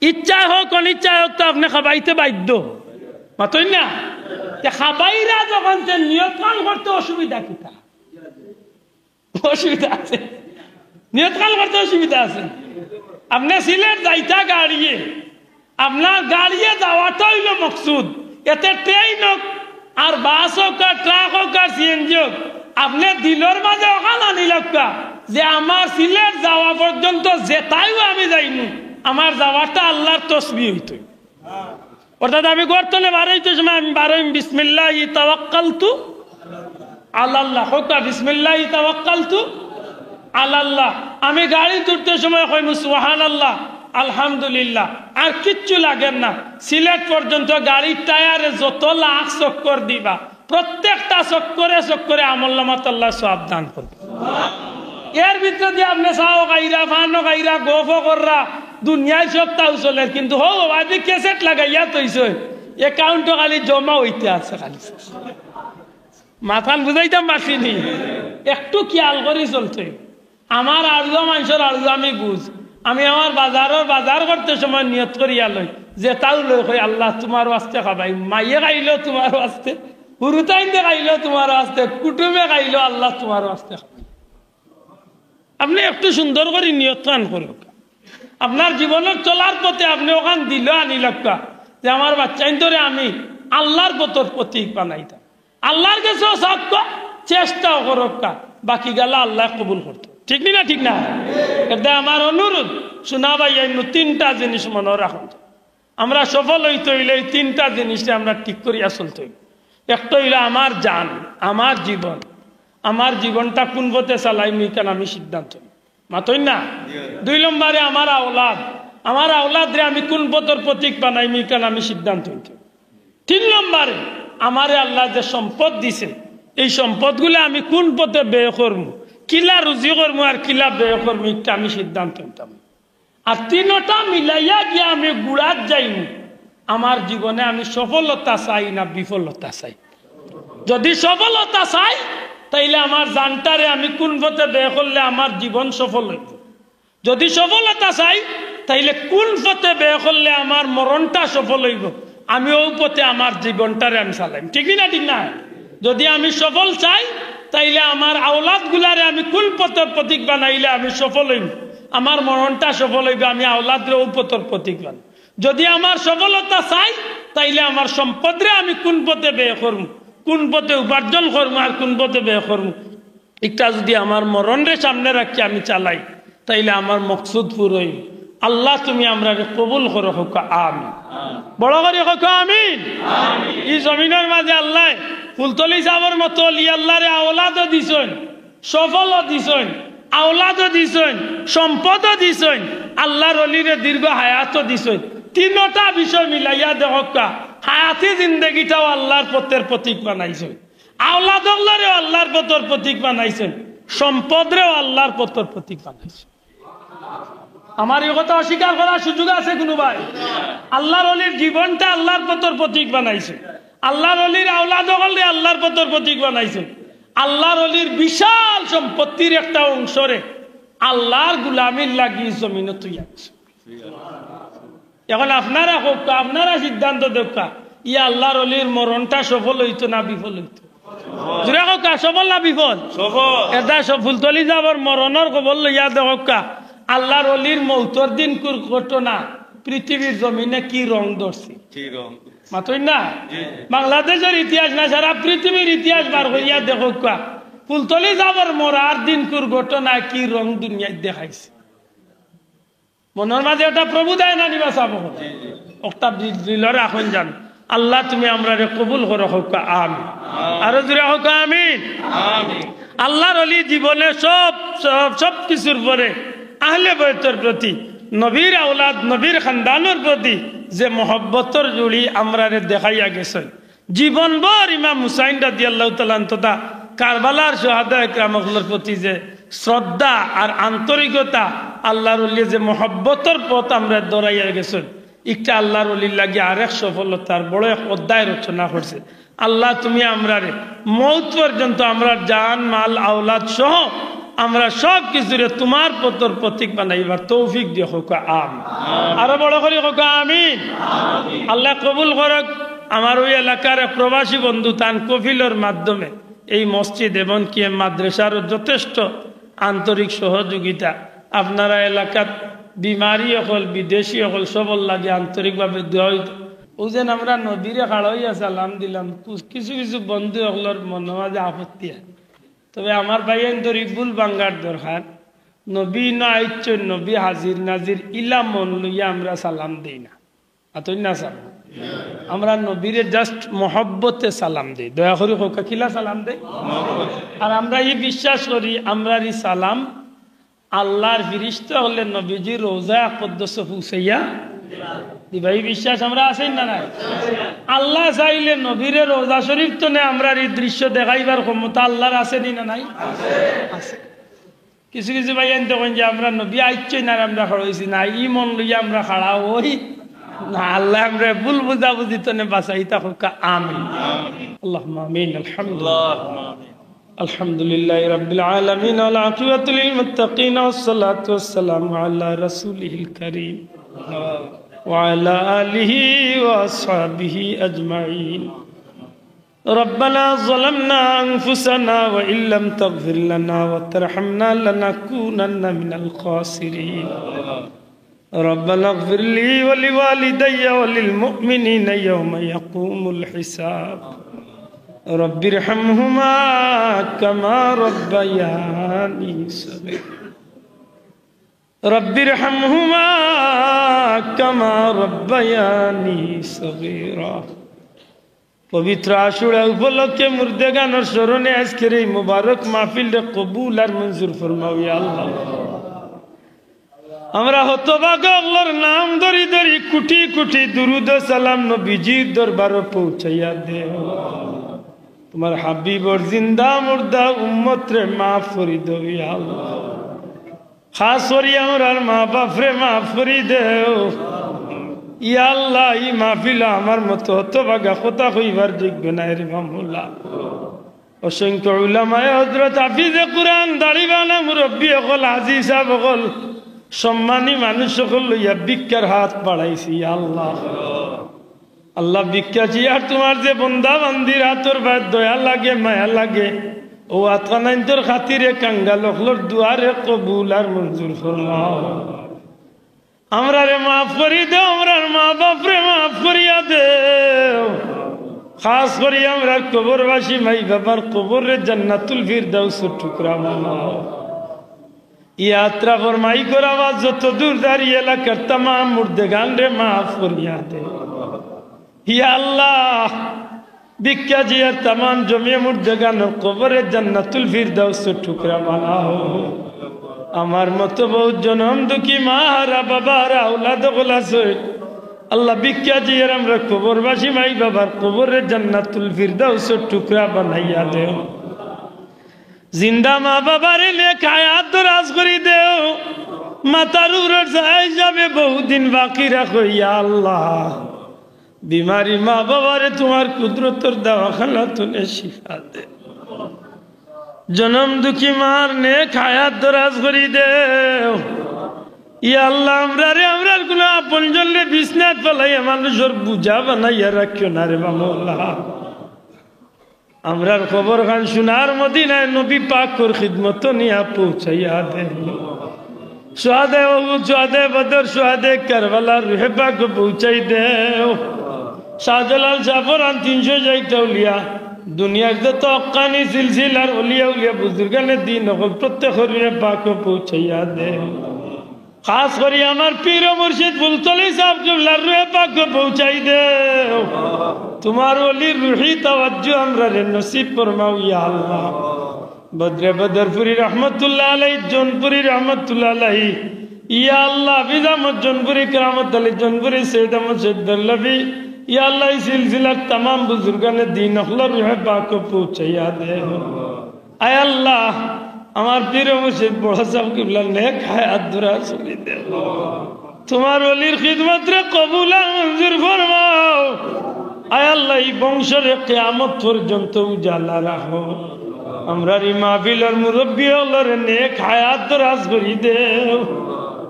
ইচ্ছায় হউক অনিচ্ছায় হউক, তো আপনে খাবাইতে বাধ্য। মাতইন না? তে খাবাইরা যখন, তে নিয়তখান করতে অসুবিধা কিতা? অসুবিধা আছে? নিয়তখান করতে অসুবিধা আছে? আপনে সিলেট যাইতা গাড়িয়ে, আপনার গাড়িয়ে যাওয়াটা অইলো মকসুদ। এতে ট্রেইন হউক, আর বাস হউক, আর ট্রাক হউক, আর সিএনজি হউক, আপনে দিলর মাঝে অখান আনিলাউক্কা যে আমার সিলেট যাওয়া পর্যন্ত যেতাইও আমি যাইমু, আমার যাওয়াটা আল্লাহর তসবি অইতো। অর্থাৎ আমি ঘর তনে বারইতে সময় আমি বারইমু, "বিসমিল্লাহি তাওয়াক্কালতু আলাল্লাহ।" কউক্কা, "বিসমিল্লাহি তাওয়াক্কালতু আলাল্লাহ।" আমি গাড়িত উঠতে সময় কইমু, "সুবহানাল্লাহ, আলহামদুলিল্লাহ।" আর কিচ্ছু লাগের না। সিলেট পর্যন্ত গাড়ির টায়ারে যত লাখ চক্কর দিবা, প্রত্যেকটা চক্করে চক্করে আমলনামাত আল্লায় সওয়াব দান করবা। এর ভিতরে দি আপনে চাও খাইরা, পানও খাইরা, গফও কররা, দুনিয়ার সবতাউ চলের, কিন্তু হউ, আজি ক্যাসেট লাগাইয়া থইছইন, অ্যাকাউন্টো খালি জমা অইতে আছে খালি। মাতখান বুঝাইতাম পারছি নি? একটু খিয়াল করি চলতে। আমার আরজু, মানষর আরজু আমি বুঝ। আমি আমার বাজারর বাজার করতে সময় নিয়ত করিয়া লই, যেতাউ লই কই, "আল্লাহ, তুমার ওয়াস্তে খাবাইমু।" মাইয়ে খাইলেও তুমার ওয়াস্তে, হুরুতাইন্তে খাইলেও তুমার ওয়াস্তে, কুটুমে খাইলেও আল্লাহ তুমার ওয়াস্তে খাবাইমু। আপনে একটু সুন্দর করি নিয়তখান করউক্কা। আপনার জীবনর চলার পথে আপনে অখান দিলো আনিলাউক্কা যে আমার বাচ্চাইন্তরে আমি আল্লাহর পথর পথিক বানাইতাম। আল্লাহর গেছেও চাউক্কা, চেষ্টাও করউক্কা, বাকিগালা আল্লায় কবুল করতো। ঠিক নি না? ঠিক না? এরদায় আমার অনুরোধ, শুনা ভাইয়াইন, তিনটা জিনিস মনো রাখইন। আমরা সফল অইতে অইলে ই তিনটা জিনিসরে আমরা ঠিক করিয়া চলতে অইবো। একটা অইলো আমার জান, আমার জীবন, আমার জীবনটা কুন পথে চালাইমু ইখান আমি সিদ্ধান্ত নিমু। মাতইন না? দুই নম্বরে আমার আওলাদ, আমার আওলাদরে আমি কুন পথর পথিক বানাইমু ইখান আমি সিদ্ধান্ত নিমু। তিন নম্বরে আমারে আল্লায় যে সম্পদ দিছে, এই সম্পদগুলা আমি কুন পথে ব্যয় করমু, কিলা রুজি করমু আর কিলা ব্যয় করমু, ইটা আমি সিদ্ধান্ত নিতাম। আর তিনোটা মিলাইয়া গিয়া আমি গুড়াত যাইমু, আমার জীবনে আমি সফলতা চাই না বিফলতা চাই। যদি সফলতা চাই, তাইলে আমার জানটারে আমি কুন পথে ব্যয় করলে আমার জীবন সফল অইবো। যদি সফলতা চাই, তাইলে কুন পথে ব্যয় করলে আমার মরণটা সফল অইবো, আমি অউ পথে আমার জীবনটারে আমি চালাইমু। ঠিক নি না? ঠিক না? যদি আমি সফল চাই, তাইলে আমার আওলাদগুলারে আমি কুন পথর পথিক বানাইলে আমি সফল অইমু, আমার মরণটা সফল অইবো, আমি আওলাদরে অউ পথর পথিক বানাইমু। যদি আমার সফলতা চাই, তাইলে আমার সম্পদরে আমি কুন পথে ব্যয় করমু, কুন পথে উপার্জন করমু আর কুন পথে ব্যয় করমু, ইটা যদি আমার মরণরে সামনে রাখি আমি চালাই, তাইলে আমার মকসুদ পুরো অইবো। আল্লাহ, তুমি আমরারে কবুল করো, কউক্কা আমিন। বড় করি কউক্কা আমিন। ই জমিনর মাঝে আল্লায় ফুলতলি সাবর মতো অলি আল্লারে আওলাদও দিছইন, সফলও দিছইন, আওলাদও দিছইন, সম্পদও দিছইন, আল্লাহর অলিরে দীর্ঘ হায়াতও দিছইন। তিনোটা বিষয় মিলাইয়া দেখউক্কা, হায়াতি জিন্দেগিটাও আল্লাহর পথর পথিক বানাইছইন। আওলাদ অকলরেও আল্লাহর পথর পথিক বানাইছইন, সম্পদরেও আল্লাহর পথর পথিক বানাইছইন। আমার ই কথা অস্বীকার করার সুযোগ আছে কুনু ভাই? আল্লাহর অলির জীবনটা আল্লাহর পথর পথিক বানাইছইন, আল্লাহর অলির আওলাদ অকলরে আল্লাহর পথর পথিক বানাইছইন, আল্লাহর অলির বিশাল সম্পত্তির একটা অংশরে আল্লাহর গুলামির লাগি জমিনো থইয়া গেছইন। এখন আপনারা কউক্কা, আপনারা সিদ্ধান্ত দেউক্কা, ই আল্লাহর অলির মরণটা সফল অইতো না বিফল অইতো? জুরে কউক্কা, সফল না বিফল? সফল। এরদায় সব ফুলতলি সাবর মরণর খবর লইয়া দেখউক্কা, আল্লাহর অলির মউতর দিনকুর ঘটনা পৃথিবীর জমিনে কি রং ধরছে? কি রং? মাতইন না? জি। বাংলাদেশর ইতিহাস না, সারা পৃথিবীর ইতিহাস বার করিয়া দেখউক্কা, ফুলতলি সাবর মরার দিনকুর ঘটনায় কি রং দুনিয়াত দেখাইছে? মনর মাঝে একটা প্রভু দেয় না নিবা সাব। একটা দিল রাখইন যান। আল্লাহ, তুমি আমরারে কবুল করো, কউক্কা আমিন। আরো জোরে কউক্কা আমিন। আল্লাহর অলি জীবনে সব, সব, সব কিছুর পরে আহলে বয়তর প্রতি, নবীর আওলাদ, নবীর খানদানর প্রতি যে মহব্বতর জুড়ি আমরারে দেখাইয়া গেছইন, জীবনভর ইমাম হুসাইন রাদিয়াল্লাহু তাআলা আনহু তথা কারবালার শুহাদা একরাম অকলর প্রতি যে শ্রদ্ধা আর আন্তরিকতা, আল্লাহর অলিয়ে যে মহব্বতর পথ আমরারে ধরাইয়া গেছইন, ইটা আল্লাহর অলির লাগি আরেক সফলতার বড় এক অধ্যায় রচনা করছে। আল্লাহ, তুমি আমরারে মউত পর্যন্ত আমরার জান, মাল, আওলাদ সহ আমরা সব কিছুরে তুমার পথর প্রতীক বানাইবার তৌফিক দিও, কউক্কা আমিন। আরো বড় করি কউক্কা আমিন। আল্লাহ কবুল করউক। আমার ওই এলাকার এক প্রবাসী বন্ধু তান কফিলর মাধ্যমে এই মসজিদ এবং কি এ মাদ্রাসারও যথেষ্ট আন্তরিক সহযোগিতা। আপনারা এলাকাত বিমারি অকল, বিদেশি অকল সবর লাগি আন্তরিকভাবে দোয়া অইতো। অউ যেন আমরা নবীরে খাড়া অইয়া সালাম দিলাম, কিছু কিছু বন্ধু অকলর মনর মাঝে আপত্তি অয়। তবে আমার ভাইয়াইন্তর ইগুল ভাঙ্গার দরকার। নবী ইনো আইচ্ছইন, নবী হাজির নাজির, ইলা মন লইয়া আমরা সালাম দেই না। আতই না সালাম। আমরা নবীরে just মহব্বতে সালাম দেই। দয়া করি কউক্কা, কিলা সালাম দেই? আর আমরা ই বিশ্বাস করি, আমরার ই সালাম আল্লাহর ফিরিস্তা অকলে নবীজির রওজা আকদসো পৌঁছাইয়া দিবা। ই বিশ্বাস আমরার আছে না নাই? আল্লাহ চাইলে নবীরে রওজা শরীফ তনে আমরার ই দৃশ্য দেখাইবার ক্ষমতা আল্লাহর আছে নি না নাই? আছে। কিছু কিছু ভাইয়াইন্তে কইন যে আমরা নবী আইচ্ছইন আর আমরা খাড়া অইছি না, ই মন লইয়া আমরা খাড়া অই না। আল্লাহ আমরারে ভুল বুঝাবুঝি তনে বাঁচাইতা কউক্কা আমিন। আল্লাহুম্মা আমিন। আলহামদুলিল্লাহ। الحمد لله رب العالمين، والعاقبة للمتقين، والصلاة والسلام على رسوله الكريم وعلى آله وأصحابه أجمعين. ربنا ظلمنا أنفسنا وإن لم تغفر لنا وترحمنا لنكونن من الخاسرين. ربنا اغفر لي ولوالدي وللمؤمنين يوم يقوم الحساب. رب ارحمهما كما ربياني صغيرا. رب ارحمهما كما ربياني صغيرا. পবিত্র আশুরা উপলক্ষে মুর্দেগানর স্মরণে আজকের এই মুবারক মাহফিলরে কবুল আর মঞ্জুর ফরমাও, ইয়া আল্লাহ। আমরা হতভাগা অকলর নাম ধরি ধরি কুটি কুটি দুরুদ ও সালাম নবীজির দরবারো পৌঁছাইয়া দেও। তুমার হাবিবর জিন্দা মুর্দা উম্মতরে মাফ করি দেও, ইয়া আল্লাহ। খাস করি আমরার মা বাফরে মাফ করি দেও। ইয়া আল্লাহ, ই মাহফিলো আমার মতো হতভাগা কথা কইবার যোগ্য নাই রে মামুলা। অসংখ্য উলামায়ে হযরত হাফিজে কুরআন, দাড়িবানা মুরব্বি অকল, হাজি সাব অকল, সম্মানী মানুষ অকল লইয়া ভিক্ষার হাত বাড়াইছি, ইয়া আল্লাহ। আল্লাহ, ভিক্ষা চাইয়ার তুমার যে বন্দা বান্দির আতর বায় দয়া লাগে, মায়া লাগে, অউ আতখানাইন্তর খাতিরে কাঙ্গাল অকলর দোয়ারে কবুল আর মঞ্জুর ফরমাও। আমরারে মাফ করি দেও, আমরার মা বাফরে মাফ করিয়া দেও। খাস করি আমরার কবরবাসী মাই বাবার কবররে জান্নাতুল ফিরদাউসর টুকরা বানাও। ই আতরা ফরমাই করাবা যত দূর দারি এলাকার তামাম মুর্দেগানরে মাফ করিয়া দে। ইয়া আল্লাহ, ভিক্ষা চাইয়ার তামাম জমিয়ে মুর্দেগানর কবররে জান্নাতুল ফিরদাউসর টুকরা বানাও। আমার মতো বউত জনম দুঃখী মা হারা, বাবা হারা, আওলাদ অকল আছে। আল্লাহ, ভিক্ষা চাইয়ার আমরার কবরবাসী মাই বাবার কবররে জান্নাতুল ফিরদাউসর টুকরা বানাইয়া দেও। জিন্দা মা বাবারে নেক হায়াত দরাজ করি দেও। মাথার উপরর ছায়া হিসাবে বহুদিন বাকি রাখো, ইয়া আল্লাহ। বিমারি মা বাবারে তুমার কুদরতর দাওয়াখানা তনে শিফা দে। জনম দুঃখী মার নেক হায়াত দরাজ করি দেও। ইয়া আল্লাহ, আমরারে, আমরার কুনু আপনজনরে বিছনাত ফালাইয়া মানুষর বুঝা বানাইয়া রাখিও না রে বা মওলা। আমরার কবরখান সোনার মদিনায় নবী পাকর খিদমতো নিয়া পৌঁছাইয়া দেও। শুহাদায়ে উহুদ, শুহাদায়ে বদর, শুহাদায়ে কারবালার রুহে পাকো পৌঁছাই দেও। শাহজালাল শাহ পরান তিনশো ষাইট আউলিয়া, দুনিয়ার যত হক্কানি সিলসিলার অলিয়া উলিয়া বুজুর্গানে দিন অকল প্রত্যেকর রুহে পাকো পৌঁছাইয়া দেও। খাস করি আমার পীর ও মুর্শিদ ফুলতলি সাহেব কিবলার রুহে পাক পৌঁছাই দেও। তোমার ওলির রুহি তাওয়াজ্জু আমরারে নসিব ফরমাও ইয়া আল্লাহ। বদরে বদরপুরি রহমতুল্লাহ আলাইহি, জৌনপুরি রহমতুল্লাহ আলাইহি, ইয়া আল্লাহ, হাফিজ আহমদ জৌনপুরি, কেরামত আলী জৌনপুরি, সৈয়দ আহমদ সৈয়দ দেহলভী, ইয়া আল্লাহ, এই সিলসিলার তামাম বুজুর্গানে দ্বীন অকলর রুহে পাক পৌঁছাইয়া দেও। আয় আল্লাহ, আমার পীর ও মুর্শিদ বড় সাহেব কিবলার নেক হায়াত দরাজ করি দেও। তোমার ওলির খিদমতরে কবুল আর মঞ্জুর ফরমাও। আয় আল্লাহ, এই বংশরে কিয়ামত পর্যন্ত উজালা রাখো। আমরার ই মাহফিলর মুরব্বি অকলরে নেক হায়াত দরাজ করি দেও।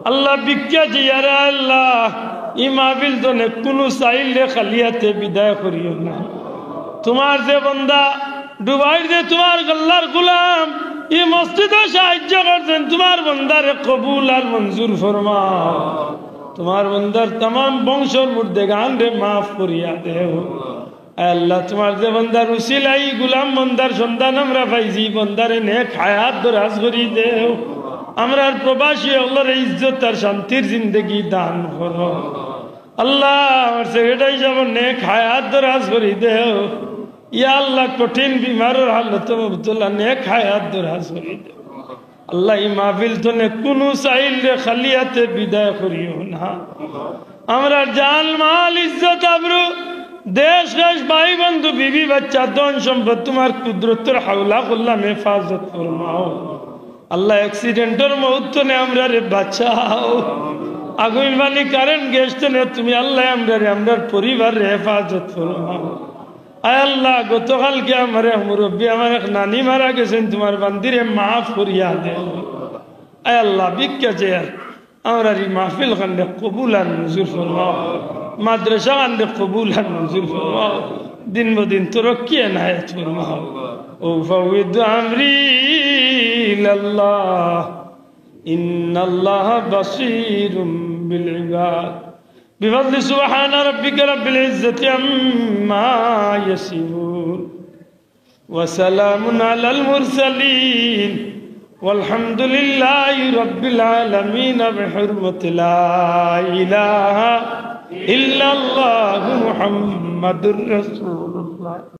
আল্লাহ, ভিক্ষা চাইয়ার আল্লাহ, ই মাহফিল থনে কুনু সাইলরে খালি আতে বিদায় করিও না। তোমার যে বন্দা ডুবাইর যে তোমার আল্লাহর গোলাম, ই মসজিদো সাহায্য করছইন, তোমার বন্দারে কবুল আর মঞ্জুর ফরমাও। তোমার বন্দার তামাম বংশর মুর্দেগানরে মাফ করিয়া দেও। আয় আল্লাহ, তোমার যে বন্দার উসিলাই গোলাম বন্দার সন্ধান আমরা পাইছি, বন্দারে নেক হায়াত দরাজ করি দেও। আমরার প্রবাসী অকলরে ইজ্জত আর শান্তির জিন্দেগি দান করো। আল্লাহ, আমার সেক্রেটারি সাহেবর নেক হায়াত দরাজ করি দেও। ইয়া আল্লাহ, কঠিন বিমারর হালতো মুবতলা, নেক হায়াত দরাজ করি দেও। আল্লাহ, ই মাহফিল থনে কুনু সাইলরে খালি আতে বিদায় করিও না। আমরার জান, মাল, ইজ্জত, আবরু, দেশ, দেশ, ভাই, বন্ধু, বিবি, বাচ্চা, ধন, সম্পদ, তোমার কুদরতর হাওলা করলাম, হেফাজত ফরমাও। আল্লাহ, অ্যাক্সিডেন্টর মউত থনে আমরারে বাঁচাও। আগুন, পানি, কারেন্ট, গ্যাস থনে তুমি আল্লাহ আমরারে, আমরার পরিবাররে হেফাজত ফরমাও। আয় আল্লাহ, গতকালকে আমার এক মুরব্বি, আমার এক নানি মারা গেছইন, তোমার বান্দিরে মাফ করিয়া দেও। আয় আল্লাহ, ভিক্ষা চাইয়ার আমরার ই মাহফিল খানরে কবুল আর মঞ্জুর ফরমাও, মাদ্রাসা খানরে কবুল আর মঞ্জুর ফরমাও, দিন বদিন তরক্কি এনায়েত ফরমাও। أفوض أمري إلى الله إن الله بصير بالعباد. بفضل سبحان ربك رب العزة عما يصفون وسلام على المرسلين والحمد لله رب العالمين بحرمة لا إله إلا الله محمد رسول الله.